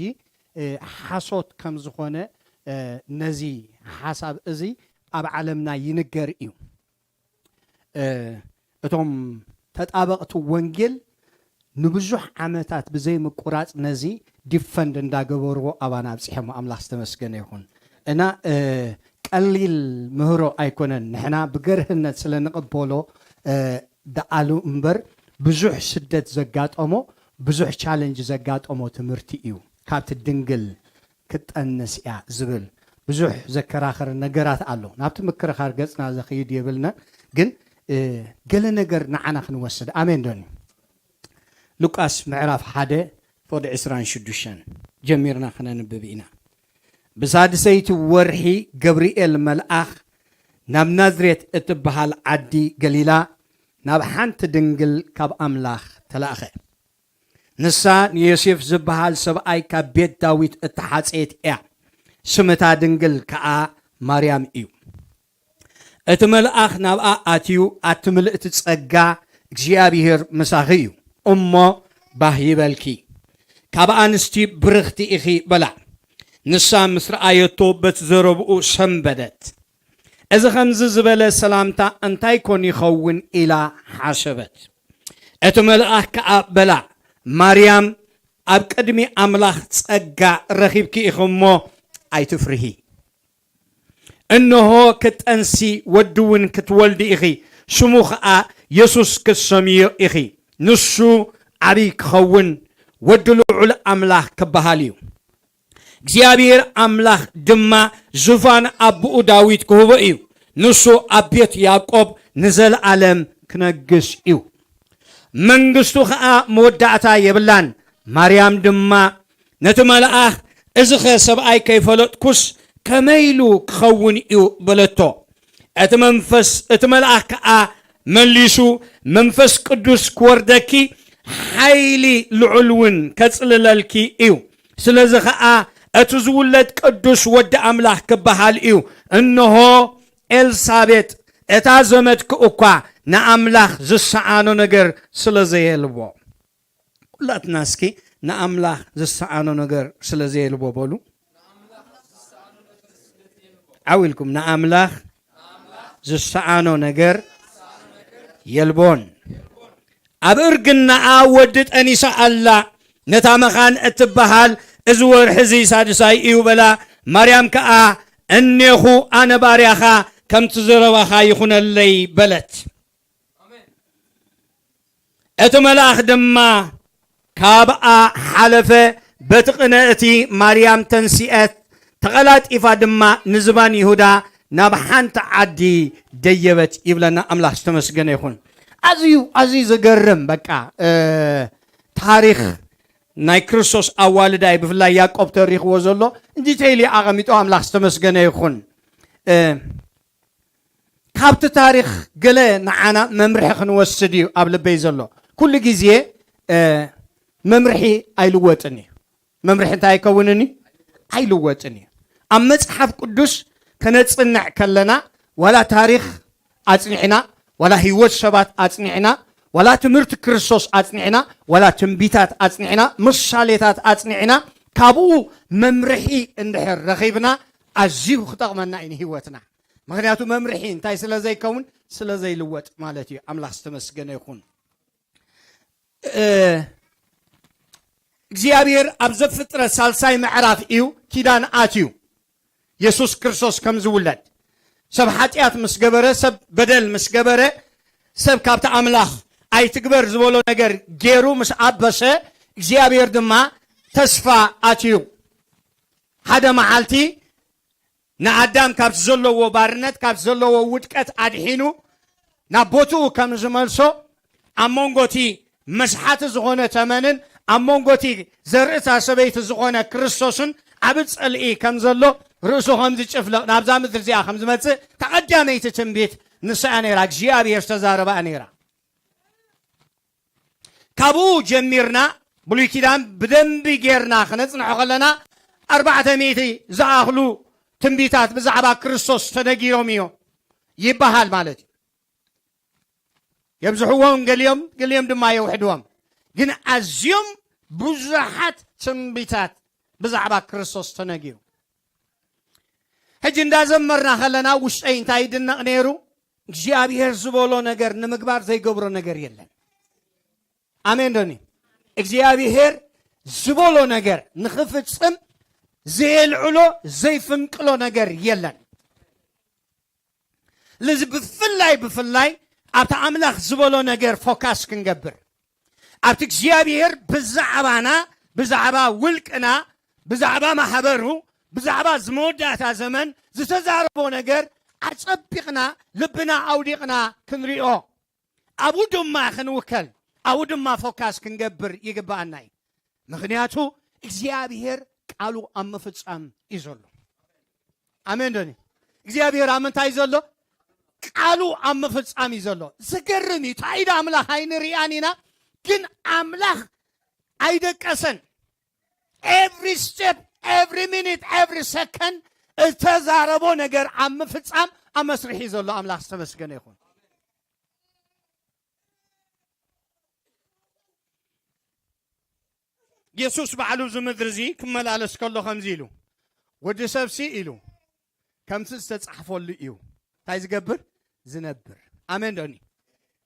እ፣ ሓሶት ከም ዝኾነ፣ እ፣ ነዚ ሓሳብ እዚ ኣብ ዓለምና ይንገር እዩ። እ፣ እቶም ተጣበቕቲ ወንጌል ንብዙሕ ዓመታት ብዘይ ምቁራጽ ነዚ ዲፈንድ እንዳገበርዎ ኣባና ኣብጺሖሞ። ኣምላኽ ዝተመስገነ ይኹን። እና፣ እ፣ ቀሊል ምህሮ ኣይኮነን። ንሕና ብገርህነት ስለ ንቕበሎ፣ እ፣ ደኣሉ እምበር፣ ብዙሕ ስደት ዘጋጠሞ፣ ብዙሕ ቻለንጅ ዘጋጠሞ ትምህርቲ እዩ። ካብቲ ድንግል ክትጠንስ እያ ዝብል ብዙሕ ዘከራኽር ነገራት ኣሎ። ናብቲ ምክርኻር ገጽና ዘኽይድ የብልና፣ ግን፣ እ፣ ገለ ነገር ንዓና ክንወስድ። ኣሜን ዶኒ? ሉቃስ ምዕራፍ ሓደ ፍቕዲ ዕስራን ሽዱሽተን ጀሚርና ክነንብብ ኢና። ብሳድሰይቲ ወርሒ ገብርኤል መልኣኽ ናብ ናዝሬት እትበሃል ዓዲ ገሊላ ናብ ሓንቲ ድንግል ካብ ኣምላኽ ተላእኸ። ንሳ ንዮሴፍ ዝበሃል ሰብኣይ ካብ ቤት ዳዊት እተሓጽየት እያ። ስም እታ ድንግል ከኣ ማርያም እዩ። እቲ መልኣኽ ናብኣ ኣትዩ፣ ኣቲ ምልእቲ ጸጋ፣ እግዚኣብሄር ምሳኺ እዩ፣ እሞ ባህ ይበልኪ፣ ካብ ኣንስቲ ብርኽቲ ኢኺ በላ። ንሳ ምስ ረኣየቶ በቲ ዘረብኡ ሰንበደት። እዚ ኸምዚ ዝበለ ሰላምታ እንታይ ኮን ይኸውን ኢላ ሓሰበት። እቲ መልኣኽ ከኣ በላ፣ ማርያም፣ ኣብ ቅድሚ ኣምላኽ ጸጋ ረኺብኪ ኢኺ እሞ ኣይትፍርሂ። እንሆ ክትጠንሲ ወዲ እውን ክትወልዲ ኢኺ፣ ስሙ ኸኣ የሱስ ክትሰምዮ ኢኺ። ንሱ ዓብዪ ክኸውን፣ ወዲ ልዑል ኣምላኽ ክበሃል እዩ። እግዚኣብሔር ኣምላኽ ድማ ዙፋን ኣቦኡ ዳዊት ክህቦ እዩ። ንሱ ኣብ ቤት ያዕቆብ ንዘለኣለም ክነግስ እዩ። መንግስቱ ኸኣ መወዳእታ የብላን። ማርያም ድማ ነቲ መልኣኽ፣ "እዚኸ ሰብኣይ ከይፈለጥኩስ ከመይ ኢሉ ክኸውን እዩ?" በለቶ። እቲ መንፈስ፣ እቲ መልኣኽ ከኣ መሊሱ፣ "መንፈስ ቅዱስ ክወርደኪ፣ ሓይሊ ልዑል እውን ከጽልለልኪ እዩ። ስለዚ ኸኣ እቲ ዝውለድ ቅዱስ ወዲ ኣምላኽ ክበሃል እዩ። እንሆ ኤልሳቤጥ እታ ዘመድኪ እኳ ንኣምላኽ ዝሰኣኖ ነገር ስለ ዘየልቦ።" ኩላትና እስኪ ንኣምላኽ ዝሰኣኖ ነገር ስለ ዘየልቦ በሉ። ዓው ኢልኩም፣ ንኣምላኽ ዝሰኣኖ ነገር የልቦን። ኣብ እርግናኣ ወዲ ጠኒሳ ኣላ። ነታ መኻን እትበሃል፣ "እዚ ወርሒ እዚ ሳድሳይ እዩ" በላ። ማርያም ከኣ፣ "እኔኹ ኣነ ባርያኻ፣ ከምቲ ዘረባኻ ይኹነለይ" በለት። እቲ መልኣኽ ድማ ካብኣ ሓለፈ። በቲ ቅነ እቲ ማርያም ተንሲአት፣ ተቐላጢፋ ድማ ንዝባን ይሁዳ ናብ ሓንቲ ዓዲ ደየበት ይብለና። ኣምላኽ ዝተመስገነ ይኹን። ኣዝዩ፣ ኣዝዩ ዘገርም፣ በቃ፣ እ፣ ታሪኽ ናይ ክርስቶስ ኣዋልዳይ፣ ብፍላይ ያዕቆብ ተሪኽዎ ዘሎ፣ ዲቴይል እዩ ኣቐሚጦ። ኣምላኽ ዝተመስገነ ይኹን። እ፣ ካብቲ ታሪኽ ገለ ንዓና መምርሒ ክንወስድ እዩ ኣብ ልበይ ዘሎ። ኩሉ ግዜ፣ እ፣ መምርሒ ኣይልወጥን እዩ። መምርሒ እንታይ ኣይከውንን እዩ? ኣይልወጥን እዩ። ኣብ መጽሓፍ ቅዱስ ከነጽንዕ ከለና፣ ዋላ ታሪኽ ኣጽኒዕና፣ ዋላ ህይወት ሰባት ኣጽኒዕና፣ ዋላ ትምህርቲ ክርስቶስ ኣጽኒዕና፣ ዋላ ትንቢታት ኣጽኒዕና፣ ምሳሌታት ኣጽኒዕና፣ ካብኡ መምርሒ እንድሕር ረኺብና፣ ኣዝዩ ክጠቕመና እዩ ንህይወትና። ምኽንያቱ መምርሒ እንታይ ስለ ዘይከውን? ስለ ዘይልወጥ ማለት እዩ። ኣምላኽ ዝተመስገነ ይኹን። እ፣ እግዚኣብሔር ኣብ ዘፍጥረት ሳልሳይ ምዕራፍ እዩ ኪዳን ኣትዩ። የሱስ ክርስቶስ ከም ዝውለድ፣ ሰብ ሓጢኣት ምስ ገበረ፣ ሰብ በደል ምስ ገበረ፣ ሰብ ካብቲ ኣምላኽ ኣይትግበር ዝበሎ ነገር ገይሩ ምስ ኣበሰ፣ እግዚኣብሔር ድማ ተስፋ ኣትዩ። ሓደ መዓልቲ ንኣዳም ካብቲ ዘለዎ ባርነት፣ ካብቲ ዘለዎ ውድቀት ኣድሒኑ ናብ ቦትኡ ከም ዝመልሶ፣ ኣብ መንጎ እቲ መስሓቲ ዝኾነ ተመንን ኣብ መንጎ እቲ ዘርእታ ሰበይቲ ዝኾነ ክርስቶስን ዓቢ ጽልኢ ከም ዘሎ፣ ርእሱ ከም ዝጭፍለቕ፣ ናብዛ ምድሪ እዚኣ ከም ዝመጽእ እታ ቀዳመይቲ ትንቢት ንሳ እያ ነይራ፣ እግዚኣብሔር ዝተዛረባ እያ ነይራ። ካብኡ ጀሚርና ብሉይ ኪዳን ብደንቢ ጌርና ክነጽንሖ ከለና፣ ኣርባዕተ ሚእቲ ዝኣኽሉ ትንቢታት ብዛዕባ ክርስቶስ ተነጊሮም እዮም ይበሃል ማለት እዩ። የብዝሕዎም ገሊኦም፣ ገሊኦም ድማ የውሕድዎም። ግን ኣዝዮም ብዙሓት ትንቢታት ብዛዕባ ክርስቶስ ተነጊሩ። ሕጂ እንዳዘመርና ከለና ውሽጠይ እንታይ ይድነቕ ነይሩ? እግዚኣብሔር ዝበሎ ነገር ንምግባር ዘይገብሮ ነገር የለን። ኣሜን ዶኒ? እግዚኣብሔር ዝበሎ ነገር ንኽፍጽም ዘየልዕሎ፣ ዘይፍንቅሎ ነገር የለን። ስለዚ ብፍላይ፣ ብፍላይ ኣብቲ ኣምላኽ ዝበሎ ነገር ፎካስ ክንገብር፣ ኣብቲ እግዚኣብሔር ብዛዕባና፣ ብዛዕባ ውልቅና፣ ብዛዕባ ማሕበሩ፣ ብዛዕባ እዚ መወዳእታ ዘመን ዝተዛረቦ ነገር ኣጸቢቕና ልብና ኣውዲቕና ክንሪኦ፣ ኣብኡ ድማ ክንውከል፣ ኣብኡ ድማ ፎካስ ክንገብር ይግብኣና እዩ። ምኽንያቱ እግዚኣብሔር ቃሉ ኣብ ምፍጻም እዩ ዘሎ። ኣሜን ዶኒ? እግዚኣብሔር ኣብ ምንታይ ዘሎ? ቃሉ ኣብ ምፍጻም እዩ ዘሎ። ዝገርም እዩ። ታይዳ ኣምላኽ ኣይንሪኣን ኢና፣ ግን ኣምላኽ ኣይደቀሰን። ኤቭሪ ስቴፕ፣ ኤቭሪ ሚኒት፣ ኤቭሪ ሰከንድ እተዛረቦ ነገር ኣብ ምፍጻም ኣብ መስርሒ ዘሎ ኣምላኽ ዝተመስገነ ይኹን። የሱስ ባዕሉ እዚ ምድሪ እዚ ክመላለስ ከሎ ከምዚ ኢሉ፣ "ወዲ ሰብሲ" ኢሉ፣ "ከምቲ ዝተጻሕፈሉ እዩ እንታይ ዝገብር? ዝነብር." ኣሜን ዶኒ?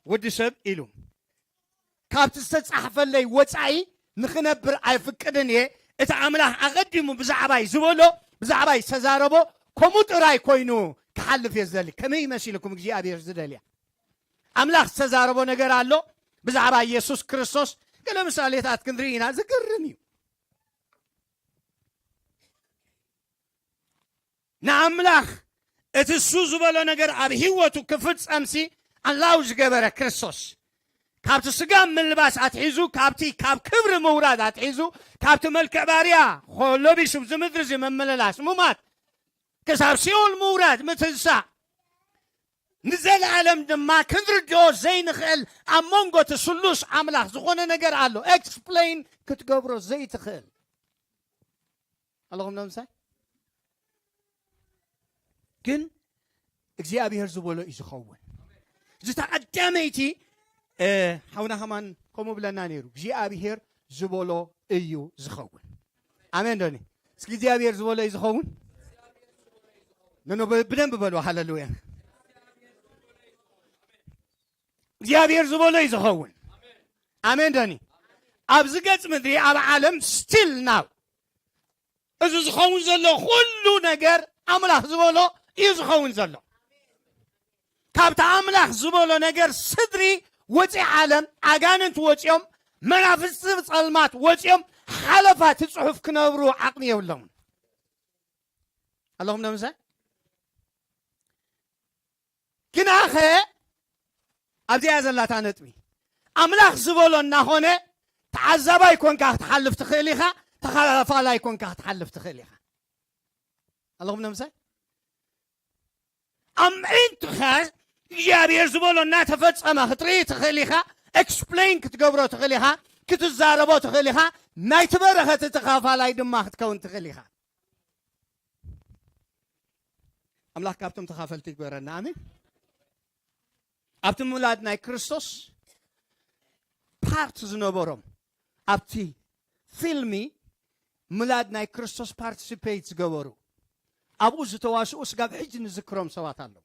"ወዲ ሰብ" ኢሉ፣ "ካብቲ ዝተጻሕፈለይ ወጻኢ ንኽነብር ኣይፍቅድን እየ። እቲ ኣምላኽ ኣቐዲሙ ብዛዕባይ ዝበሎ፣ ብዛዕባይ ዝተዛረቦ፣ ከምኡ ጥራይ ኮይኑ ክሓልፍ እየ ዝደሊ።" ከመይ ይመሲልኩም እግዚኣብሔር ዝደልያ? ኣምላኽ ዝተዛረቦ ነገር ኣሎ ብዛዕባ ኢየሱስ ክርስቶስ። ገለ ምሳሌታት ክንርኢ ኢና። ዝገርም እዩ። ንኣምላኽ እቲ እሱ ዝበሎ ነገር ኣብ ህይወቱ ክፍጸምሲ ኣላው ዝገበረ ክርስቶስ፣ ካብቲ ስጋ ምልባስ ኣትሒዙ፣ ካብቲ ካብ ክብሪ ምውራድ ኣትሒዙ፣ ካብቲ መልክዕ ባርያ ኾ-፣ ለቢሱ ኣብዚ ምድሪ እዚ ምምልላስ፣ ምማት፣ ክሳብ ሲኦል ምውራድ፣ ምትንሳእ፣ ንዘለኣለም ድማ ክንርድኦ ዘይንኽእል ኣብ መንጎ እቲ ስሉስ ኣምላኽ ዝኾነ ነገር ኣሎ፣ ኤክስፕሌን ክትገብሮ ዘይትኽእል። ኣለኹም ዶ ምሳይ? ግን እግዚኣብሔር ዝበሎ እዩ ዝኸውን። እዚ ተቐዳመይቲ፣ እ፣ ሓውና ከማን ከምኡ ብለና ነይሩ፣ እግዚኣብሔር ዝበሎ እዩ ዝኸውን። ኣሜን ዶኒ? እስኪ እግዚኣብሔር ዝበሎ እዩ ዝኸውን። ኖ፣ ኖ፣ ብ-፣ ብደንብ በሉ፣ ሃሌሉያ። እግዚኣብሔር ዝበሎ እዩ ዝኸውን። ኣሜን ዶኒ? ኣብዚ ገጽ ምድሪ፣ ኣብ ዓለም፣ ስቲል ናው፣ እዚ ዝኸውን ዘሎ ኩሉ ነገር ኣምላኽ ዝበሎ እዩ ዝኸውን ዘሎ። ካብቲ ኣምላኽ ዝበሎ ነገር ስድሪ ወፂ ዓለም፣ ኣጋንንት ወፂኦም፣ መናፍስቲ ጸልማት ወፂኦም፣ ሓለፋ እቲ ጽሑፍ ክነብሩ ዓቕሚ የብሎምን። ኣለኹም ዶ ምሳይ? ግናኸ ኣብዚኣ ዘላታ ነጥቢ፣ ኣምላኽ ዝበሎ እናኾነ ተዓዛባይ ኮንካ ክትሓልፍ ትኽእል ኢኻ፣ ተኻፋላይ ኮንካ ክትሓልፍ ትኽእል ኢኻ። ኣለኹም ዶ ምሳይ? ኣምዒንትኻ እግዚኣብሔር ዝበሎ እናተፈጸመ ክትርኢ ትኽእል ኢኻ፣ ኤክስፕሌን ክትገብሮ ትኽእል ኢኻ፣ ክትዛረቦ ትኽእል ኢኻ፣ ናይቲ በረኸት ተኻፋላይ ድማ ክትከውን ትኽእል ኢኻ። ኣምላኽ ካብቶም ተኻፈልቲ ይግበረና። ኣሜን። ኣብቲ ምውላድ ናይ ክርስቶስ ፓርት ዝነበሮም፣ ኣብቲ ፊልሚ ምውላድ ናይ ክርስቶስ ፓርቲሲፔት ዝገበሩ፣ ኣብኡ ዝተዋስኡ ስጋብ ሕጂ ንዝክሮም ሰባት ኣለዉ።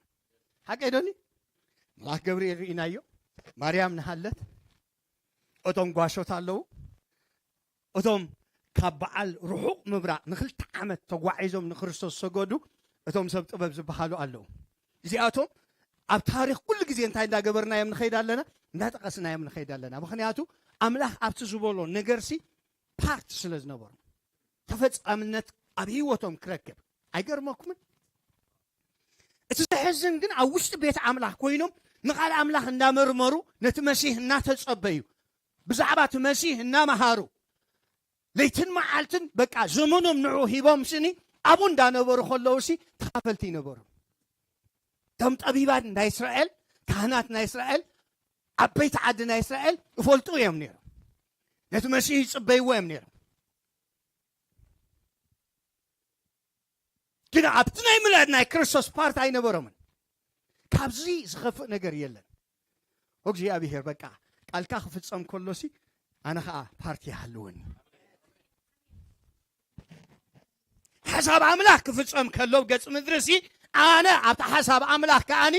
ሓቀይ ዶኒ? መልኣክ ገብርኤል ርኢናዮ፣ ማርያም ንሃለት፣ እቶም ጓሾት ኣለዉ፣ እቶም ካብ በዓል ርሑቕ ምብራቕ ንኽልተ ዓመት ተጓዒዞም ንክርስቶስ ሰገዱ፣ እቶም ሰብ ጥበብ ዝበሃሉ ኣለዉ። እዚኣቶም ኣብ ታሪኽ ኩሉ ግዜ እንታይ እንዳገበርናዮም ንኸይድ ኣለና? እንዳጠቐስናዮም ንኸይድ ኣለና። ምኽንያቱ ኣምላኽ ኣብቲ ዝበሎ ነገርሲ ፓርት ስለ ዝነበሩ፣ ተፈጻምነት ኣብ ህይወቶም ክረክብ። ኣይገርመኩምን? እቲ ዘሕዝን ግን ኣብ ውሽጢ ቤት ኣምላኽ ኮይኖም ንቓል ኣምላኽ እንዳመርመሩ ነቲ መሲህ እናተጸበዩ ብዛዕባ እቲ መሲህ እናመሃሩ ለይትን መዓልትን በቃ ዘመኖም ንዑ ሂቦም ስኒ ኣብኡ እንዳነበሩ ከለዉ ሲ ተኻፈልቲ ይነበሩ። እቶም ጠቢባን ናይ እስራኤል ካህናት ናይ እስራኤል ዓበይቲ ዓዲ ናይ እስራኤል ይፈልጡ እዮም ነይሮም። ነቲ መሲህ ይጽበይዎ እዮም ነይሮም። ግን ኣብቲ ናይ ምልኣት ናይ ክርስቶስ ፓርቲ ኣይነበሮምን። ካብዚ ዝኸፍእ ነገር የለን። እግዚኣብሔር በቃ ቃልካ ክፍጸም ከሎሲ ኣነ ኸዓ ፓርቲ ይሃልወኒ። ሓሳብ ኣምላኽ ክፍጸም ከሎ ገጽ ምድሪ ሲ ኣነ ኣብቲ ሓሳብ ኣምላኽ ከዓኒ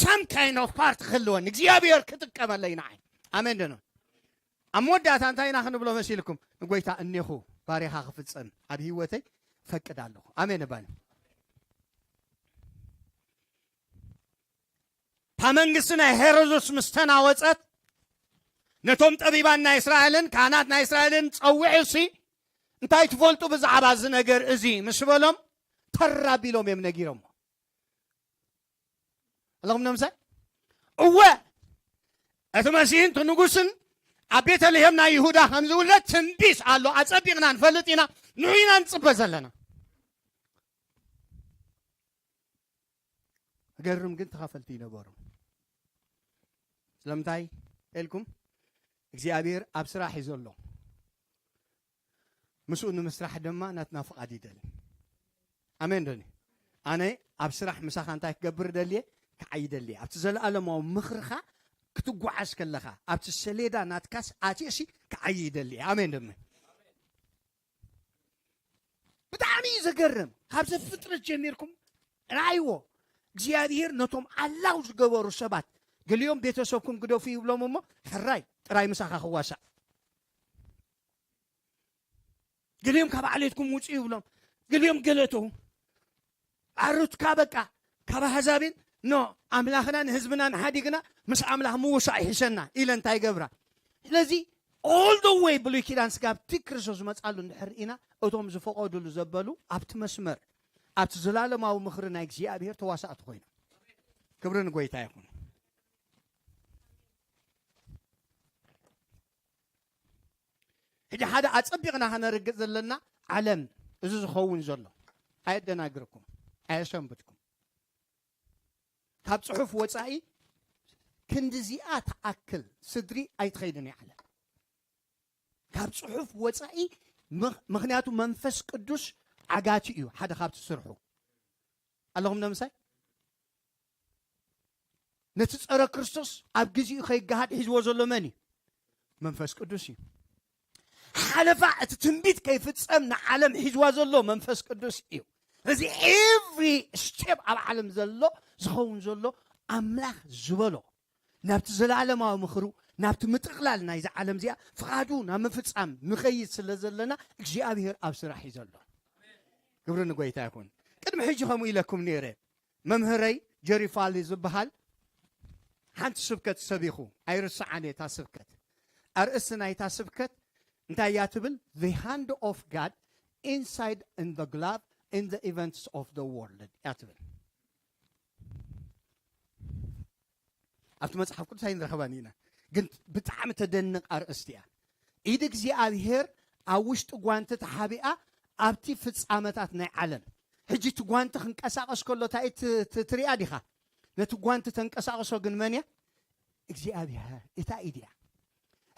some kind of part ክህልወኒ እግዚኣብሔር ክጥቀመለይ ንዓይ። ኣሜን ደኖ። ኣብ መወዳእታ እንታይ ኢና ክንብሎ መሲልኩም? ንጎይታ እኔኹ ባሪኻ ክፍጸም ኣብ ህይወተይ ፈቅድ ኣለኹ። ኣሜን እባል። እታ መንግስቲ ናይ ሄሮዶስ ምስ ተናወጸት ነቶም ጠቢባን ናይ እስራኤልን ካህናት ናይ እስራኤልን ጸዊዑ ሲ እንታይ ትፈልጡ ብዛዕባ እዚ ነገር እዚ ምስ በሎም ተራቢሎም እዮም ነጊሮሞ። ኣለኹም ነምሳይ እወ እቲ መሲህን እቲ ንጉስን ኣብ ቤተልሔም ናይ ይሁዳ ከም ዝውለድ ትንቢት ኣሎ። ኣጸቢቕና ንፈልጥ ኢና። ንዑ ኢና ንጽበ ዘለና። ገርም ግን ተኻፈልቲ ይነበሩ። ስለምንታይ ኤልኩም እግዚኣብሔር ኣብ ስራሕ እዩ ዘሎ። ምስኡ ንምስራሕ ድማ ናትና ፍቓድ ይደሊ። ኣሜን ዶኒ? ኣነ ኣብ ስራሕ ምሳኻ እንታይ ክገብር ደልየ? ክዓይ ደልየ። ኣብቲ ዘለኣለማዊ ምኽርኻ ክትጓዓዝ ከለኻ ኣብቲ ሰሌዳ ናትካስ ኣትየሲ ክዓይ ይደልየ። ኣሜን ደመ ብጣዕሚ እዩ ዘገርም። ካብ ዘፍጥረት ጀሚርኩም ርኣይዎ። እግዚኣብሔር ነቶም ኣላው ዝገበሩ ሰባት ገሊኦም ቤተሰብኩም ግደፉ ይብሎም እሞ ሕራይ ጥራይ ምሳኻ ክዋሳእ ገሊኦም ካብ ዓሌትኩም ውፁ ይብሎም ገሊኦም ገለተው ኣሩትካ በቃ ካብ ኣህዛብን ኖ ኣምላኽናን ህዝብናን ሓዲግና ምስ ኣምላኽ ምውሳእ ይሕሸና ኢለ እንታይ ገብራ ስለዚ all the way ብሉይ ኪዳን ስጋብ እቲ ክርስቶስ ዝመፃሉ እንድሕር ኢና እቶም ዝፈቐዱሉ ዘበሉ ኣብቲ መስመር ኣብቲ ዘላለማዊ ምኽሪ ናይ እግዚኣብሔር ተዋሳእቲ ኮይኖም ክብሪ ንጎይታ ይኹን ሕጂ ሓደ ኣጸቢቕና ከነርግጥ ዘለና ዓለም እዚ ዝኸውን ዘሎ ኣየደናግርኩም ኣየሰንብትኩም ካብ ጽሑፍ ወጻኢ ክንድዚኣ ትኣክል ስድሪ ኣይትኸይድን እያ ዓለም ካብ ጽሑፍ ወጻኢ ምኽንያቱ መንፈስ ቅዱስ ዓጋቲ እዩ ሓደ ካብቲ ስርሑ ኣለኹም ነምሳይ ነቲ ጸረ ክርስቶስ ኣብ ግዜኡ ከይገሃድ ሒዝዎ ዘሎ መን እዩ መንፈስ ቅዱስ እዩ ሓለፋ እቲ ትንቢት ከይፍጸም ንዓለም ሒዝዋ ዘሎ መንፈስ ቅዱስ እዩ እዚ every step ኣብ ዓለም ዘሎ ዝኸውን ዘሎ ኣምላኽ ዝበሎ ናብቲ ዘለዓለማዊ ምኽሩ ናብቲ ምጥቕላል ናይዚ ዓለም እዚኣ ፍቓዱ ናብ ምፍጻም ንኸይድ ስለ ዘለና እግዚኣብሔር ኣብ ስራሕ እዩ ዘሎ ክብሪ ንጎይታ ይኹን ቅድሚ ሕጂ ከምኡ ኢለኩም ነይረ መምህረይ ጀሪፋሊ ዝበሃል ሓንቲ ስብከት ሰቢኹ ኣይርስዓን እየ እታ ስብከት ኣርእስቲ ናይታ ስብከት እንታይ እያ ትብል the hand of God inside in the glove in the events of the world እያ ትብል ኣብቲ መጽሓፍ ቅዱስ ኣይንረኸባን ኢና ግን ብጣዕሚ ተደንቕ ኣርእስቲ እያ ኢድ እግዚኣብሔር ኣብ ውሽጢ ጓንቲ ተሓቢኣ ኣብቲ ፍጻመታት ናይ ዓለም ሕጂ እቲ ጓንቲ ክንቀሳቐስ ከሎ እንታይ ትሪኣ ዲኻ ነቲ ጓንቲ ተንቀሳቕሶ ግን መን እያ እግዚኣብሔር እታ ኢድ እያ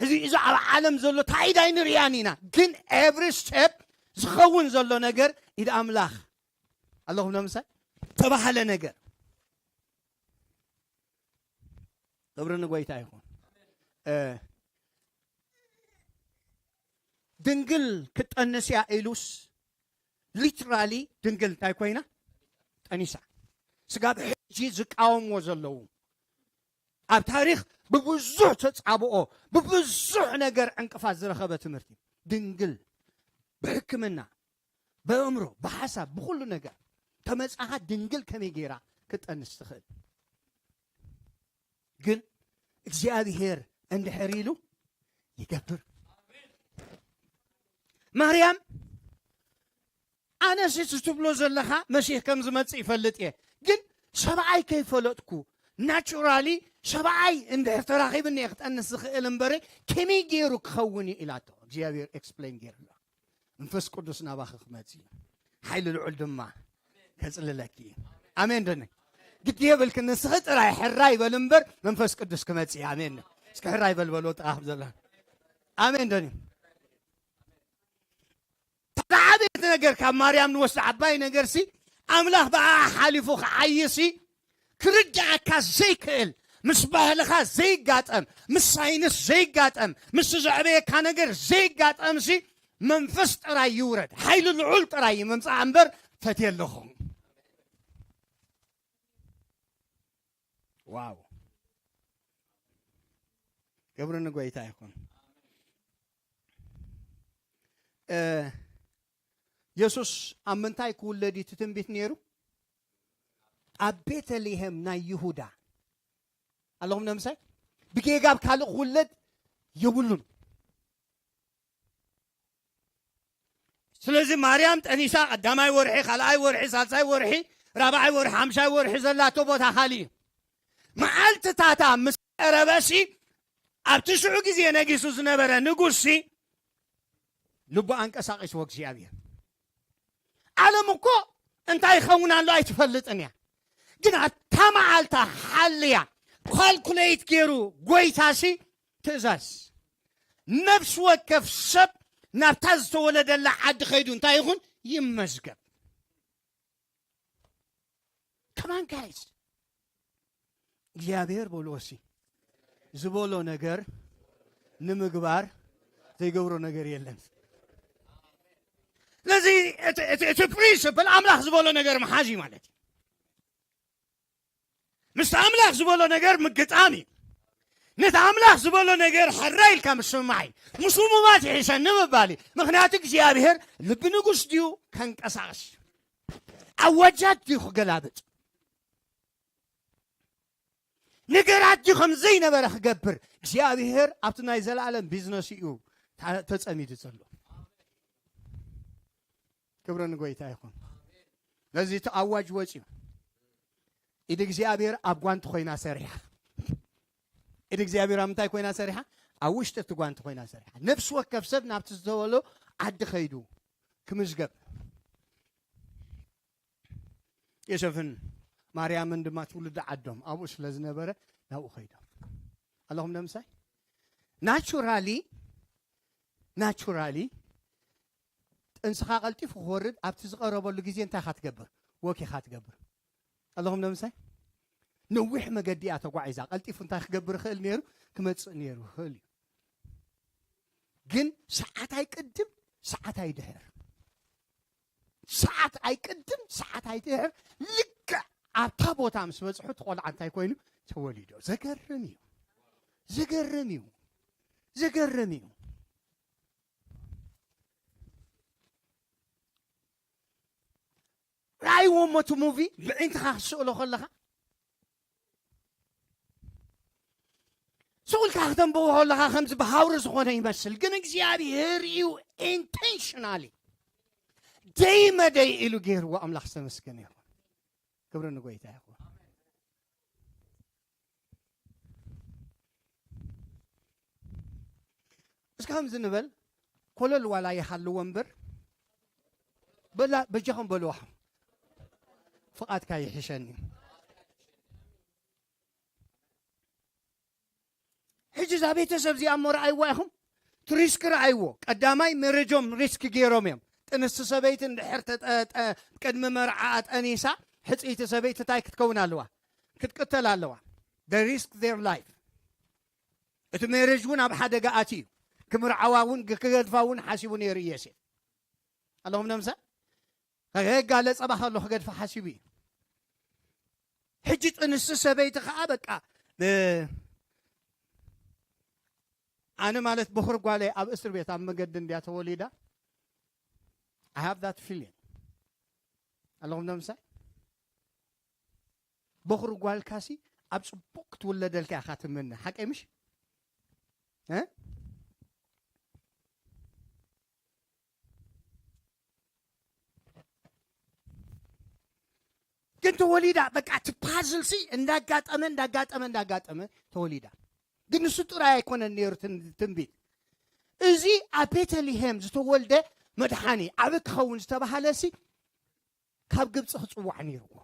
እዚ እዚ ኣብ ዓለም ዘሎ እንታይ ኢድ ኣይንርእያን ኢና ግን every step ዝኸውን ዘሎ ነገር ኢድ ኣምላኽ ኣለኹም ነምሳይ ተባህለ ነገር ክብሪ ንጎይታ ይኹን ድንግል ክትጠንስ እያ ኢሉስ literally ድንግል እንታይ ኮይና ጠኒሳ ስጋብ ሕጂ ዝቃወምዎ ዘለዉ ኣብ ታሪክ ብብዙሕ ተጻብኦ ብብዙሕ ነገር ዕንቅፋት ዝረኸበ ትምህርቲ ድንግል ብሕክምና ብእምሮ ብሓሳብ ብኩሉ ነገር ተመጻኻ ድንግል ከመይ ገይራ ክትጠንስ ትኽእል ግን እግዚኣብሔር እንድሕር ኢሉ ይገብር ማርያም ኣነስ እቲ ትብሎ ዘለኻ መሲሕ ከም ዝመጽእ ይፈልጥ እየ ግን ሰብኣይ ከይፈለጥኩ ናቹራሊ ሰብኣይ እንድሕር ተራኺብኒ እየ ክጠንስ ዝኽእል እምበረ ከመይ ገይሩ ክኸውን እዩ ኢላቶ እግዚኣብሔር ኤክስፕሌን ገይርላ። መንፈስ ቅዱስ ናባኺ ክመጽእ እዩ፣ ሓይሊ ልዑል ድማ ከጽልለኪ እዩ። ኣሜን ዶ? ግዲ የብልኪ፣ ንስኺ ጥራይ ሕራይ በል እምበር መንፈስ ቅዱስ ክመጽእ እዩ። ኣሜን። እስኪ ሕራይ በል በልዎ ጥቓ ዘላ። ኣሜን ዶ? ተዓበይቲ ነገር ካብ ማርያም ንወስድ ዓባይ ነገር ሲ ኣምላኽ ብኣ ሓሊፉ ክዓይሲ ክርዳኣካ ዘይክእል፣ ምስ ባህልኻ ዘይጋጠም፣ ምስ ሳይንስ ዘይጋጠም፣ ምስ ዘዕበየካ ነገር ዘይጋጠም ሲ መንፈስ ጥራይ ይውረድ፣ ሓይሊ ልዑል ጥራይ ይምምፃእ እምበር ፈትየ ኣለኹ። ዋው፣ ክብሪ ንጎይታ ይኹን። እ፣ የሱስ ኣብ ምንታይ ክውለድ እዩ እቲ ትንቢት ነይሩ? ኣብ ቤተልሔም ናይ ይሁዳ። ኣለኹም ነምሳይ ብጌጋ ኣብ ካልእ ክውለድ የብሉን። ስለዚ ማርያም ጠኒሳ ቀዳማይ ወርሒ፣ ካልኣይ ወርሒ፣ ሳልሳይ ወርሒ፣ ራብዓይ ወርሒ፣ ሓምሻይ ወርሒ ዘላቶ ቦታ ካልእ እዩ። መዓልትታታ ምስ ቀረበሲ ኣብቲ ሽዑ ግዜ ነጊሱ ዝነበረ ንጉስሲ ልቡ ኣንቀሳቒስዎ እግዚኣብሔር። ዓለም እኮ እንታይ ይኸውን ኣሎ ኣይትፈልጥን እያ። ግን ኣታ መዓልታ ሓልያ ካልኩሌት ገይሩ ጎይታሲ ትእዛዝ ነፍሲ ወከፍ ሰብ ናብታ ዝተወለደላ ዓዲ ከይዱ እንታይ ይኹን ይመዝገብ። ከማን ጋይስ እግዚኣብሔር በልዎ ሲ ዝበሎ ነገር ንምግባር ዘይገብሮ ነገር የለን። ስለዚ እቲ- እቲ እቲ ፕሪንስፕል ኣምላኽ ዝበሎ ነገር መሓዝ እዩ ማለት እዩ። ምስ ኣምላኽ ዝበሎ ነገር ምግጣም እዩ። ነቲ ኣምላኽ ዝበሎ ነገር ሕራይ ኢልካ ምስማዕ እዩ። ምስሙማት ይሕሸኒ ምባል እዩ። ምክንያቱ እግዚኣብሔር ልቢ ንጉስ ድዩ ከንቀሳቕስ፣ ኣዋጃት ድዩ ክገላብጥ፣ ነገራት ድዩ ከም ዘይነበረ ክገብር። እግዚኣብሔር ኣብቲ ናይ ዘላለም ቢዝነስ እዩ ታ- ተጸሚዱ ዘሎ። ክብሪ ንጎይታ ይኹን። ነዚ እቲ ኣዋጅ ወፂኡ ኢድ እግዚኣብሔር ኣብ ጓንቲ ኮይና ሰሪሓ። ኢድ እግዚኣብሔር ኣብ ምንታይ ኮይና ሰሪሓ? ኣብ ውሽጢ እቲ ጓንቲ ኮይና ሰሪሓ። ነፍሲ ወከፍ ሰብ ናብቲ ዝተበሎ ዓዲ ከይዱ ክምዝገብ። ዮሴፍን ማርያምን ድማ ትውልዲ ዓዶም ኣብኡ ስለ ዝነበረ ናብኡ ከይዶም ኣለኹም። ነምሳይ ናቹራሊ ናቹራሊ ጥንስኻ ቀልጢፉ ክወርድ ኣብቲ ዝቐረበሉ ግዜ እንታይ ኢኻ ትገብር? ወክ ኢኻ ትገብር ኣለኹም። ነምሳይ ነዊሕ መገዲ እያ ተጓዒዛ። ቀልጢፉ እንታይ ክገብር ይኽእል ነይሩ? ክመጽእ ነይሩ ይኽእል እዩ። ግን ሰዓት ኣይቅድም፣ ሰዓት ኣይድሕር፣ ሰዓት ኣይቅድም፣ ሰዓት ኣይድሕር። ልክዕ ኣብታ ቦታ ምስ በጽሑ እቲ ቆልዓ እንታይ ኮይኑ ተወሊዶ። ዘገርም እዩ፣ ዘገርም እዩ፣ ዘገርም እዩ። ራእይዎ እሞ እቲ ሙቪ ብዕንትኻ ክትስእሎ ከለኻ ስቑልካ ክተንብቦ ከለኻ ከምዚ ብሃውሪ ዝኾነ ይመስል፣ ግን እግዚኣብሔር እዩ ኢንቴንሽናሊ ደይ መደይ ኢሉ ገይርዎ። ኣምላኽ ዝተመስገነ ይኹን። ክብሪ ንጎይታ ይኹን። እስከ ከምዚ ንበል፣ ኮለል ዋላ ይሃልዎ እምበር በላ በጃኹም በልዋ። ፍቓድካ ይሕሸኒ። ሕጂ እዛ ቤተሰብ እዚኣ እሞ ረኣይዋ ኢኹም። እቲ ሪስክ ረኣይዎ። ቀዳማይ መረጆም ሪስክ ገይሮም እዮም። ጥንስቲ ሰበይቲ እንድሕር ተጠ- ጠ- ቅድሚ መርዓ ጠኒሳ ሕፅይቲ ሰበይቲ እንታይ ክትከውን ኣለዋ? ክትቅተል ኣለዋ። They risk their life። እቲ ሜሬጅ እውን ኣብ ሓደጋ ኣትዩ እዩ። ክምርዓዋ እውን ክገድፋ እውን ሓሲቡ ነይሩ ዮሴፍ ኣለኹም ነምሳ ከጋለ ጸባ ከሎ ክገድፋ ሓሲቡ እዩ። ሕጂ ጥንስቲ ሰበይቲ ከዓ በቃ እ፣ ኣነ ማለት በኹሪ ጓለይ ኣብ እስር ቤት ኣብ መገዲ እንድያ ተወሊዳ። I have that feeling ኣለኹም ነምሳይ በኹሪ ጓልካሲ ኣብ ጽቡቕ ክትውለደልካ ኢኻ ትምነ። ሓቀይ ምሽ እ? እንተወሊዳ በቃ እቲ ፓዝል ሲ እንዳጋጠመ እንዳጋጠመ እንዳጋጠመ ተወሊዳ። ግን ንሱ ጥራይ ኣይኮነን ነይሩ ትንቢት። እዚ ኣብ ቤተልሔም ዝተወልደ መድሓኒ ዓብ ክኸውን ዝተባሃለ ሲ ካብ ግብፂ ክፅዋዕ ነይርዎ።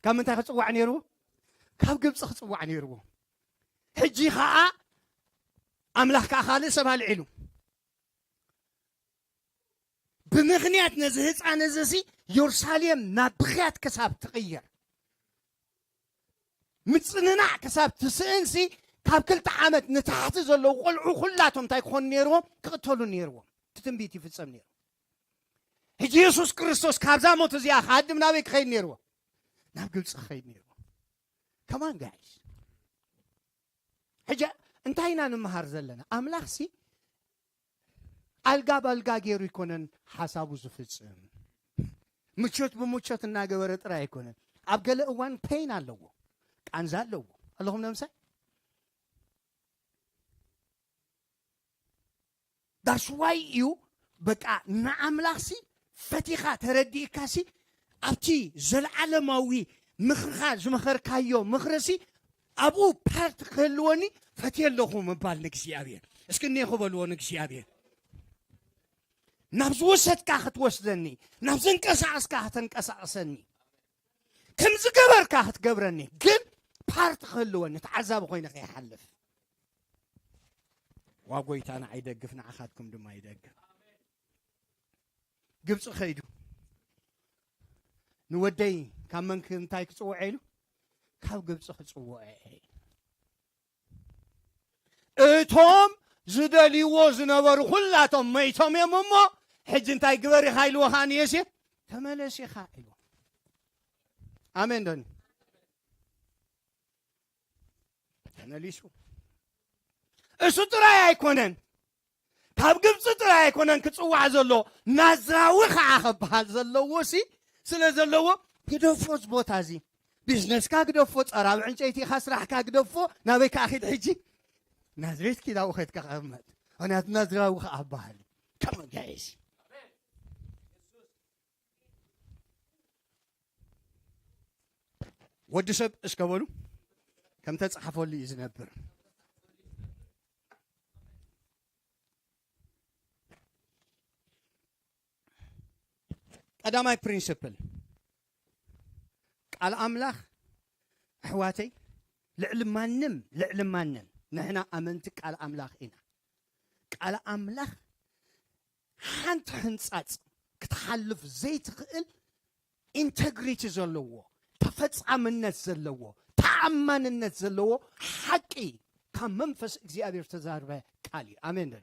ካብ ምንታይ ክፅዋዕ ነይርዎ? ካብ ግብፂ ክፅዋዕ ነይርዎ። ሕጂ ከዓ ኣምላኽ ከዓ ካልእ ሰብ ኣልዒሉ። ብምኽንያት ነዚ ህፃን እዚ ሲ የሩሳሌም ናብ ብኽያት ክሳብ ትቕየር፣ ምፅንናዕ ክሳብ ትስእን ሲ ካብ ክልተ ዓመት ንታሕቲ ዘለዉ ቆልዑ ኩላቶም እንታይ ክኾኑ ነይርዎም? ክቕተሉ ነይርዎም። እቲ ትንቢት ይፍፀም ነይሩ። ሕጂ የሱስ ክርስቶስ ካብዛ ሞት እዚኣ ክሃድም ናበይ ክኸይድ ነይርዎ? ናብ ግብፂ ክኸይድ ነይርዎ። ከማን ጋይስ ሕጂ እንታይ ኢና ንምሃር ዘለና? ኣምላኽ ሲ ኣልጋ ባልጋ ገይሩ ይኮነን ሓሳቡ ዝፍፅም። ምቾት ብምቾት እናገበረ ጥራይ ኣይኮነን። ኣብ ገለ እዋን ፔን ኣለዎ፣ ቃንዛ ኣለዎ። ኣለኹም ነምሳይ ዳስዋይ እዩ። በቃ ንኣምላኽሲ ፈቲኻ ተረዲእካሲ ኣብቲ ዘለዓለማዊ ምኽርኻ ዝመኸርካዮ ምኽርሲ ኣብኡ ፓርት ክህልወኒ ፈትየ ኣለኹ ምባል ንእግዚኣብሔር። እስኪ እኔ ክበልዎ ንእግዚኣብሔር። ናብ ዝወሰድካ ክትወስደኒ፣ ናብ ዘንቀሳቐስካ ከተንቀሳቕሰኒ፣ ከም ዝገበርካ ክትገብረኒ፣ ግን ፓርት ክህልወኒ፣ ተዓዛቢ ኮይነ ከይሓልፍ። ዋ ጎይታ ንዓይ ደግፍ፣ ንዓኻትኩም ድማ ይደግፍ። ግብፂ ከይዱ ንወደይ ካብ መን እንታይ ክፅውዐ ኢሉ? ካብ ግብፂ ክፅውዐ። እቶም ዝደልይዎ ዝነበሩ ኩላቶም መይቶም እዮም እሞ፣ ሕጂ እንታይ ግበር ኢኻ ኢልዎ ኸዓ ንዮሴፍ? ተመለስ ኢኻ ኢልዎ። ኣሜን ዶኒ? ተመሊሱ። እሱ ጥራይ ኣይኮነን፣ ካብ ግብፂ ጥራይ ኣይኮነን ክፅዋዕ ዘሎ፣ ናዝራዊ ከዓ ክበሃል ዘለዎ ሲ ስለ ዘለዎ፣ ግደፎ እዚ ቦታ እዚ። ቢዝነስካ ግደፎ፣ ፀራቢ ዕንጨይቲ ኢኻ ስራሕካ ግደፎ። ናበይ ከዓ ኺድ ሕጂ? ናዝሬት ኪዳኡ ኸድካ ቐመጥ። ምኽንያቱ ናዝራዊ ከዓ በሃል። ከመ ጋይስ ወዲ ሰብ እስከ በሉ ከም ተጻሕፈሉ እዩ ዝነብር። ቀዳማይ ፕሪንስፕል ቃል ኣምላኽ ኣሕዋተይ ልዕሊ ማንም፣ ልዕሊ ማንም ንሕና ኣመንቲ ቃል ኣምላኽ ኢና። ቃል ኣምላኽ ሓንቲ ሕንጻጽ ክትሓልፍ ዘይትኽእል ኢንተግሪቲ ዘለዎ፣ ተፈጻምነት ዘለዎ፣ ተኣማንነት ዘለዎ ሓቂ ካብ መንፈስ እግዚኣብሔር ተዛርበ ቃል እዩ። ኣሜን ዶ?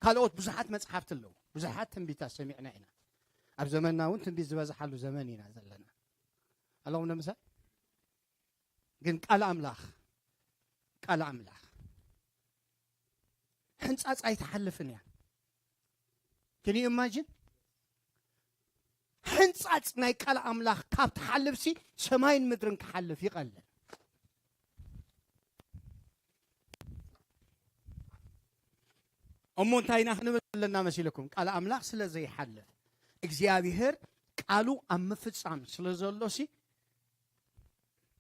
ካልኦት ብዙሓት መጽሓፍቲ ኣለዉ፣ ብዙሓት ትንቢታት ሰሚዕና ኢና። ኣብ ዘመንና እውን ትንቢት ዝበዝሓሉ ዘመን ኢና ዘለና። ኣለኹም ንምሳይ ግን ቃል ኣምላኽ፣ ቃል ኣምላኽ ሕንጻጽ ኣይትሓልፍን እያ። ክን ኢማጂን ሕንጻጽ ናይ ቃል ኣምላኽ ካብ ትሓልፍሲ ሰማይን ምድርን ክሓልፍ ይቐልል። እሞ እንታይ ኢና ክንብል ዘለና መሲልኩም? ቃል ኣምላኽ ስለ ዘይሓልፍ እግዚኣብሔር ቃሉ ኣብ ምፍጻም ስለ ዘሎሲ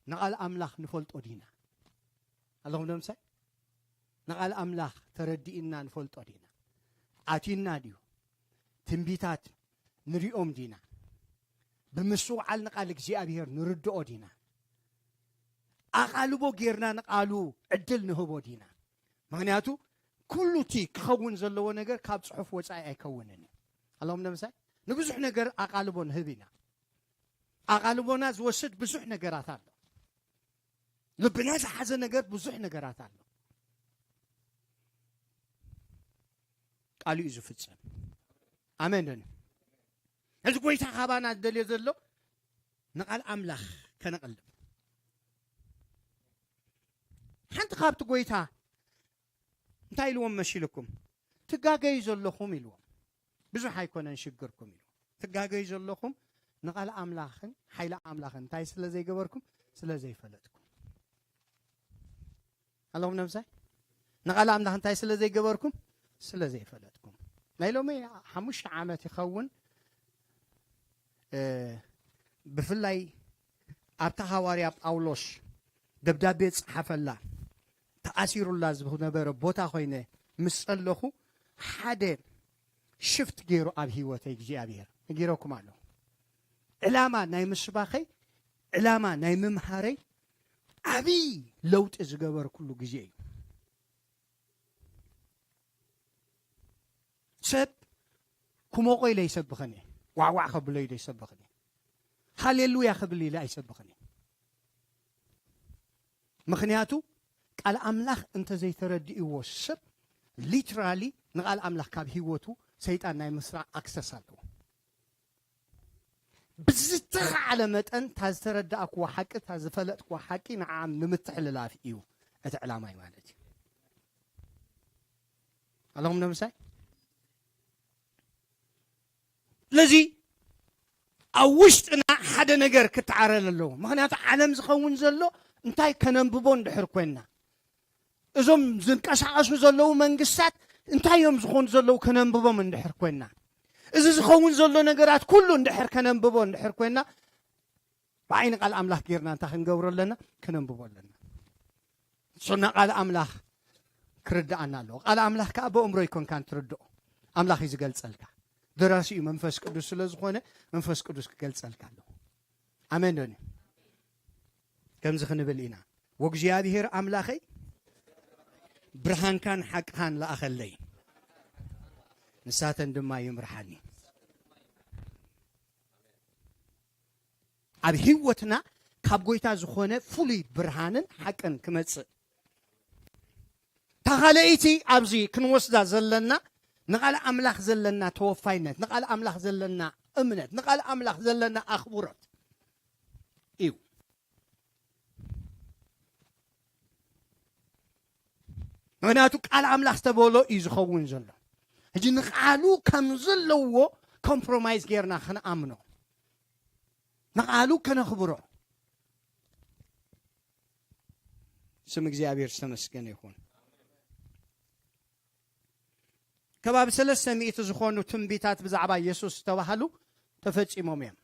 ንቓል ኣምላኽ ንፈልጦ ዲና? ኣለኹም ዶ ምሳይ? ንቓል ኣምላኽ ተረዲእና ንፈልጦ ዲና? ኣቲና ድዩ? ትንቢታት ንሪኦም ዲና? ብምስትውዓል ንቓል እግዚኣብሔር ንርድኦ ዲና? ኣቓልቦ ጌርና ንቓሉ ዕድል ንህቦ ዲና? ምኽንያቱ ኩሉ እቲ ክኸውን ዘለዎ ነገር ካብ ጽሑፍ ወጻኢ ኣይከውንን እዩ። ኣለኹም ዶ ምሳይ? ንብዙሕ ነገር ኣቓልቦ ንህብ ኢና። ኣቓልቦና ዝወስድ ብዙሕ ነገራት ኣሎ። ልብና ዝሓዘ ነገር ብዙሕ ነገራት ኣሎ። ቃሉ እዩ ዝፍጸም። ኣሜን ዶ? እዚ ጎይታ ካባና ዝደልዮ ዘሎ ንቓል ኣምላኽ ከነቕልብ። ሓንቲ ካብቲ ጎይታ እንታይ ኢልዎም መሲልኩም? ትጋገዩ ዘለኹም ኢልዎም። ብዙሕ ኣይኮነን ሽግርኩም ኢልዎም። ትጋገዩ ዘለኹም ንቓል ኣምላኽን ሓይሊ ኣምላኽን እንታይ ስለ ዘይገበርኩም? ስለ ዘይፈለጥኩም። ኣለኹም ነምሳይ? ንቓል ኣምላኽ እንታይ ስለ ዘይገበርኩም? ስለ ዘይፈለጥኩም። ናይ ሎሚ ሓሙሽተ ዓመት ይኸውን፣ እ፣ ብፍላይ ኣብታ ሃዋርያ ጳውሎስ ደብዳቤ ዝጸሓፈላ ተኣሲሩላ ዝነበረ ቦታ ኮይነ ምስ ጸለኹ ሓደ ሽፍት ገይሩ ኣብ ህይወተይ እግዚኣብሔር ነጊረኩም ኣለኹ። ዕላማ ናይ ምስባኸይ፣ ዕላማ ናይ ምምሃረይ ዓብዪ ለውጢ ዝገበርኩሉ ግዜ እዩ። ሰብ ክሞቆ ኢለ ይሰብኽን እየ። ዋዕዋዕ ከብሎ ኢለ ይሰብኽን እየ። ሃሌሉያ ክብል ኢለ ኣይሰብኽን እየ። ምኽንያቱ ቃል ኣምላኽ እንተዘይተረዲእዎ ሰብ ሊትራሊ ንቃል ኣምላኽ ካብ ህይወቱ ሰይጣን ናይ ምስራቕ ኣክሰስ ኣለዎ። ብዝተኻዕለ መጠን እታ ዝተረዳእክዎ ሓቂ፣ እታ ዝፈለጥክዎ ሓቂ ንዓም ንምትሕልላፍ እዩ እቲ ዕላማይ ማለት እዩ። ኣለኹም ዶ ምሳይ? ስለዚ ኣብ ውሽጥና ሓደ ነገር ክተዓረል ኣለዎ። ምኽንያቱ ዓለም ዝኸውን ዘሎ እንታይ ከነንብቦ እንድሕር ኮይንና፣ እዞም ዝንቀሳቐሱ ዘለዉ መንግስታት እንታይ እዮም ዝኾኑ ዘለዉ ከነንብቦም እንድሕር ኮይንና፣ እዚ ዝኸውን ዘሎ ነገራት ኩሉ እንድሕር ከነንብቦ እንድሕር ኮይንና፣ ብዓይኒ ቃል ኣምላኽ ጌርና እንታይ ክንገብሮ ኣለና? ከነንብቦ ኣለና። እሱና ቃል ኣምላኽ ክርድኣና ኣለዎ። ቃል ኣምላኽ ከዓ ብእምሮ ኣይኮንካን ትርድኦ፣ ኣምላኽ እዩ ዝገልጸልካ። ደራሲኡ መንፈስ ቅዱስ ስለ ዝኾነ መንፈስ ቅዱስ ክገልጸልካ ኣለዎ። ኣሜን ዶኒ? ከምዚ ክንብል ኢና፣ ወእግዚኣብሔር ኣምላኸይ ብርሃንካን ሓቅኻን ለኣኸለይ፣ ንሳተን ድማ ይምርሓኒ። ኣብ ህይወትና ካብ ጎይታ ዝኾነ ፍሉይ ብርሃንን ሓቅን ክመጽእ፣ እታ ካልኣይቲ ኣብዚ ክንወስዳ ዘለና ንቓል ኣምላኽ ዘለና ተወፋይነት፣ ንቓል ኣምላኽ ዘለና እምነት፣ ንቓል ኣምላኽ ዘለና ኣኽብሮት እዩ። ምኽንያቱ ቃል ኣምላኽ ዝተበሎ እዩ ዝኸውን ዘሎ። ሕጂ ንቃሉ ከም ዘለዎ ኮምፕሮማይዝ ጌርና ክንኣምኖ፣ ንቃሉ ከነኽብሮ። ስም እግዚኣብሔር ዝተመስገነ ይኹን። ከባቢ ሰለስተ ሚእቲ ዝኾኑ ትንቢታት ብዛዕባ የሱስ ዝተባህሉ ተፈጺሞም እዮም።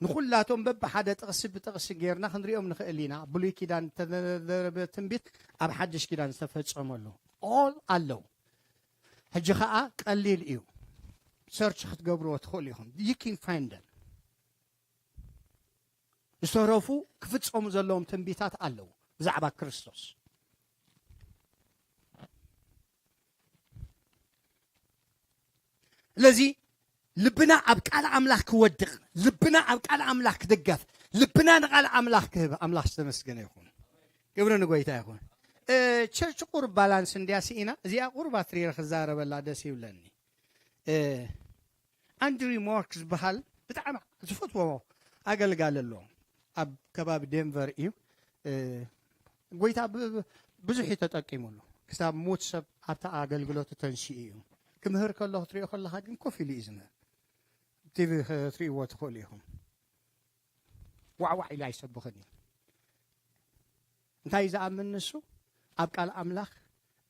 ንኹላቶም በብሓደ ጥቕሲ ብጥቕሲ ጌርና ክንሪኦም ንኽእል ኢና። ብሉይ ኪዳን ዝተዘረበ ትንቢት ኣብ ሓድሽ ኪዳን ዝተፈጸመሉ ኦል ኣለዉ። ሕጂ ኸኣ ቀሊል እዩ፣ ሰርች ክትገብርዎ ትኽእሉ ኢኹም። You can find them። ዝተረፉ ክፍጸሙ ዘለዎም ትንቢታት ኣለዉ ብዛዕባ ክርስቶስ። ስለዚ ልብና ኣብ ቃል ኣምላኽ ክወድቕ፣ ልብና ኣብ ቃል ኣምላኽ ክድገፍ፣ ልብና ንቃል ኣምላኽ ክህብ ኣምላኽ ዝተመስገነ ይኹን። ክብሪ ንጎይታ ይኹን። እ፣ ቸርች ቁሩብ ባላንስ እንድያ ስኢና፣ እዚኣ ቁሩብ ኣትሪረ ክዛረበላ ደስ ይብለኒ። እ፣ ኣንድሪ ሞርክ ዝበሃል ብጣዕሚ ዝፈትዎ ኣገልጋሊ ኣሎ። ኣብ ከባቢ ዴንቨር እዩ። እ፣ ጎይታ ብ-፣ ብ-፣ ብዙሕ እዩ ተጠቂሙሉ። ክሳብ ሙት ሰብ ኣብታ ኣገልግሎቱ ተንሲኡ እዩ። ክምህር ከሎ ክትሪኦ ከለኻ ግን ኮፍ ኢሉ እዩ ዝምህር። ቲቪ ክትሪእዎ ትኽእሉ ኢኹም። ዋዕዋዕ ኢሉ ኣይሰብኽን እዩ። እንታይ እዩ ዝኣምን ንሱ? ኣብ ቃል ኣምላኽ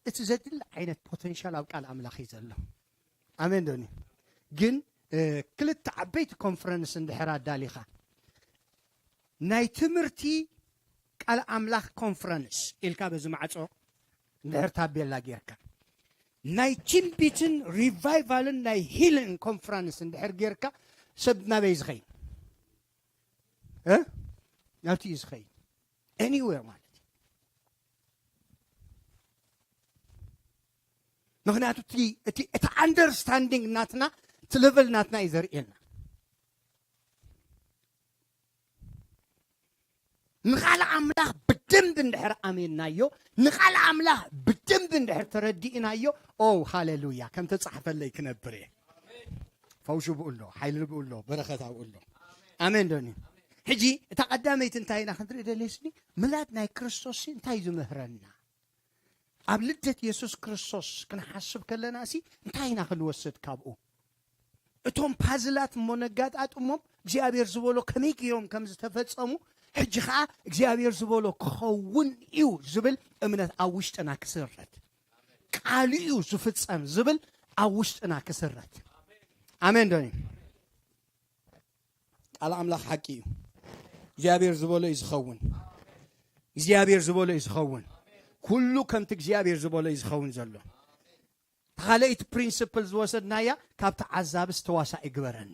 እቲ ዘድሊ ዓይነት ፖተንሻል ኣብ ቃል ኣምላኽ እዩ ዘሎ። ኣሜን ዶኒ? ግን፣ እ፣ ክልተ ዓበይቲ ኮንፈረንስ እንድሕር ኣዳሊኻ፣ ናይ ትምህርቲ ቃል ኣምላኽ ኮንፈረንስ ኢልካ በዚ ማዕጾ እንድሕር ታቤላ ጌርካ፣ ናይ ትንቢትን ሪቫይቫልን ናይ ሂልን ኮንፈረንስ እንድሕር ጌርካ፣ ሰብ ናበይ ዝኸይድ? እ? ናብቲ እዩ ዝኸይድ። ኤኒዌር ማለት እዩ። ምኽንያቱ እቲ፣ እቲ፣ እቲ ኣንደርስታንዲንግ ናትና፣ እቲ ሌቨል ናትና እዩ ዘርእየና። ንቓል ኣምላኽ ብደንብ እንድሕር ኣሜናዮ፣ ንቓል ኣምላኽ ብደንብ እንድሕር ተረዲእናዮ፣ ኦ ሃሌሉያ፣ ከም ተጻሕፈለይ ክነብር እየ። ፈውሱ ብኡ ኣሎ፣ ሓይሊ ብኡ ኣሎ፣ በረኸት ኣብኡ ኣሎ። ኣሜን ዶኒ? ሕጂ እታ ቀዳመይቲ እንታይ ኢና ክንርኢ ደልየስኒ? ምላድ ናይ ክርስቶስ እንታይ ዝምህረና? ኣብ ልደት የሱስ ክርስቶስ ክንሓስብ ከለና ሲ እንታይ ኢና ክንወስድ ካብኡ? እቶም ፓዝላት እሞ ነጋጣጥሞም እግዚኣብሔር ዝበሎ ከመይ ገይሮም ከም ዝተፈጸሙ፣ ሕጂ ኸዓ እግዚኣብሔር ዝበሎ ክኸውን እዩ ዝብል እምነት ኣብ ውሽጥና ክስረት፣ ቃሉ እዩ ዝፍጸም ዝብል ኣብ ውሽጥና ክስረት። ኣሜን ዶ? ቃል ኣምላኽ ሓቂ እዩ። እግዚኣብሔር ዝበሎ እዩ ዝኸውን። እግዚኣብሔር ዝበሎ እዩ ዝኸውን። ኩሉ ከምቲ እግዚኣብሔር ዝበሎ እዩ ዝኸውን ዘሎ። ካልኣይቲ ፕሪንስፕል ዝወሰድናያ፣ ካብቲ ዓዛብስ ተዋሳኢ ግበረኒ።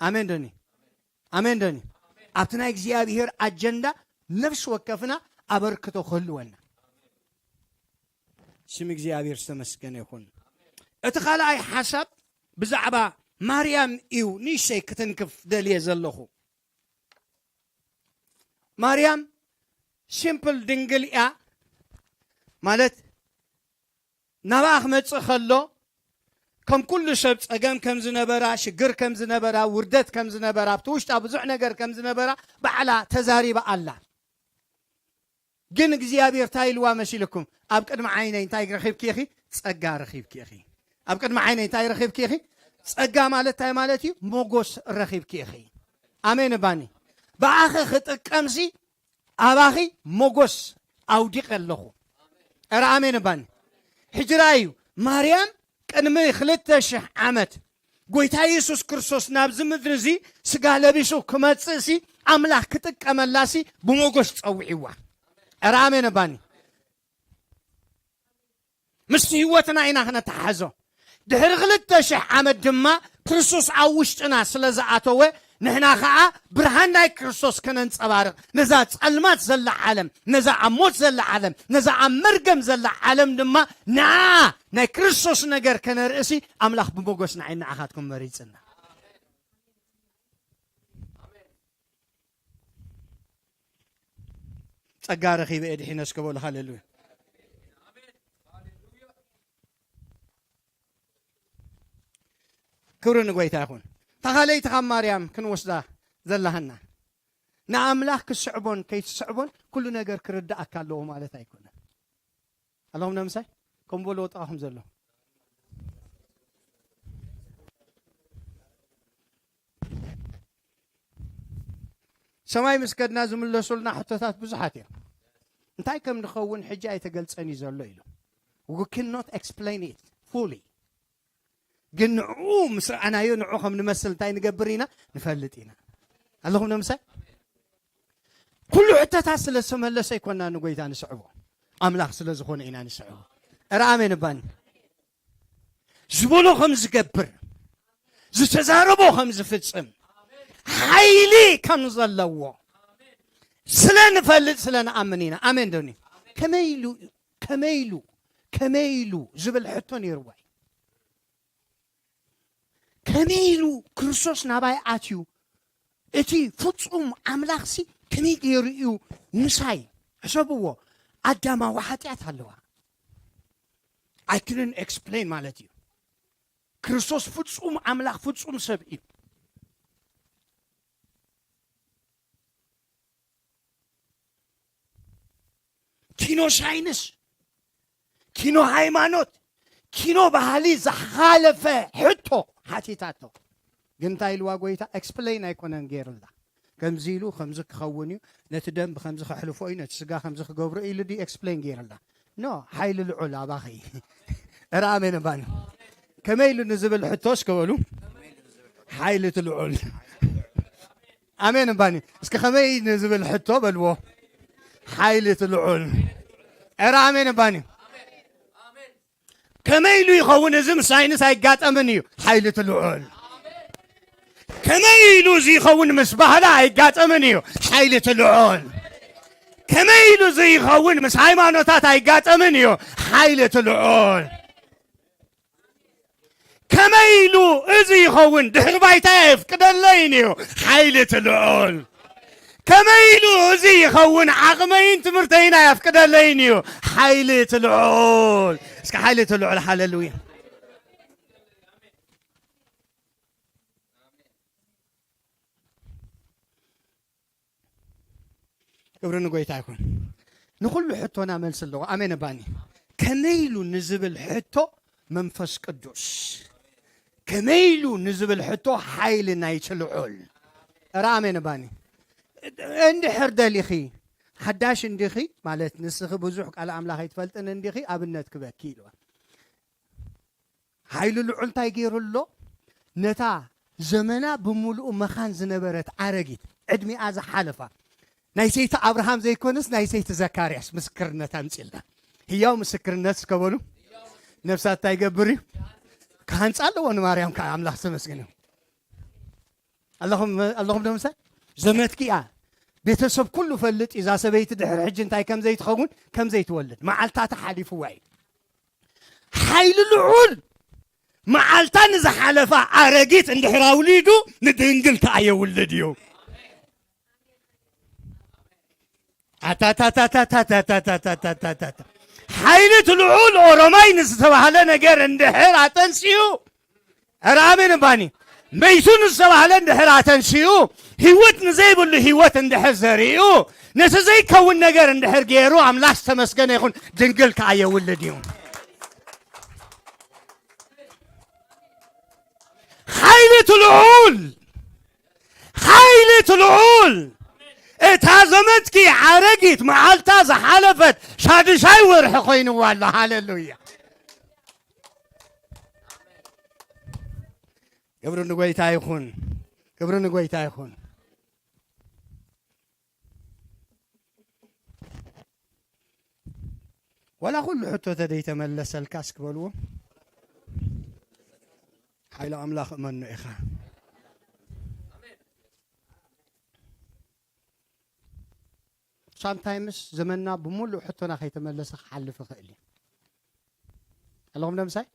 ኣሜን ደኒ? ኣሜን ደኒ? ኣብቲ ናይ እግዚኣብሔር ኣጀንዳ ነፍሲ ወከፍና ኣበርክቶ ክህልወና። ስም እግዚኣብሔር ዝተመስገነ ይኹን። እቲ ካልኣይ ሓሳብ ብዛዕባ ማርያም እዩ ንእሽተይ ክትንክፍ ደልየ ዘለኹ። ማርያም ሲምፕል ድንግል እያ። ማለት ናብኣ ክመጽእ ከሎ ከም ኩሉ ሰብ ጸገም ከም ዝነበራ፣ ሽግር ከም ዝነበራ፣ ውርደት ከም ዝነበራ፣ ኣብቲ ውሽጣ ብዙሕ ነገር ከም ዝነበራ ባዕላ ተዛሪባ ኣላ። ግን እግዚኣብሔር እንታይ ኢልዋ መሲልኩም? ኣብ ቅድሚ ዓይነይ እንታይ ረኺብኪ ኢኺ? ጸጋ ረኺብኪ ኢኺ። ኣብ ቅድሚ ዓይነይ እንታይ ረኺብኪ ኢኺ? ጸጋ ማለት እንታይ ማለት እዩ? ሞጎስ ረኺብኪ ኢኺ። ኣሜን እባኒ። ብኣኺ ክጥቀምሲ ኣባኺ ሞጎስ ኣውዲቐ ኣለኹ። ኧረ ኣሜን እባኒ። ሕጂ ርኣዩ፣ ማርያም ቅድሚ ክልተ ሽሕ ዓመት ጎይታ የሱስ ክርስቶስ ናብዚ ምድሪ እዚ ስጋ ለቢሱ ክመጽእሲ ኣምላኽ ክጥቀመላሲ ብሞጎስ ጸዊዕዋ። ኧረ ኣሜን እባኒ። ምስቲ ህይወትና ኢና ክነተሓሕዞ። ድሕሪ ክልተ ሽሕ ዓመት ድማ ክርስቶስ ኣብ ውሽጥና ስለ ዝኣተወ፣ ንሕና ኸዓ ብርሃን ናይ ክርስቶስ ከነንጸባርቕ፣ ነዛ ጸልማት ዘላ ዓለም፣ ነዛ ኣብ ሞት ዘላ ዓለም፣ ነዛ ኣብ መርገም ዘላ ዓለም ድማ ንዓ ናይ ክርስቶስ ነገር ከነርእሲ ኣምላኽ ብሞገስ ንዓይ ንዓኻትኩም መሪጽና። ጸጋ ረኺበ እየ ድሒነ እስከ በሉ። ሃሌሉያ። ክብሪ ንጎይታ ይኹን። እታ ካልኣይቲ ካብ ማርያም ክንወስዳ ዘለሃና፣ ንኣምላኽ ክትስዕቦን ከይትስዕቦን ኩሉ ነገር ክርድኣካ ኣለዎ ማለት ኣይኮነን። ኣለኹም ነምሳይ? ከም በሉ ወጣኹም ዘሎ። ሰማይ ምስ ከድና ዝምለሱልና ሕቶታት ብዙሓት እዮም። እንታይ ከም ንኸውን ሕጂ ኣይተገልጸን እዩ ዘሎ ኢሉ። We cannot explain it fully። ግን ንዕኡ ምስ ረኣናዮ ንዕኡ ከም ንመስል እንታይ ንገብር ኢና? ንፈልጥ ኢና። ኣለኹም ነምሳይ? ኩሉ ሕቶታት ስለ ዝተመለሰ ኣይኮና ንጎይታ ንስዕቦ። ኣምላኽ ስለ ዝኾነ ኢና ንስዕቦ። ኧረ ኣሜን እባኒ። ዝበሎ ከም ዝገብር፣ ዝተዛረቦ ከም ዝፍጽም፣ ሓይሊ ከም ዘለዎ ስለ ንፈልጥ ስለ ንኣምን ኢና። ኣሜን ዶኒ? ከመይ ኢሉ፣ ከመይ ኢሉ፣ ከመይ ኢሉ ዝብል ሕቶ ነይርዋ እዩ። ከመይ ኢሉ ክርስቶስ ናባይ ኣትዩ? እቲ ፍጹም ኣምላኽሲ ከመይ ገይሩ እዩ ምሳይ? ሕሰብዎ፣ ኣዳማዊ ሓጢኣት ኣለዋ። I couldn't explain ማለት እዩ። ክርስቶስ ፍጹም ኣምላኽ ፍጹም ሰብ እዩ። ኪኖ ሳይንስ፣ ኪኖ ሃይማኖት፣ ኪኖ ባህሊ ዝሓለፈ ሕቶ ሓቲታቶ። ግን እንታይ ኢልዋ ጎይታ? ኤክስፕሌን ኣይኮነን ገይርላ። ከምዚ ኢሉ ከምዚ ክኸውን እዩ፣ ነቲ ደም ብከምዚ ከሕልፎ እዩ፣ ነቲ ስጋ ከምዚ ክገብሮ እዩ ኢሉ ድዩ ኤክስፕሌን ገይርላ? ኖ፣ ሓይሊ ልዑል ኣባኺ። እረ ኣሜን እባኒ። ከመይ ኢሉ ንዝብል ሕቶ እስከ በሉ። ሓይሊ እቲ ልዑል። ኣሜን እባኒ። እስከ ከመይ ንዝብል ሕቶ በልዎ። ሓይሊ እቲ ልዑል። እረ ኣሜን እባኒ። ከመይ ኢሉ ይኸውን? እዚ ምስ ሳይንስ ኣይጋጠምን እዩ። ሓይሊ እቲ ልዑል። ከመይ ኢሉ እዚ ይኸውን? ምስ ባህላ ኣይጋጠምን እዩ። ሓይሊ እቲ ልዑል። ከመይ ኢሉ እዚ ይኸውን? ምስ ሃይማኖታት ኣይጋጠምን እዩ። ሓይሊ እቲ ልዑል። ከመይ ኢሉ እዚ ይኸውን? ድሕሪ ባይታይ ኣየፍቅደለይን እዩ። ሓይሊ እቲ ልዑል። ከመይ ኢሉ እዚ ይኸውን? ዓቕመይን ትምህርተይን ኣየፍቅደለይን እዩ። ሓይሊ እቲ ልዑል። እስከ ሓይሊ እቲ ልዑል። ሃሌሉያ። ክብሪ ንጎይታ ይኹን። ንኹሉ ሕቶና መልሲ ኣለዎ። ኣሜን እባኒ። ከመይ ኢሉ ንዝብል ሕቶ መንፈስ ቅዱስ፣ ከመይ ኢሉ ንዝብል ሕቶ ሓይሊ ናይቲ ልዑል። እረ ኣሜን እባኒ። እንድሕር ደሊኺ፣ ሓዳሽ እንዲኺ፣ ማለት ንስኺ ብዙሕ ቃል ኣምላኽ ኣይትፈልጥን እንዲኺ፣ ኣብነት ክበኪ ኢልዋ። ሓይሊ ልዑል እንታይ ገይሩ ኣሎ? ነታ ዘመና ብምሉኡ መኻን ዝነበረት ኣረጊት፣ ዕድሚኣ ዝሓለፋ፣ ናይ ሰይቲ ኣብርሃም ዘይኮነስ ናይ ሰይቲ ዘካርያስ ምስክርነት ኣምጺልና። ህያው ምስክርነት እስከ በሉ። ነፍሳት እንታይ ይገብር እዩ? ክሃንጻ ኣለዎ ንማርያም ከዓ። ኣምላኽ ተመስገን እዩ። ኣለኹም፣ ኣለኹም ዶ ምሳይ? ዘመትኪ እያ። ቤተሰብ ኩሉ ፈልጥ እዩ። እዛ ሰበይቲ ድሕሪ ሕጂ እንታይ ከም ዘይትኸውን፣ ከም ዘይትወልድ። መዓልታታ ሓሊፍዋ እዩ። ሓይሊ ልዑል መዓልታ ንዝሓለፋ ኣረጊት እንድሕር ኣውሊዱ ንድንግል ከኣ የውልድ እዩ። ኣታታታታታታታታታታታ። ሓይሊ እቲ ልዑል ኦሮማይ ንዝተባህለ ነገር እንድሕር ኣጠንሲኡ፣ ኧረ ኣሜን እባኒ። መይቱ ንዝተባህለ እንድሕር ኣተንሲኡ፣ ህይወት ንዘይብሉ ህይወት እንድሕር ዘሪኡ፣ ነቲ ዘይከውን ነገር እንድሕር ገይሩ፣ ኣምላኽ ዝተመስገነ ይኹን፣ ድንግል ከኣ የውልድ እዩ። ሓይሊ እቲ ልዑል፣ ሓይሊ እቲ ልዑል። እታ ዘመትኪ ኣረጊት መዓልታ ዝሓለፈት ሻዱሻይ ወርሒ ኮይንዋ ኣሎ። ሃሌሉያ። ክብሪ ንጎይታ ይኹን። ክብሪ ንጎይታ ይኹን። ወላ ኩሉ ሕቶ ተደይተመለሰልካ እስኪ በልዎ። ሓይሊ ኣምላኽ እመኖ ኢኻ። ሳምታይምስ ዘመንና ብምሉእ ሕቶና ከይተመለሰ ክሓልፍ ይኽእል እዩ። ኣለኹም ዶ ምሳይ?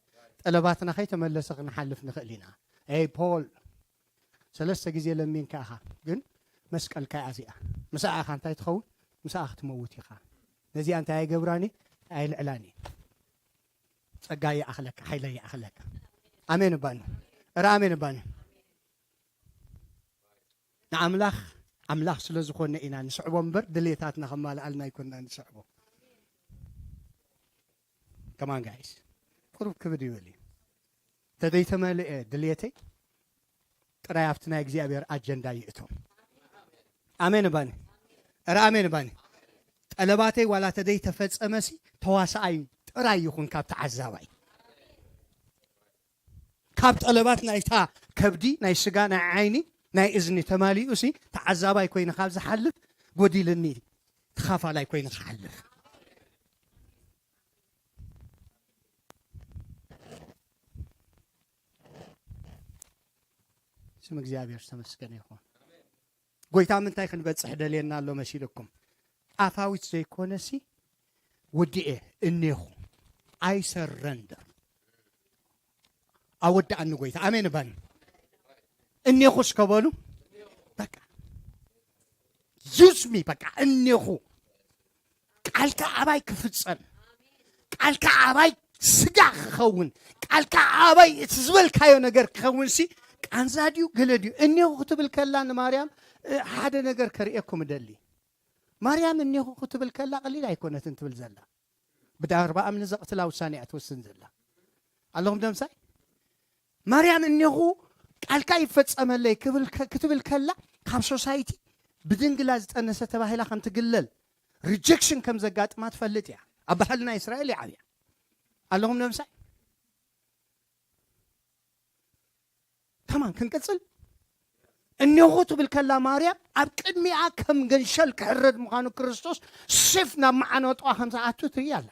ጠለባትና ከይተመለሰ ክንሓልፍ ንኽእል ኢና። ኤይ ፖል፣ ሰለስተ ግዜ ለሚንካ ኢኻ፣ ግን መስቀልካ እያ እዚኣ። ምስኣ ኢኻ እንታይ ትኸውን? ምስኣ ክትመውት ኢኻ። ነዚኣ እንታይ ኣይገብራን እየ? ኣየልዕላን እየ። ጸጋ ይኣኽለካ፣ ሓይለ ይኣኽለካ። ኣሜን እባኒ። እረ ኣሜን እባኒ። ንኣምላኽ ኣምላኽ ስለ ዝኾነ ኢና ንስዕቦ እምበር፣ ድሌታትና ከማልኣልና ኣይኮንና ንስዕቦ። ከማን ጋይስ፣ ቁሩብ ክብድ ይበል እዩ። ተደይተመልአ ድሌተይ ጥራይ ኣብቲ ናይ እግዚኣብሔር ኣጀንዳ ይእቶ። ኣሜን እባኒ። እረ ኣሜን እባኒ። ጠለባተይ ዋላ ተደይተፈጸመሲ፣ ተዋሳኣይ ጥራይ ይኹን ካብ ተዓዛባይ። ካብ ጠለባት ናይታ ከብዲ፣ ናይ ስጋ፣ ናይ ዓይኒ፣ ናይ እዝኒ ተማሊኡሲ፣ ተዓዛባይ ኮይነ ካብ ዝሓልፍ፣ ጎዲልኒ፣ ተኻፋላይ ኮይነ ክሓልፍ። ስም እግዚኣብሔር ዝተመስገነ ይኹን። ጎይታ ምንታይ ክንበጽሕ ደልየና ኣሎ መሲልኩም? ኣፋዊት ዘይኮነሲ፣ ወዲኤ፣ እኔኹ፣ I surrender። ኣወዳኣኒ ጎይታ። ኣሜን እባኒ። እኔኹ እስከ በሉ። በቃ። Use me፣ በቃ፣ እኔኹ። ቃልካ ኣባይ ክፍጸም፣ ቃልካ ኣባይ ስጋ ክኸውን፣ ቃልካ ኣባይ እቲ ዝበልካዮ ነገር ክኸውን ሲ፣ ቃንዛ ድዩ ገለ ድዩ? እኔኹ ክትብል ከላ ንማርያም፣ እ፣ ሓደ ነገር ከርእየኩም እደሊ። ማርያም እኔኹ ክትብል ከላ ቀሊል ኣይኮነትን ትብል ዘላ። ብዳ ኣርባ እምኒ ዘቕትላ ውሳኔ እያ ትወስን ዘላ። ኣለኹም ዶ ምሳይ? ማርያም እኔኹ ቃልካ ይፈጸመለይ ክብል ከ-፣ ክትብል ከላ፣ ካብ ሶሳይቲ ብድንግላ ዝጠነሰ ተባሂላ ከም ትግለል፣ ሪጀክሽን ከም ዘጋጥማ ትፈልጥ እያ። ኣብ ባህልና እስራኤል ይዓብያ። ኣለኹም ዶ ምሳይ? ከማን ክንቅጽል። እኔኹ ትብል ከላ ማርያም፣ ኣብ ቅድሚኣ ከም ገንሸል ክሕረድ ምዃኑ ክርስቶስ ሴፍ ናብ መዓንጥኣ ከም ዝኣቱ ትርኢ ኣላ።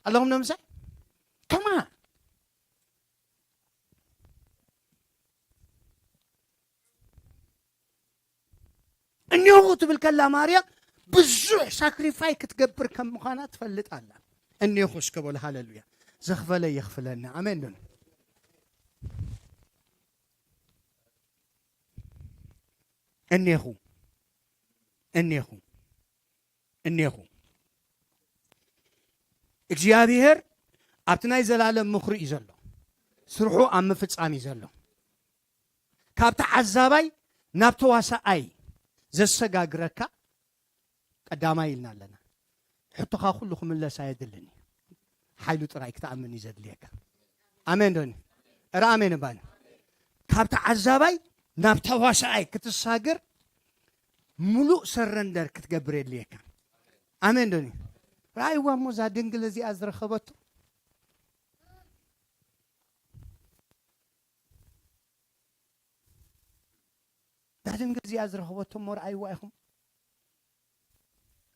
ኣለኹም ዶ ምሳይ? ከማን። እኔኹ ትብል ከላ ማርያም ብዙሕ ሳክሪፋይ ክትገብር ከም ምዃና ትፈልጥ ኣላ። እኔኹ እስከ በሉ ሃሌሉያ። ዘኽፈለ የኽፍለና። ኣሜን ዶ? እኔኹ፣ እኔኹ፣ እኔኹ። እግዚኣብሔር ኣብቲ ናይ ዘላለም ምኽሩ እዩ ዘሎ። ስርሑ ኣብ ምፍጻም እዩ ዘሎ። ካብ ተዓዛባይ ናብ ተዋሳኣይ ዘሰጋግረካ ቀዳማይ ኢልና ኣለና። ሕቶኻ ኩሉ ክምለስ ኣየድልን እዩ። ሓይሉ ጥራይ ክትኣምን እዩ ዘድልየካ። ኣሜን ዶኒ? እረ ኣሜን እባኒ። ካብ ተዓዛባይ ናብ ተዋሳኣይ ክትሳገር ሙሉእ ሰረንደር ክትገብር የድልየካ። ኣሜን ዶኒ? ረኣይዋ እሞ እዛ ድንግል እዚኣ ዝረኸበቶ ኣድንግል እዚኣ ዝረኸበቶ እሞ ረኣይዋ ኢኹም።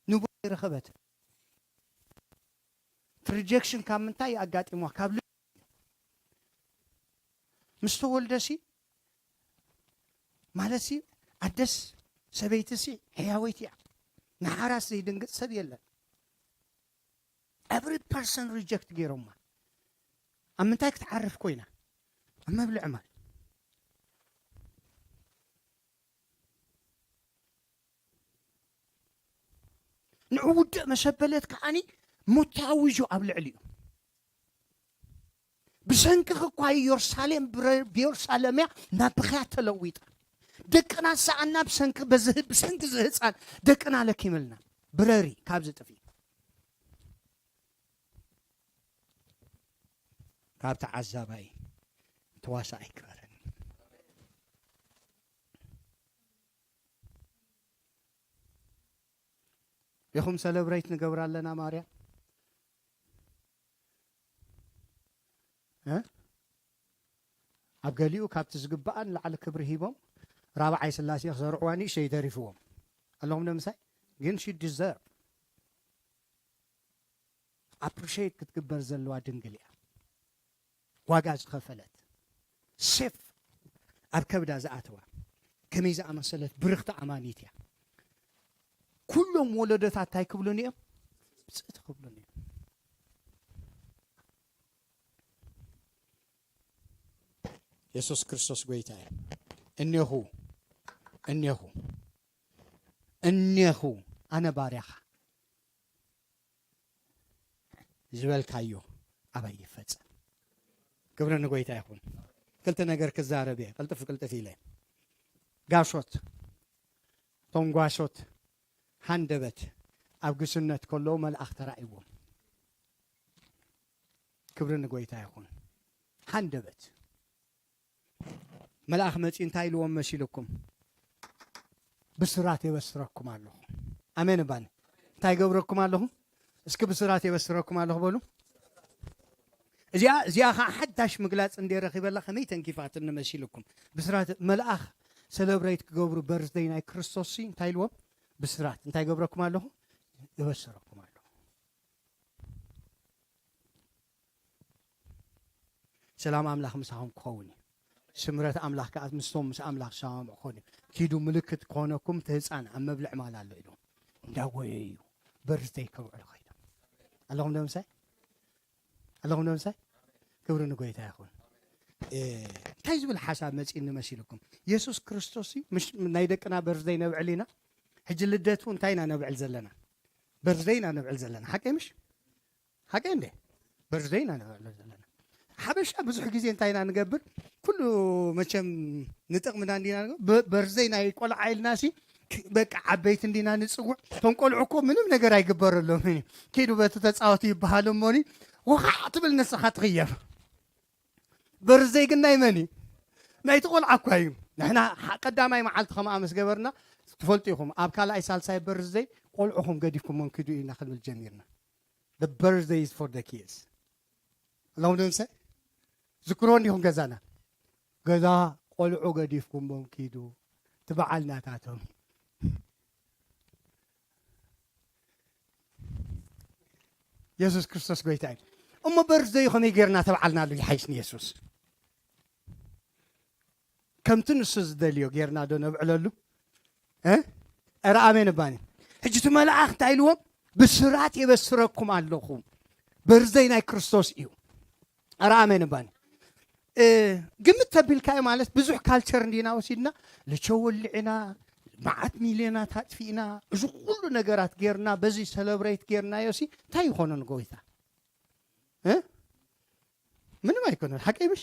ንቦ ይረኸበት። ሪጀክሽን ካብ ምንታይ ኣጋጢምዋ? ካብ ልቢ። ምስ ተወልደሲ ማለትሲ ኣደስ ሰበይትሲ ሕያወይቲ እያ። ንሓራስ ዘይድንግጥ ሰብ የለን። ኤቭሪ ፐርሰን ሪጀክት ገይሮማ። ኣብ ምንታይ ክትዓርፍ ኮይና? ኣብ መብልዕ ማይ። ንዑ ውድእ መሰበለት ከዓኒ ሞት ተኣዊጁ ኣብ ልዕሊኡ። ብሰንክኺ እኳ ኢየሩሳሌም ብረ-፣ ብየሩሳሌምያ ናብ ብኽያት ተለዊጣ። ደቅና ዝሰኣና ብሰንኪ በዚ-፣ ብሰንኪ እዚ ህፃን ደቅና ለኪምልና። ብረሪ ካብዚ ጥፊ። ካብ ተዓዛባይ ተዋሳኣይ ክበረኒ። ኢኹም ሰለብሬት ንገብር ኣለና ማርያ እ? ኣብ ገሊኡ ካብቲ ዝግብኣ ንላዕሊ ክብሪ ሂቦም ራብዓይ ስላሴ ክሰርዕዋ ንእሽተይ ተሪፍዎም ኣለኹም ንምሳይ ግን she deserve appreciate ክትግበር ዘለዋ ድንግል እያ። ዋጋ ዝኸፈለት ሴፍ ኣብ ከብዳ ዝኣተዋ ከመይ ዝኣመሰለት ብርኽቲ ኣማኒት እያ። ኩሎም ወለዶታት እንታይ ክብሉን እዮም? ብፅእቲ ክብሉን እዮም። የሱስ ክርስቶስ ጎይታ እዩ። እኔኹ እኔኹ እኔኹ ኣነ ባርያኻ ዝበልካዮ ኣባይ ይፈጸም። ክብሪ ንጎይታ ይኹን። ክልተ ነገር ክዛረብ እየ፣ ቅልጥፍ ቅልጥፍ ኢለ። ጋሾት፣ እቶም ጓሾት ሃንደበት ኣብ ግስነት ከለዉ መልኣኽ ተራእይዎም። ክብሪ ንጎይታ ይኹን። ሃንደበት። መልኣኽ መጺኡ እንታይ ኢልዎም መሲልኩም? ብስራት የበስረኩም ኣለኹ። ኣሜን እባኒ። እንታይ ገብረኩም ኣለኹ? እስኪ ብስራት የበስረኩም ኣለኹ በሉ። እዚኣ፣ እዚኣ ኸዓ ሓዳሽ ምግላጽ እንደ ረኺበላ ከመይ ተንኪፋትኒ መሲልኩም? ብስራት መልኣኽ ሰለብሬት ክገብሩ በርዝደይ ናይ ክርስቶስ ሲ እንታይ ኢልዎም? ብስራት እንታይ ገብረኩም ኣለኹ? የበስረኩም ኣለኹ። ሰላም ኣምላኽ ምሳኹም ክኸውን እዩ። ስምረት ኣምላኽ ከኣ ምስቶም ምስ ኣምላኽ ዝሰማምዑ ክኾን እዩ። ኪዱ ምልክት ክኾነኩም እቲ ህፃን ኣብ መብልዕ ማል ኣሎ ኢሉ እንዳጎየ እዩ በርዝደይ ከብዕሉ ከይዶም። ኣለኹም ዶ ምሳይ? ኣለኹም ዶ ምሳይ? ክብሪ ንጎይታ ይኹን። እ፣ እንታይ ዝብል ሓሳብ መፂእኒ መሲልኩም? የሱስ ክርስቶስ እዩ፣ ምሽ ናይ ደቅና በርዝደይ ነብዕል ኢና። ሕጂ ልደቱ እንታይ ኢና ነብዕል ዘለና? በርዝደይ ኢና ነብዕል ዘለና። ሓቀይ ምሽ? ሓቀይ እንዴ? በርዝደይ ኢና ነብዕል ዘለና። ሓበሻ ብዙሕ ግዜ እንታይ ኢና ንገብር? ኩሉ መቸም ንጥቕምና እንዲና ንገብር። በ-፣ በርዝደይ ናይ ቆልዓ ኢልና ሲ፣ ክ-፣ በቃ ዓበይቲ እንዲና ንጽውዕ። እቶም ቆልዑ እኮ ምንም ነገር ኣይግበረሎም። ኪዱ በቲ ተጻወቱ ይበሃል እሞኒ፣ ወኻዕ ትብል ንስኻ ትኽየፍ። በርዝደይ ግን ናይ መን እዩ? ናይቲ ቆልዓ እኳ እዩ። ንሕና ሓ-፣ ቀዳማይ መዓልቲ ከምኣ ምስ ገበርና፣ ትፈልጡ ኢኹም፣ ኣብ ካልኣይ ሳልሳይ በርዝደይ ቆልዑኹም ገዲፍኩሞም ኪዱ ኢና ክንብል ጀሚርና። The birthday is for the kids። ኣለኹም ዶ ምሳይ? ዝክርዎ እንዲኹም ገዛና። ገዛ ቆልዑ ገዲፍኩሞም ኪዱ። እቲ በዓል ናታቶም። የሱስ ክርስቶስ ጎይታ እዩ። እሞ በርዝደዩ ከመይ ጌርና ተብዓልናሉ ይሓይሽ ንየሱስ? ከምቲ ንሱ ዝደልዮ ጌርና ዶ ነብዕለሉ? እ? ኧረ ኣሜን እባኒ። ሕጂ እቲ መልኣኽ እንታይ ኢልዎም? ብስራት የበስረኩም ኣለኹ። በርዝደይ ናይ ክርስቶስ እዩ። ኧረ ኣሜን እባኒ። እ፣ ግምት ተቢልካዮ ማለት ብዙሕ ካልቸር እንዲና ወሲድና፣ ልቸ ወልዕና፣ መዓት ሚልዮናት ኣጥፊእና፣ እዚ ኩሉ ነገራት ጌርና፣ በዚ ሰለብሬት ጌርናዮ ሲ፣ እንታይ ይኾኖ ንጎይታ? እ? ምንም ኣይኮነን። ሓቀይ ምሽ?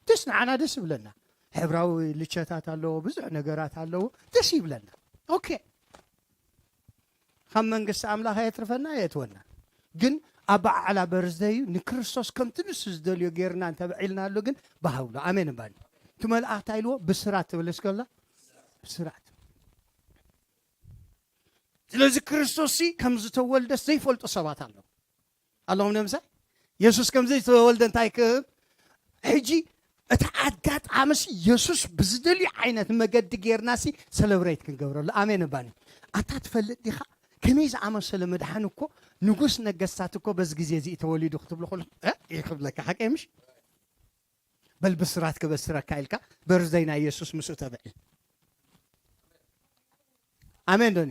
ደስ ንዓና ደስ ይብለና። ሕብራዊ ልቸታት ኣለዎ፣ ብዙሕ ነገራት ኣለዎ፣ ደስ ይብለና። ኦኬ። ካብ መንግስቲ ኣምላኽ ኣየትርፈና፣ ኣየእትወና። ግን ኣበዓዕላ በርዝደዩ ንክርስቶስ ከምቲ ንሱ ዝደልዮ ጌርና እንተብዒልናሉ ግን ባህ ብሎ። ኣሜን እባኒ። እቲ መልኣኽ እንታይ ኢልዎ? ብስራት ትብል እስከላ? ብስራት። ስለዚ ክርስቶስ ሲ ከም ዝተወልደስ ዘይፈልጡ ሰባት ኣለዉ። ኣለኹም ዶ ምሳይ? የሱስ ከም ዘይተወልደ እንታይ ክህብ? ሕጂ እቲ ኣጋጣሚሲ የሱስ ብዝደልዩ ዓይነት መገዲ ጌርናሲ ሰለብሬት ክንገብረሉ። ኣሜን እባኒ። ኣታ ትፈልጥ ዲኻ? ከመይ ዝኣመሰለ መድሓኒ እኮ፣ ንጉስ ነገስታት እኮ በዚ ግዜ እዚ እዩ ተወሊዱ ክትብሎ ከሎ፣ እ? ይኽብለካ ሓቀይ ምሽ? በል ብስራት ክበስረካ ኢልካ በርዝደይ ናይ የሱስ ምስኡ ተብዕል። ኣሜን ዶኒ?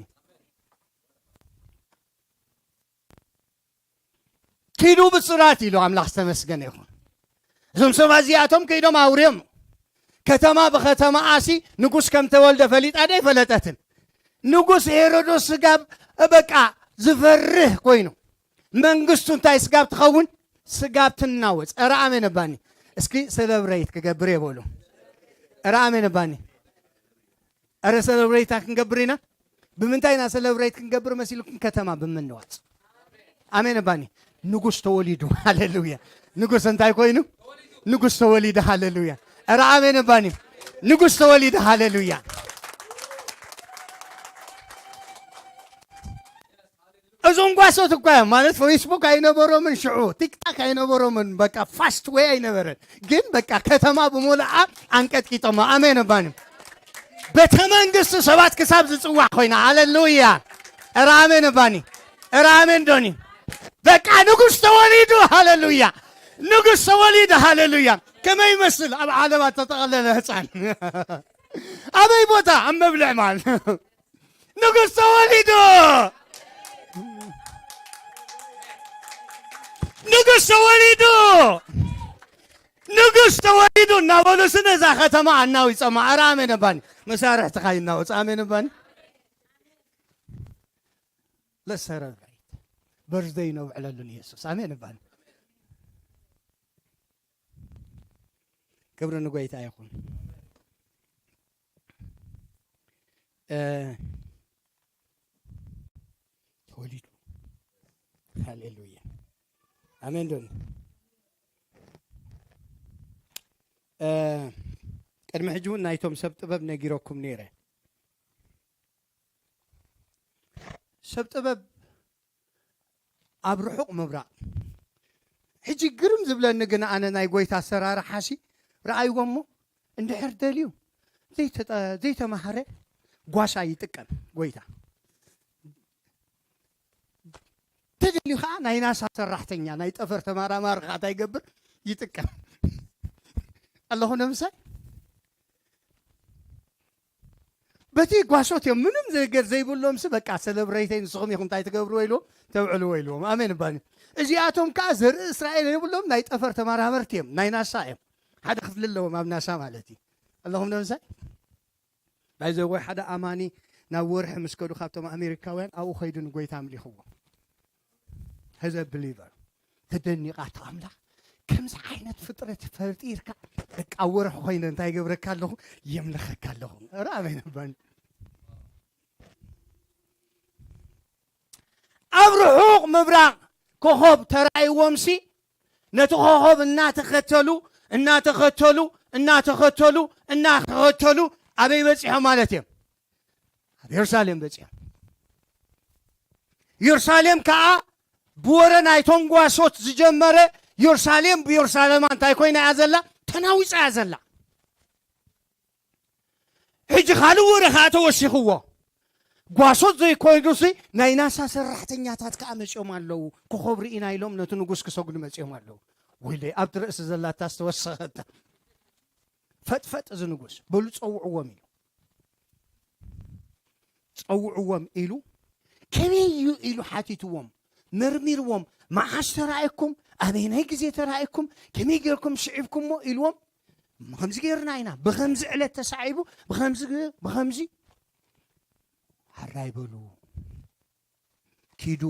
ኪዱ ብስራት ኢሉ ኣምላኽ ዝተመስገነ ይኹን። እዞም ሰባት እዚኣቶም ከይዶም ኣውርዮም። ከተማ ብከተማኣሲ ንጉስ ከም ተወልደ ፈሊጣ ዶ ኣይፈለጠትን? ንጉስ ሄሮዶስ ስጋብ በቃ ዝፈርህ ኮይኑ፣ መንግስቱ እንታይ ስጋብ ትኸውን? ስጋብ ትናወጽ። ኧረ ኣሜን እባኒ። እስኪ ሰለብሬት ክገብር እየ በሉ። ኧረ ኣሜን እባኒ። ኧረ ሰለብሬት ክንገብር ኢና። ብምንታይ ኢና ሰለብሬት ክንገብር መሲልኩም? ከተማ ብምንዋጽ። ኣሜን እባኒ። ንጉስ ተወሊዱ። ሃሌሉያ። ንጉስ እንታይ ኮይኑ? ንጉስ ተወሊዱ። ሃሌሉያ። ኧረ ኣሜን እባኒ። ንጉስ ተወሊዱ። ሃሌሉያ። እዞም ጓሶት እኳ እዮም፣ ማለት ፌስቡክ ኣይነበሮምን ሽዑ፣ ቲክታክ ኣይነበሮምን፣ በቃ ፋስት ዌይ ኣይነበረን። ግን በቃ ከተማ ብሙሉኣ ኣንቀጥቂጦማ። ኣሜን እባኒ። ቤተ መንግስቲ ሰባት ክሳብ ዝጽዋዕ ኮይና። ሃሌሉያ። ኧረ ኣሜን እባኒ። ኧረ ኣሜን ዶኒ። በቃ ንጉስ ተወሊዱ። ሃሌሉያ። ንጉስ ተወሊዱ። ሃሌሉያ። ከመይ ይመስል ኣብ ዓለባ ተጠቕለለ ህፃን? ኣበይ ቦታ? ኣብ መብልዕ ማል። ንጉስ ተወሊዱ። ንጉስ ተወሊዱ። ንጉስ ተወሊዱ እናበሉ ስነ እዛ ከተማ ኣናዊጾማ። ኧረ ኣሜን እባኒ። መሳርሕትኻ ይናወጽ። ኣሜን እባኒ። ለሰረብሬት በርዝደይ ነውዕለሉ ንየሱስ። ኣሜን እባኒ። ክብሪ ንጎይታ ይኹን። እ፣ ተወሊዱ። ሃሌሉያ። ኣሜን ዶ? እ፣ ቅድሚ ሕጂ እውን ናይቶም ሰብ ጥበብ ነጊረኩም ነይረ። ሰብ ጥበብ ኣብ ርሑቕ ምብራቕ። ሕጂ ግርም ዝብለኒ ግን ኣነ ናይ ጎይታ ኣሰራርሓሲ ረኣይዎ እሞ እንድሕር ደልዩ ዘይተጠ-፣ ዘይተማህረ ጓሳ ይጥቀም ጎይታ። ተደልዩ ከዓ ናይ ናሳ ሰራሕተኛ፣ ናይ ጠፈር ተመራማሪ ከዓ እንታይ ይገብር? ይጥቀም። ኣለኹ ነምሳይ በቲ ጓሶት እዮም፣ ምንም ነገር ዘይብሎም ሲ በቃ ሰለብሬተይ ንስኹም ኢኹም እንታይ ትገብርዎ ኢልዎም፣ ተውዕልዎ ኢልዎም። ኣሜን እባኒ። እዚኣቶም ከዓ ዘርኢ እስራኤል የብሎም፣ ናይ ጠፈር ተመራመርቲ እዮም፣ ናይ ናሳ እዮም። ሓደ ክፍሊ ኣለዎም ኣብ ናሳ ማለት እዩ። ኣለኹም ነምሳይ ባይዘወይ ሓደ ኣማኒ ናብ ወርሒ ምስ ከዱ ካብቶም ኣሜሪካውያን ኣብኡ ከይዱ ንጎይታ ኣምሊኽዎ። As a believer ተደኒቓ፣ ኣታ ኣምላኽ ከምዚ ዓይነት ፍጥረት ፈጢርካ፣ በቃ ወርሒ ኮይነ እንታይ ገብረካ ኣለኹ? የምልኸካ ኣለኹ። ኧረ ኣሜን እባኒ። ኣብ ርሑቕ ምብራቕ ኮኸብ ተራእይዎምሲ ነቲ ኮኸብ እናተኸተሉ፣ እናተኸተሉ፣ እናተኸተሉ፣ እናተኸተሉ ኣበይ በጺሖም ማለት እዮም? ኣብ የሩሳሌም በጺሖም። የሩሳሌም ከኣ ብወረ ናይቶም ጓሶት ዝጀመረ፣ የሩሳሌም ብየሩሳሌማ እንታይ ኮይና እያ ዘላ? ተናዊጻ እያ ዘላ። ሕጂ ካልእ ወረ ከኣ ተወሲኽዎ። ጓሶት ዘይኮይኑሲ ናይ ናሳ ሰራሕተኛታት ከኣ መጺኦም ኣለዉ። ኮኸብ ርኢና ኢሎም ነቲ ንጉስ ክሰግዱ መጺኦም ኣለዉ። ወይለይ፣ ኣብቲ ርእሲ ዘላታ ዝተወሰኸታ። ፈጥፈጥ እዚ ንጉስ፣ በሉ ጸውዕዎም ኢሉ። ጸውዕዎም ኢሉ፣ ከመይ እዩ ኢሉ ሓቲትዎም፣ መርሚርዎም፣ መዓስ ተራእየኩም፣ ኣበየናይ ግዜ ተራእየኩም፣ ከመይ ጌርኩም ስዒብኩሞ ኢልዎም። ከምዚ ጌርና ኢና፣ ብኸምዚ ዕለት ተሳዒቡ፣ ብኸምዚ ግ-፣ ብኸምዚ። ሕራይ በሉ፣ ኪዱ፣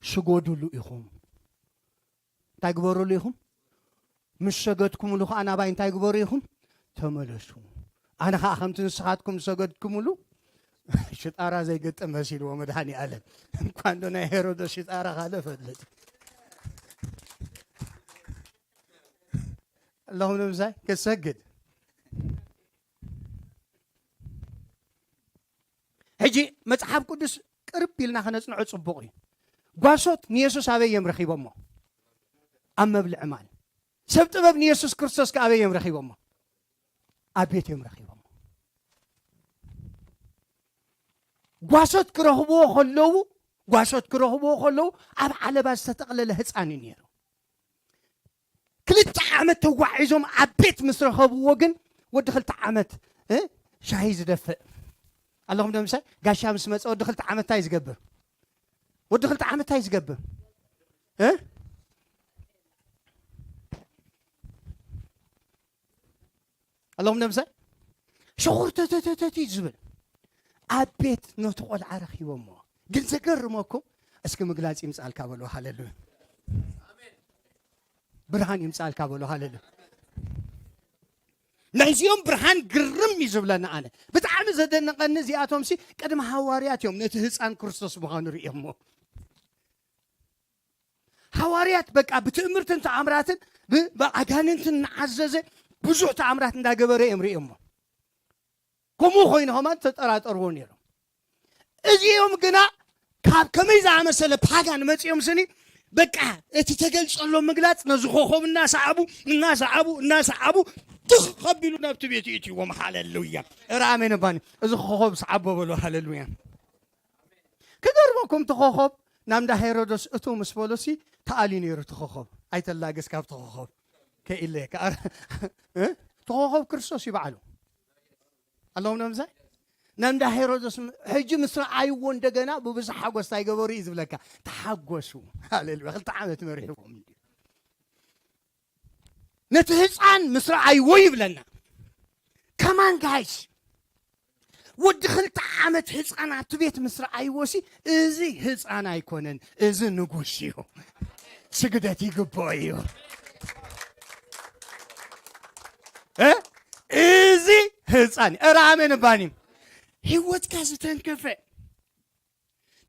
ስገዱሉ ኢኹም። እንታይ ግበሩሉ ኢኹም? ምስ ሰገድኩምሉ ኸዓ ናባይ እንታይ ግበሩ ኢኹም? ተመለሱ። ኣነ ኸዓ ከምቲ ንስኻትኩም ዝሰገድኩምሉ ሽጣራ ዘይገጥም መሲልዎ መድኃኔ ዓለም። እንኳን ዶ ናይ ሄሮዶስ ሽጣራ ካልእ ፈልጥ። ኣለኹም ንምሳይ ክሰግድ። ሕጂ መጽሓፍ ቅዱስ ቅርብ ኢልና ከነጽንዖ ጽቡቕ እዩ። ጓሶት ንየሱስ ኣበይ እዮም ረኺቦሞ? ኣብ መብልዒ ማል። ሰብ ጥበብ ንየሱስ ክርስቶስ ከኣበይ እዮም ረኺቦሞ? ኣብ ቤት እዮም ረኺቦሞ። ጓሶት ክረኽብዎ ከለዉ ጓሶት ክረኽብዎ ከለዉ ኣብ ዓለባ ዝተጠቕለለ ህፃን እዩ ነይሩ። ክልተ ዓመት ተጓዒዞም ኣብ ቤት ምስ ረኸብዎ ግን ወዲ ክልተ ዓመት ሻሂ ዝደፍእ ኣለኹም። ደምሳይ ጋሻ ምስ መፀ ወዲ ክልተ ዓመት እንታይ ዝገብር? ወዲ ክልተ ዓመት እንታይ ዝገብር? ኣለኹም። ደምሳይ ሸኹር ተተተተቲ ዝብል ኣብ ቤት ነቲ ቆልዓ ረኺቦሞ። ግን ዘገርመኩም፣ እስኪ ምግላፅ ይምፃልካ በሉ። ሃለሉ ብርሃን ይምፃልካ በሉ። ሃለሉ ናይዚኦም ብርሃን ግርም እዩ ዝብለና። ኣነ ብጣዕሚ ዘደነቐኒ እዚኣቶም ሲ ቅድሚ ሃዋርያት እዮም ነቲ ህፃን ክርስቶስ ምዃኑ ርእዮሞ። ሃዋርያት በቃ ብትእምርትን ተኣምራትን ብኣጋንንትን እናዓዘዘ ብዙሕ ተኣምራት እንዳገበረ እዮም ርእዮሞ። ከምኡ ኮይኑ ከማን ተጠራጠርዎ ነይሮም። እዚኦም ግና ካብ ከመይ ዝኣመሰለ ፓጋን መፂኦም ስኒ በቃ እቲ ተገልፀሎም ምግላፅ ነዚ ኮኸብ እናሰዓቡ እናሰዓቡ እናሰዓቡ ትኽ ከቢሉ ናብቲ ቤት ይእትዎም። ሃለሉያ። ራሜን ባኒ እዚ ኮኸብ ሰዓቦ በሉ። ሃለሉያ። ክገርመኩም እቲ ኮኸብ ናብ እንዳ ሄሮዶስ እቱ ምስ በሎሲ ተኣልዩ ነይሩ። እቲ ኮኸብ ኣይተላገስ ካብቲ ኮኸብ ከኢለ ከኣ እቲ ኮኸብ ክርስቶስ ይበዓሉ ኣለዎም ነምሳይ ናብ እንዳ ሄሮዶስ ሕጂ ምስ ረኣይዎ እንደገና ብብዙሕ ሓጎስ እንታይ ገበሩ እዩ ዝብለካ። ተሓጎሱ። ሃሌሉያ። ክልተ ዓመት መሪሕዎም እንዲ ነቲ ህፃን ምስ ረኣይዎ ይብለና። ከማን ጋይስ ወዲ ክልተ ዓመት ህፃን ኣብቲ ቤት ምስ ረኣይዎ ሲ እዚ ህፃን ኣይኮነን፣ እዚ ንጉስ እዩ፣ ስግደት ይግብኦ እዩ። እ? እዚ ህፃን እረ ኣሜን እባኒ ህይወትካ ዝተንከፈ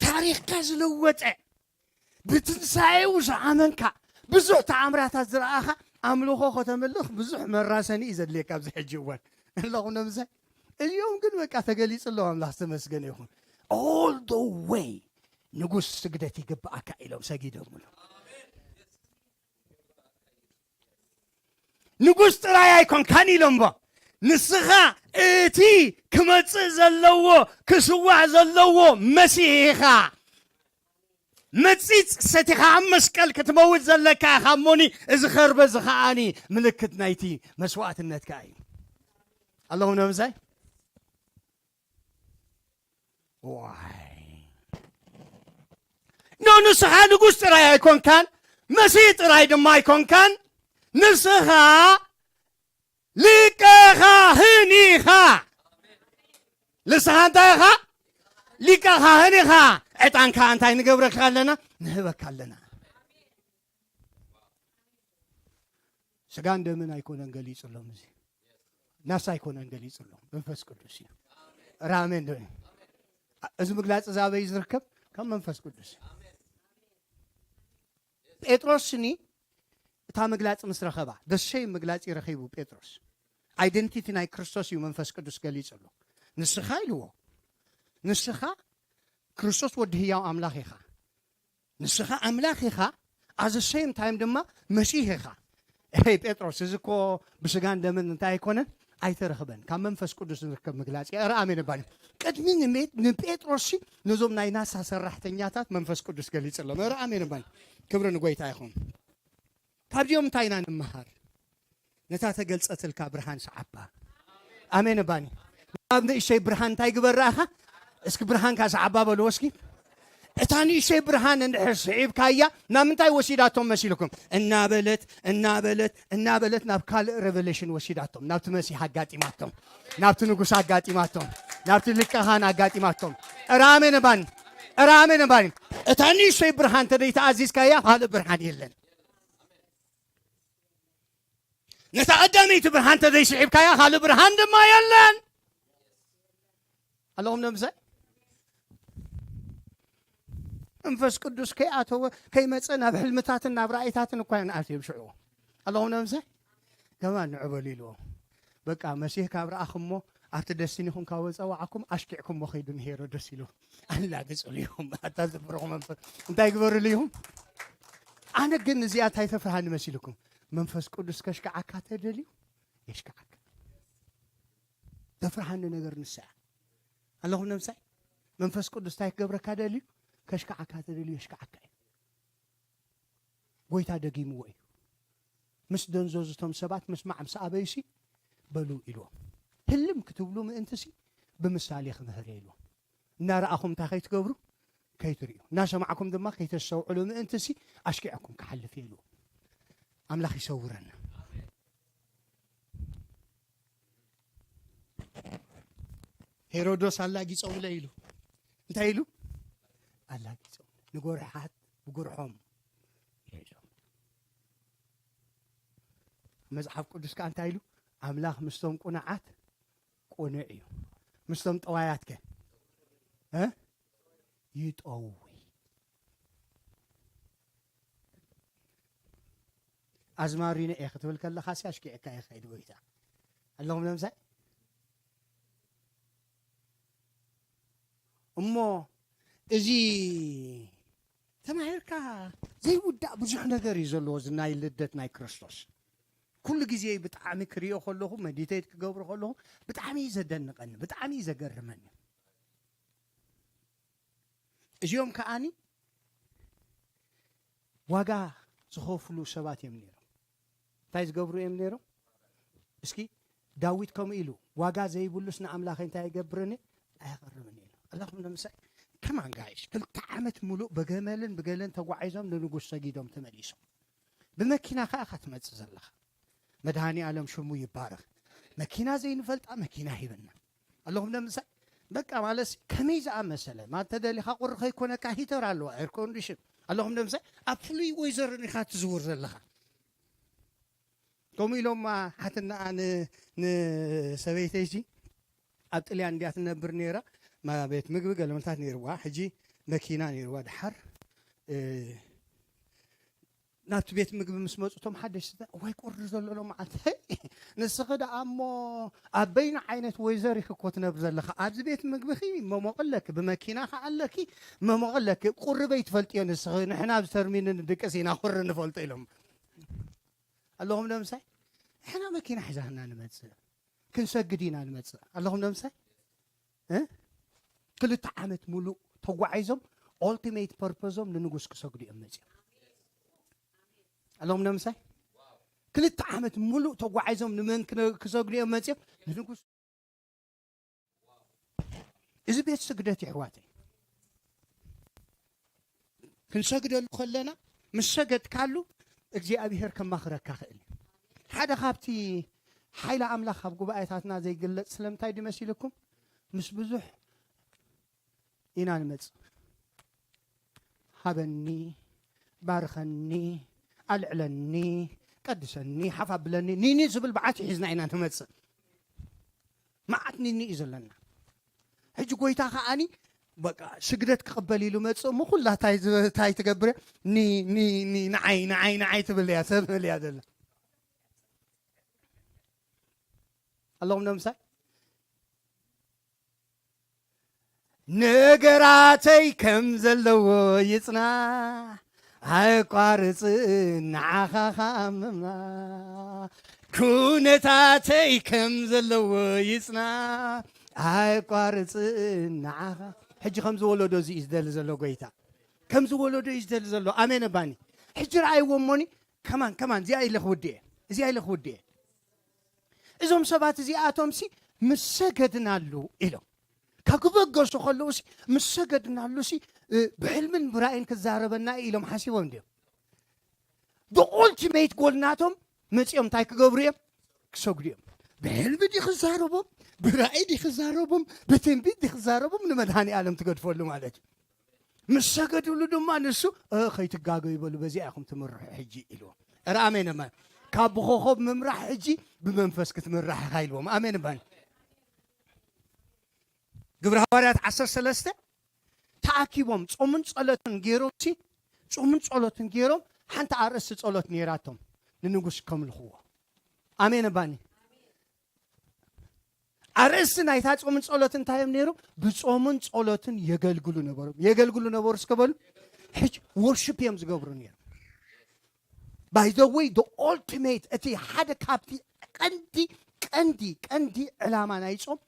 ታሪኽካ ዝለወጠ ብትንሳኤው ዝኣመንካ ብዙሕ ተኣምራታት ዝረኣኻ ኣምልኾ ከተምልኽ ብዙሕ መራሰኒ እዩ ዘድልየካ ኣብዚ ሕጂ እዋን ኣለኹ ነብሰ እዚኦም ግን በቃ ተገሊጹ ኣለዉ ኣምላኽ ዝተመስገነ ይኹን all the way ንጉስ ስግደት ይግብኣካ ኢሎም ሰጊዶምሉ ንጉስ ጥራይ ኣይኮንካን ኢሎምዎ ንስኻ እቲ ክመጽእ ዘለዎ ክስዋዕ ዘለዎ መሲሕ ኢኻ መጺጽ ሰቲኻ ኣብ መስቀል ክትመውት ዘለካ ኢኻ እሞኒ እዚ ኸርበ እዚ ኸኣኒ ምልክት ናይቲ መስዋእትነትካ እዩ ኣለኹም ነምሳይ ዋይ ኖ ንስኻ ንጉስ ጥራይ ኣይኮንካን መሲህ ጥራይ ድማ ኣይኮንካን ንስኻ ሊቀ ካህን ኢኻ ንስኻ እንታይ ኢኻ ሊቀ ካህን ኢኻ ዕጣንካ እንታይ ንገብረካ ኣለና ንህበካ ኣለና ስጋን ደምን ኣይኮነን ገሊጹሎም እዚ ናሳ ኣይኮነን ገሊጹሎም መንፈስ ቅዱስ እዩ ራሜን ዶ እዚ ምግላጽ ዛበይ ዝርከብ ካብ መንፈስ ቅዱስ ጴጥሮስ ስኒ እታ ምግላጽ ምስ ረኸባ ደሰይ ምግላጽ ይረኺቡ ጴጥሮስ identity ናይ ክርስቶስ እዩ መንፈስ ቅዱስ ገሊጹሉ ንስኻ ኢልዎ ንስኻ ክርስቶስ ወዲ ህያው ኣምላኽ ኢኻ ንስኻ ኣምላኽ ኢኻ ኣዘ ሴም ታይም ድማ መሲህ ኢኻ ሄይ ጴጥሮስ እዚ እኮ ብስጋን ደምን እንታይ ኣይኮነን ኣይተረኽበን ካብ መንፈስ ቅዱስ ዝርከብ ምግላፅ እየ ኧረ ኣሜን እባል ቅድሚ ንሜት ንጴጥሮስ ሲ ነዞም ናይ ናሳ ሰራሕተኛታት መንፈስ ቅዱስ ገሊፅሎም ኧረ ኣሜን እባል ክብሪ ንጎይታ ይኹን ካብዚኦም እንታይ ኢና ንምሃር ነታ ተገልጸትልካ ብርሃን ሰዓባ ኣሜን ባኒ ኣብ ንእሸይ ብርሃን እንታይ ግበር ረኣኻ እስኪ ብርሃንካ ሰዓባ በልዎ እስኪ እታ ንእሸይ ብርሃን እንድሕር ስዒብካያ ናብ ምንታይ ወሲዳቶም መሲልኩም እናበለት እናበለት እናበለት ናብ ካልእ ሬቨሌሽን ወሲዳቶም ናብቲ መሲሕ ኣጋጢማቶም ናብቲ ንጉስ ኣጋጢማቶም ናብቲ ሊቀኻን ኣጋጢማቶም ራሜን ባኒ ራሜን ባኒ እታ ንእሸይ ብርሃን ተደይተኣዚዝካያ ካልእ ብርሃን የለን ነታ ቀዳመይቲ ብርሃን ተዘይስዒብካያ ካልእ ብርሃን ድማ የለን ኣለኹም ነምሰ መንፈስ ቅዱስ ከይኣተወ ከይመፀ ናብ ሕልምታትን ናብ ራእይታትን እኳ ንኣትዮም ሽዑ ኣለኹም ነምሰ ከማን ንዕበሉ ኢልዎም በቃ መሲህ ካብ ረኣኹሞ ኣብቲ ደስቲኒኹም ካብ ወፀዋዕኩም ኣሽኪዕኩሞ ከይዱ ንሄሮደስ ኢሉ ኣላግፅሉ ኢኹም ኣታ ዝብርኹ መንፈስ እንታይ ግበርሉ ኢኹም ኣነ ግን እዚኣ እንታይ ተፍርሃኒ መሲልኩም መንፈስ ቅዱስ ከሽክዓካ ተደልዩ የሽክዓካ። ተፍርሃኒ ነገር ንሳ እያ። ኣለኹም ነምሳይ? መንፈስ ቅዱስ እንታይ ክገብረካ ደልዩ? ከሽክዓካ ተደልዩ የሽክዓካ እዩ። ጎይታ ደጊምዎ እዩ። ምስ ደንዘዙ እቶም ሰባት ምስማዕ ምስ ኣበዩሲ በሉ ኢልዎም። ህልም ክትብሉ ምእንትሲ ብምሳሌ ክምህር እየ ኢልዎም። እናረኣኹም እንታይ ከይትገብሩ? ከይትርእዩ። እናሰማዕኩም ድማ ከይተስተውዕሉ ምእንትሲ ኣሽኪዕኩም ክሓልፍ እየ ኢልዎም። ኣምላኽ ይሰውረና። ሄሮዶስ ኣላጊጾምለ ኢሉ እንታይ ኢሉ? ኣላጊጾም ንጎርሓት ብጉርሖም ሒዞም። መጽሓፍ ቅዱስ ከኣ እንታይ ኢሉ? ኣምላኽ ምስቶም ቁኑዓት ቁኑዕ እዩ፣ ምስቶም ጠዋያት ከ እ ይጠዊ። ኣዝማሪኖ እየ ክትብል ከለኻ ሲ ኣሽኪዕካ እየ ከይድ ጎይታ ኣለኹም ነምሳይ እሞ እዚ ተማሂርካ ዘይውዳእ ብዙሕ ነገር እዩ ዘለዎ። እዚ ናይ ልደት ናይ ክርስቶስ ኩሉ ግዜ ብጣዕሚ ክሪኦ ከለኹ መዲቴት ክገብሮ ከለኹ ብጣዕሚ እዩ ዘደንቀኒ፣ ብጣዕሚ እዩ ዘገርመኒ። እዚኦም ከዓኒ ዋጋ ዝኸፍሉ ሰባት እዮም ነይሮም። እንታይ ዝገብሩ እዮም ነይሮም? እስኪ ዳዊት ከምኡ ኢሉ ዋጋ ዘይብሉስ ንኣምላኸይ እንታይ ይገብርኒ ኣየቕርብን ኢሉ። ኣለኹም ንምሳይ ከማን ጋይስ ክልተ ዓመት ሙሉእ ብገመልን ብገለን ተጓዒዞም ንንጉስ ሰጊዶም ተመሊሶም። ብመኪና ከኣ ኢኻ ትመጽእ ዘለኻ። መድሃኒ ኣለም ሽሙ ይባረኽ። መኪና ዘይንፈልጣ መኪና ሂብና ኣለኹም ንምሳይ በቃ ማለት ከመይ ዝኣመሰለ ማለት ተደሊኻ ቁሪ ከይኮነካ ሂተር ኣለዋ ኤር ኮንዲሽን ኣለኹም ንምሳይ ኣብ ፍሉይ ወይዘርን ኢኻ ትዝውር ዘለኻ። ከምኡ ኢሎማ ሓትናኣ ንሰበይተይሲ ኣብ ጥልያን እንድያ ትነብር ነይራ። ቤት ምግቢ ገለመልታት ነይርዋ። ሕጂ መኪና ነይርዋ። ድሓር ናብቲ ቤት ምግቢ ምስ መፁ እቶም ሓደሽቲ እዋይ ቁሪ ዘሎ ሎ መዓልቲ ንስኺ ደኣ እሞ ኣብ በይኑ ዓይነት ወይዘር ኢኺ እኮ ትነብሪ ዘለኻ ኣብዚ ቤት ምግቢኺ መሞቕ ኣለኪ ብመኪና ከ ኣለኪ መሞቕ ኣለኪ ቁሪ በይትፈልጥዮ ንስኺ ንሕና ኣብዚ ተርሚን ንድቅስ ኢና ቁሪ ንፈልጦ ኢሎም ኣለኹም ዶ ምሳይ ንሕና መኪና ሒዛና ንመፅእ ክንሰግድ ኢና ንመፅእ ኣለኹም ዶ ምሳይ ክልተ ዓመት ሙሉእ ተጓዒዞም ኦልቲሜት ፐርፖዞም ንንጉስ ክሰግዱ እዮም መፅኦም ኣለኹም ዶ ምሳይ ክልተ ዓመት ሙሉእ ተጓዒዞም ንመን ክሰግዱ እዮም መፅኦም ንንጉስ እዚ ቤት ስግደት ይሕዋተይ ክንሰግደሉ ከለና ምስ ሰገድካሉ እግዚኣብሔር ከማኽረካ ክእል ሓደ ካብቲ ሓይሊ ኣምላኽ ኣብ ጉባኤታትና ዘይግለጽ ስለምንታይ ድመሲልኩም ምስ ብዙሕ ኢና ንመጽእ ሃበኒ ባርኸኒ ኣልዕለኒ ቀድሰኒ ሓፍ ኣብለኒ ኒኒ ዝብል በዓቲ ሒዝና ኢና ንመጽእ መዓት ኒኒ እዩ ዘለና ሕጂ ጎይታ ከዓኒ በቃ ስግደት ክቕበል ኢሉ መጽእ እሞ ኩላ ታይ ትገብር ንዓይ ንዓይ ንዓይ ትብል እያ ሰብ እያ ዘላ ኣለኹም ዶ ምሳይ ነገራተይ ከም ዘለዎ ይጽናሕ ኣየቋርጽ ንዓኻ ከኣ ምምላኽ ኩነታተይ ከም ዘለዎ ይጽናሕ ኣየቋርጽ ንዓኻ ሕጂ ከም ዝወለዶ እዚ እዩ ዝደሊ ዘሎ ጎይታ ከም ዝወለዶ እዩ ዝደሊ ዘሎ ኣሜን ኣባኒ ሕጂ ረኣይዎ እሞኒ ከማን ከማን እዚኣ ኢለ ክውድየ እዚኣ ኢለ ክውድየ እዞም ሰባት እዚኣቶም ሲ ምስ ሰገድናሉ ኢሎም ካብ ክበገሱ ከለዉ ሲ ምስ ሰገድናሉ ሲ ብሕልምን ብራእይን ክዛረበና እዩ ኢሎም ሓሲቦም ድዮም ብኦልቲሜት ጎል ናቶም መፂኦም እንታይ ክገብሩ እዮም ክሰግዱ እዮም ብሕልሚ ዲ ክዛረቦም ብራእይ ዲ ክዛረቦም ብትንቢት ዲ ክዛረቦም ንመድሃኒ ኣለም ትገድፈሉ ማለት እዩ ምስ ሰገድሉ ድማ ንሱ ከይትጋገዩ በሉ በዚኣ ኢኹም ትምርሑ ሕጂ ኢልዎም ረ ኣሜን እማ ካብ ብኾኾብ ምምራሕ ሕጂ ብመንፈስ ክትምራሕ ኢኻ ኢልዎም ኣሜን እማ ግብረ ሃዋርያት ዓሰርተ ሰለስተ ተኣኪቦም ጾምን ጸሎትን ገይሮም ሲ ጾምን ጸሎትን ገይሮም ሓንቲ ኣርእስቲ ጸሎት ነይራቶም ንንጉስ ከምልኽዎ ኣሜን እባኒ ኣርእስቲ ናይታ ጾምን ጸሎትን እንታይ እዮም ነይሮም? ብጾምን ጸሎትን የገልግሉ ነበሩ። የገልግሉ ነበሩ እስከ በሉ። ሕጂ ወርሽፕ እዮም ዝገብሩ ነይሮም። By the way, the ultimate፣ እቲ ሓደ ካብቲ ቀንዲ ቀንዲ ቀንዲ ዕላማ ናይ ጾም፣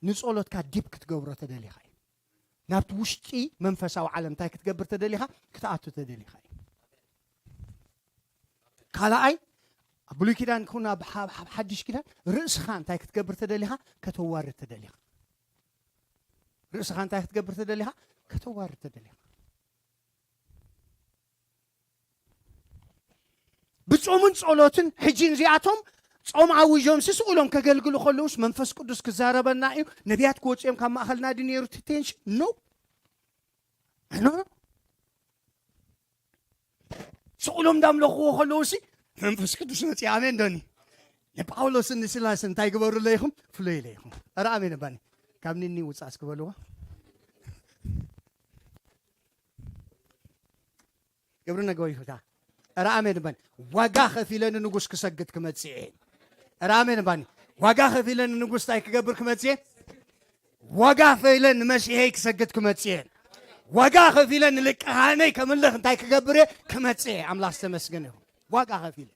ንጸሎትካ ዲፕ ክትገብሮ ተደሊኻ እዩ። ናብቲ ውሽጢ መንፈሳዊ ዓለም እንታይ ክትገብር ተደሊኻ? ክትኣቱ ተደሊኻ እዩ። ካልኣይ፣ ኣብ ብሉይ ኪዳን ክኹን ኣብ ሓ- ሓ- ሓድሽ ኪዳን፣ ርእስኻ እንታይ ክትገብር ተደሊኻ? ከተዋርድ ተደሊኻ። ርእስኻ እንታይ ክትገብር ተደሊኻ? ከተዋርድ ተደሊኻ። ብጾምን ጸሎትን ሕጂ እዚኣቶም ጾም ኣውጆም ስስኡሎም ከገልግሉ ከለውስ መንፈስ ቅዱስ ክዛረበና እዩ። ነቢያት ክወጽኦም ካብ ማእኸልና ድዩ ነይሩ እቲ ቴንሽን? ኖ። ኖ። ስኡሎም እንዳምለኽዎ ከለውሲ መንፈስ ቅዱስ መጽእ። ኣሜን ዶኒ? ንጳውሎስን ንሲላስን እንታይ ግበሩ ለይኹም? ፍለዩ ለይኹም። ኧረ ኣሜን ባኒ። ካብ ኒኒ ውጻእ እስኪ በልዎ። ግብሪ ነገው ይፍታ። ኧረ ኣሜን ባኒ። ዋጋ ከፊለ ንንጉስ ክሰግድ ክመጽእ እየ። ኧረ ኣሜን ባኒ። ዋጋ ከፊለ ንንጉስ እንታይ ክገብር ክመጽእ እየ? ዋጋ ከፊለ ንመሲሐይ ክሰግድ ክመጽእ እየ። ዋጋ ከፊለ ንልቃሃነይ ከምልኽ እንታይ ክገብር እየ? ክመጽእ እየ። ኣምላኽ ዝተመስገነ ይኹን። ዋጋ ከፊለ።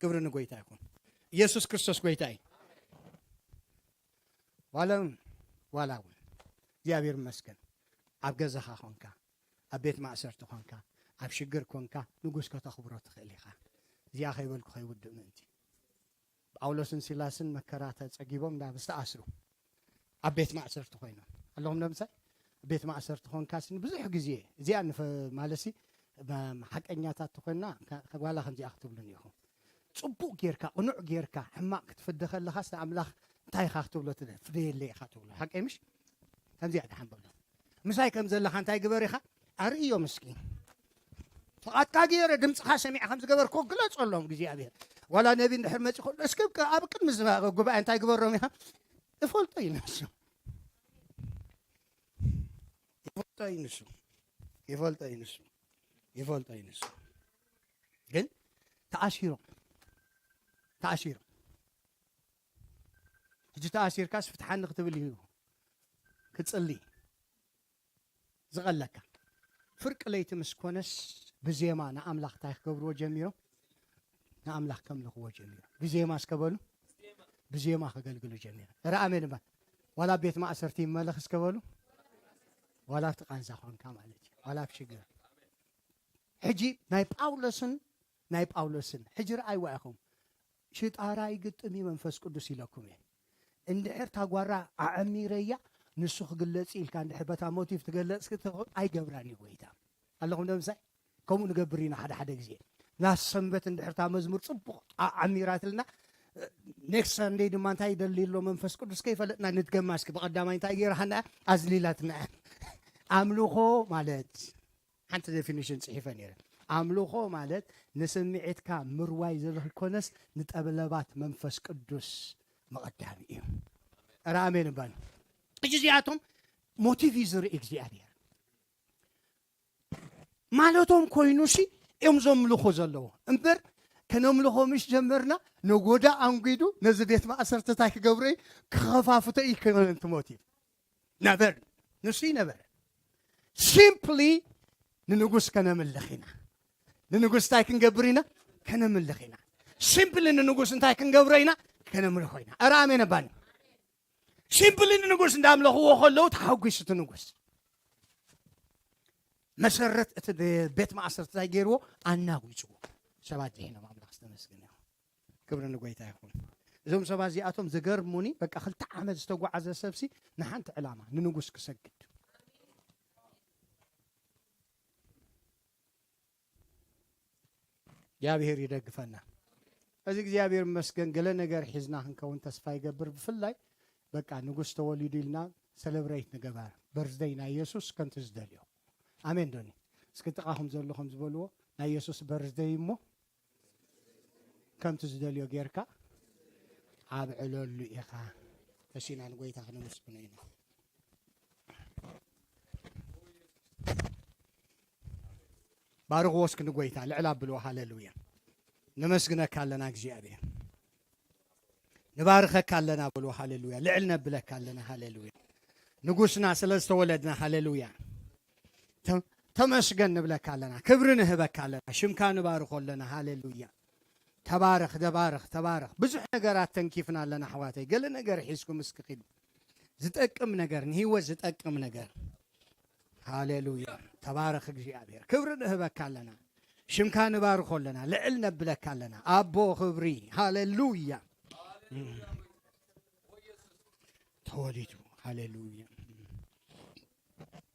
ክብሪ ንጎይታ ይኹን። ኢየሱስ ክርስቶስ ጎይታ እዩ። ዋላ ዋላ እውን እግዚኣብሔር ይመስገን፣ ኣብ ገዛኻ ኾንካ፣ ኣብ ቤት ማእሰርቲ ኾንካ፣ ኣብ ሽግር ኮንካ ንጉስ ከተኽብሮ ትኽእል ኢኻ። እዚኣ ከይበልኩ ከይውድእ ምእንቲ። ጳውሎስን ሲላስን መከራ ተጸጊቦም ናብ ዝተኣስሩ ኣብ ቤት ማእሰርቲ ኮይኖም ኣለኹም። ዶ ምሳይ ቤት ማእሰርቲ ኮንካ ስኒ ብዙሕ ግዜ እዚኣ ንፈ- ማለሲ መ- ሓቀኛታት ተኮንና ከ- ከጓላ ከምዚኣ ክትብሉን ኢኹም። ጽቡቅ ጌርካ ቅኑዕ ጌርካ ሕማቅ ክትፍደ ከለኻስ ንኣምላኽ እንታይ ኢኻ ክትብሎ ትደ ፍደየለ ኢኻ ትብሎ። ሓቀይ ምሽ? ከምዚኣ ደሓን በሎ። ምሳይ ከም ዘለኻ እንታይ ግበር ኢኻ ኣርእዮም እስኪ። ፍቓድካ ገይረ ድምፅኻ ሰሚዐ ከም ዝገበርኩ ግለፀሎም እግዚኣብሔር። ዋላ ነቢ እንድሕር መፂ ከሎ እስኪ ኣብ ቅድሚ ዝባ- ጉባኤ እንታይ ግበሮም ኢኻ? ይፈልጦ እዩ ንሱ። ይፈልጦ እዩ ንሱ። ይፈልጦ እዩ ንሱ። ይፈልጦ እዩ ንሱ። ግን ተኣሲሮም ተኣሲሮም ሕጂ ተኣሲርካስ ፍትሓኒ ክትብል እዩ ክጽሊ ዝቐለካ። ፍርቂ ለይቲ ምስ ኮነስ ብዜማ ንኣምላኽ እንታይ ክገብርዎ ጀሚሮም? ንኣምላኽ ከምልኽዎ ጀሚሮም። ብዜማ እስከ በሉ። ብዜማ ከገልግሉ ጀሚሮም። ኧረ ኣሜን እባ። ዋላ ኣብ ቤት ማእሰርቲ ይመለኽ እስከ በሉ። ዋላ ኣብቲ ቃንዛ ኾንካ ማለት እዩ። ዋላ ኣብ ሽግር። ሕጂ ናይ ጳውሎስን ናይ ጳውሎስን ሕጂ ረኣይዋ ኢኹም። ሽጣራ ይግጥም እዩ መንፈስ ቅዱስ ኢለኩም እየ። እንድሕር ታጓራ ኣዐሚረያ ንሱ ክግለጽ ኢልካ እንድሕር በታ ሞቲቭ ትገለጽ ክትኸውን ኣይገብራን እዩ ጎይታ። ኣለኹም ዶ ምሳይ? ከምኡ ንገብር ኢና ሓደ ሓደ ግዜ። ላስ ሰንበት እንድሕር እታ መዝሙር ጽቡቕ ኣዐሚራትልና፣ ኔክስት ሰንደይ ድማ እንታይ ይደሊ ኣሎ መንፈስ ቅዱስ ከይፈለጥና ንድገማ እስኪ። ብቐዳማይ እንታይ ገይራሃና? ኣዝሊላትና። ኣምልኾ ማለት ሓንቲ ዴፊኒሽን ጽሒፈ ነይረ። ኣምልኾ ማለት ንስምዒትካ ምርዋይ ዘይኮነስ ንጠለባት መንፈስ ቅዱስ ምቕዳም እዩ። ኧረ ኣሜን እባል። ሕጂ እዚኣቶም ሞቲቭ እዩ ዝርኢ እግዚኣብሔር። ማለቶም ኮይኑ ሲ እዮም ዘምልኹ ዘለዎ እምበር ከነምልኾ ምሽ ጀመርና ነጎዳ ኣንጒዱ ነዚ ቤት ማእሰርቲ እንታይ ክገብሮ እዩ? ክኸፋፍቶ እዩ። ከመንት ሞቲቭ ነበር ንሱ ይነበር። ሲምፕሊ ንንጉስ ከነምልኽ ኢና። ንንጉስ እንታይ ክንገብር ኢና? ከነምልኽ ኢና። ሲምፕሊ ንንጉስ እንታይ ክንገብሮ ኢና? ከነምልኾ ኢና። ኧረ ኣሜን ኣባኒ። ሲምፕሊ ንንጉስ እንዳምለኽዎ ከለዉ ተሓጒሱ እቲ ንጉስ። መሰረት እቲ ቤት ማእሰርቲ እንታይ ገይርዎ? ኣናጒጽዎ። ሰባት ድሒኖም ኣምላኽ ዝተመስገነ ይኹን። ክብሪ ንጎይታ ይኹን። እዞም ሰባት እዚኣቶም ዝገርሙኒ በቃ ክልተ ዓመት ዝተጓዓዘ ሰብሲ ንሓንቲ ዕላማ ንንጉስ ክሰግድ። እግዚኣብሔር ይደግፈና። እዚ እግዚኣብሔር ይመስገን ገለ ነገር ሒዝና ክንከውን ተስፋ ይገብር። ብፍላይ በቃ ንጉስ ተወሊዱ ኢልና ሰለብሬት ንገባር በርዝደይ ናይ የሱስ ከምቲ ዝደልዮ። ኣሜን ዶኒ? እስኪ ጥቓኹም ዘለኹም ዝበልዎ ናይ የሱስ በርዝደይ እሞ ከምቲ ዝደልዮ ጌርካ ኣብዕለሉ ኢኻ። ተሲና ንጎይታ ክነመስግኖ ኢና። ባርኽዎ እስኪ ንጎይታ ልዕል ኣብልዎ። ሃሌሉያ። ነመስግነካ ኣለና እግዚኣብሔር። ንባርኸካ ኣለና በልዎ። ሃሌሉያ። ልዕል ነብለካ ኣለና። ሃሌሉያ። ንጉስና ስለ ዝተወለድና። ሃሌሉያ። ተ- ተመስገን ንብለካ ኣለና፣ ክብሪ ንህበካ ኣለና፣ ሽምካ ንባርኾ ኣለና። ሃሌሉያ። ተባረኽ፣ ተባረኽ፣ ተባረኽ። ብዙሕ ነገራት ተንኪፍና ኣለና ኣሕዋተይ። ገለ ነገር ሒዝኩም እስኪ ኺዱ። ዝጠቅም ነገር፣ ንህይወት ዝጠቅም ነገር። ሃሌሉያ። ተባረኽ እግዚኣብሔር። ክብሪ ንህበካ ኣለና። ሽምካ ንባርኾ ኣለና። ልዕል ነብለካ ኣለና። ኣቦ ክብሪ። ሃሌሉያ። ተወሊዱ። ሃሌሉያ።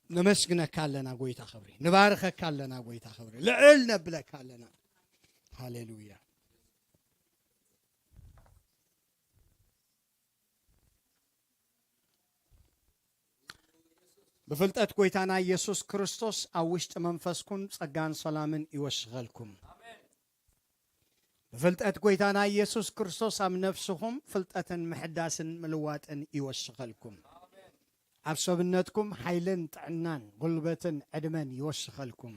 ነመስግነካ ኣለና ጎይታ ክብሪ። ንባርኸካ ኣለና ጎይታ ክብሪ። ልዕል ነብለካ ኣለና። ሃሌሉያ። ብፍልጠት ጎይታና ኢየሱስ ክርስቶስ ኣብ ውሽጢ መንፈስኩም ጸጋን ሰላምን ይወስኸልኩም። ብፍልጠት ጎይታና ኢየሱስ ክርስቶስ ኣብ ነፍስኹም ፍልጠትን ምሕዳስን ምልዋጥን ይወስኸልኩም። ኣብ ሰብነትኩም ሓይልን ጥዕናን ጉልበትን ዕድመን ይወስኸልኩም።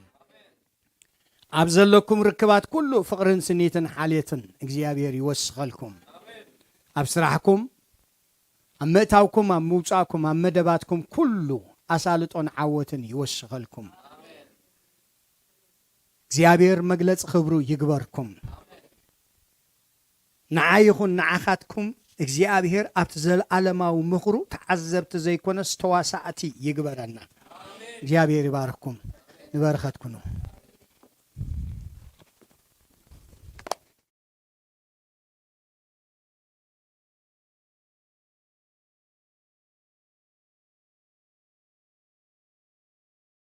ኣብ ዘለኩም ርክባት ኩሉ ፍቕርን ስኒትን ሓልየትን እግዚኣብሔር ይወስኸልኩም። ኣብ ስራሕኩም፣ ኣብ ምእታውኩም፣ ኣብ ምውጻእኩም፣ ኣብ መደባትኩም ኩሉ ኣሳልጦን ዓወትን ይወስኸልኩም። እግዚኣብሔር መግለጺ ክብሩ ይግበርኩም። ንዓይ ይኹን ንዓኻትኩም እግዚኣብሔር ኣብቲ ዘለዓለማዊ ምኽሩ ተዓዘብቲ ዘይኮነስ ተዋሳእቲ ይግበረና። እግዚኣብሔር ይባርኽኩም። ንበረኸት ኩኑ።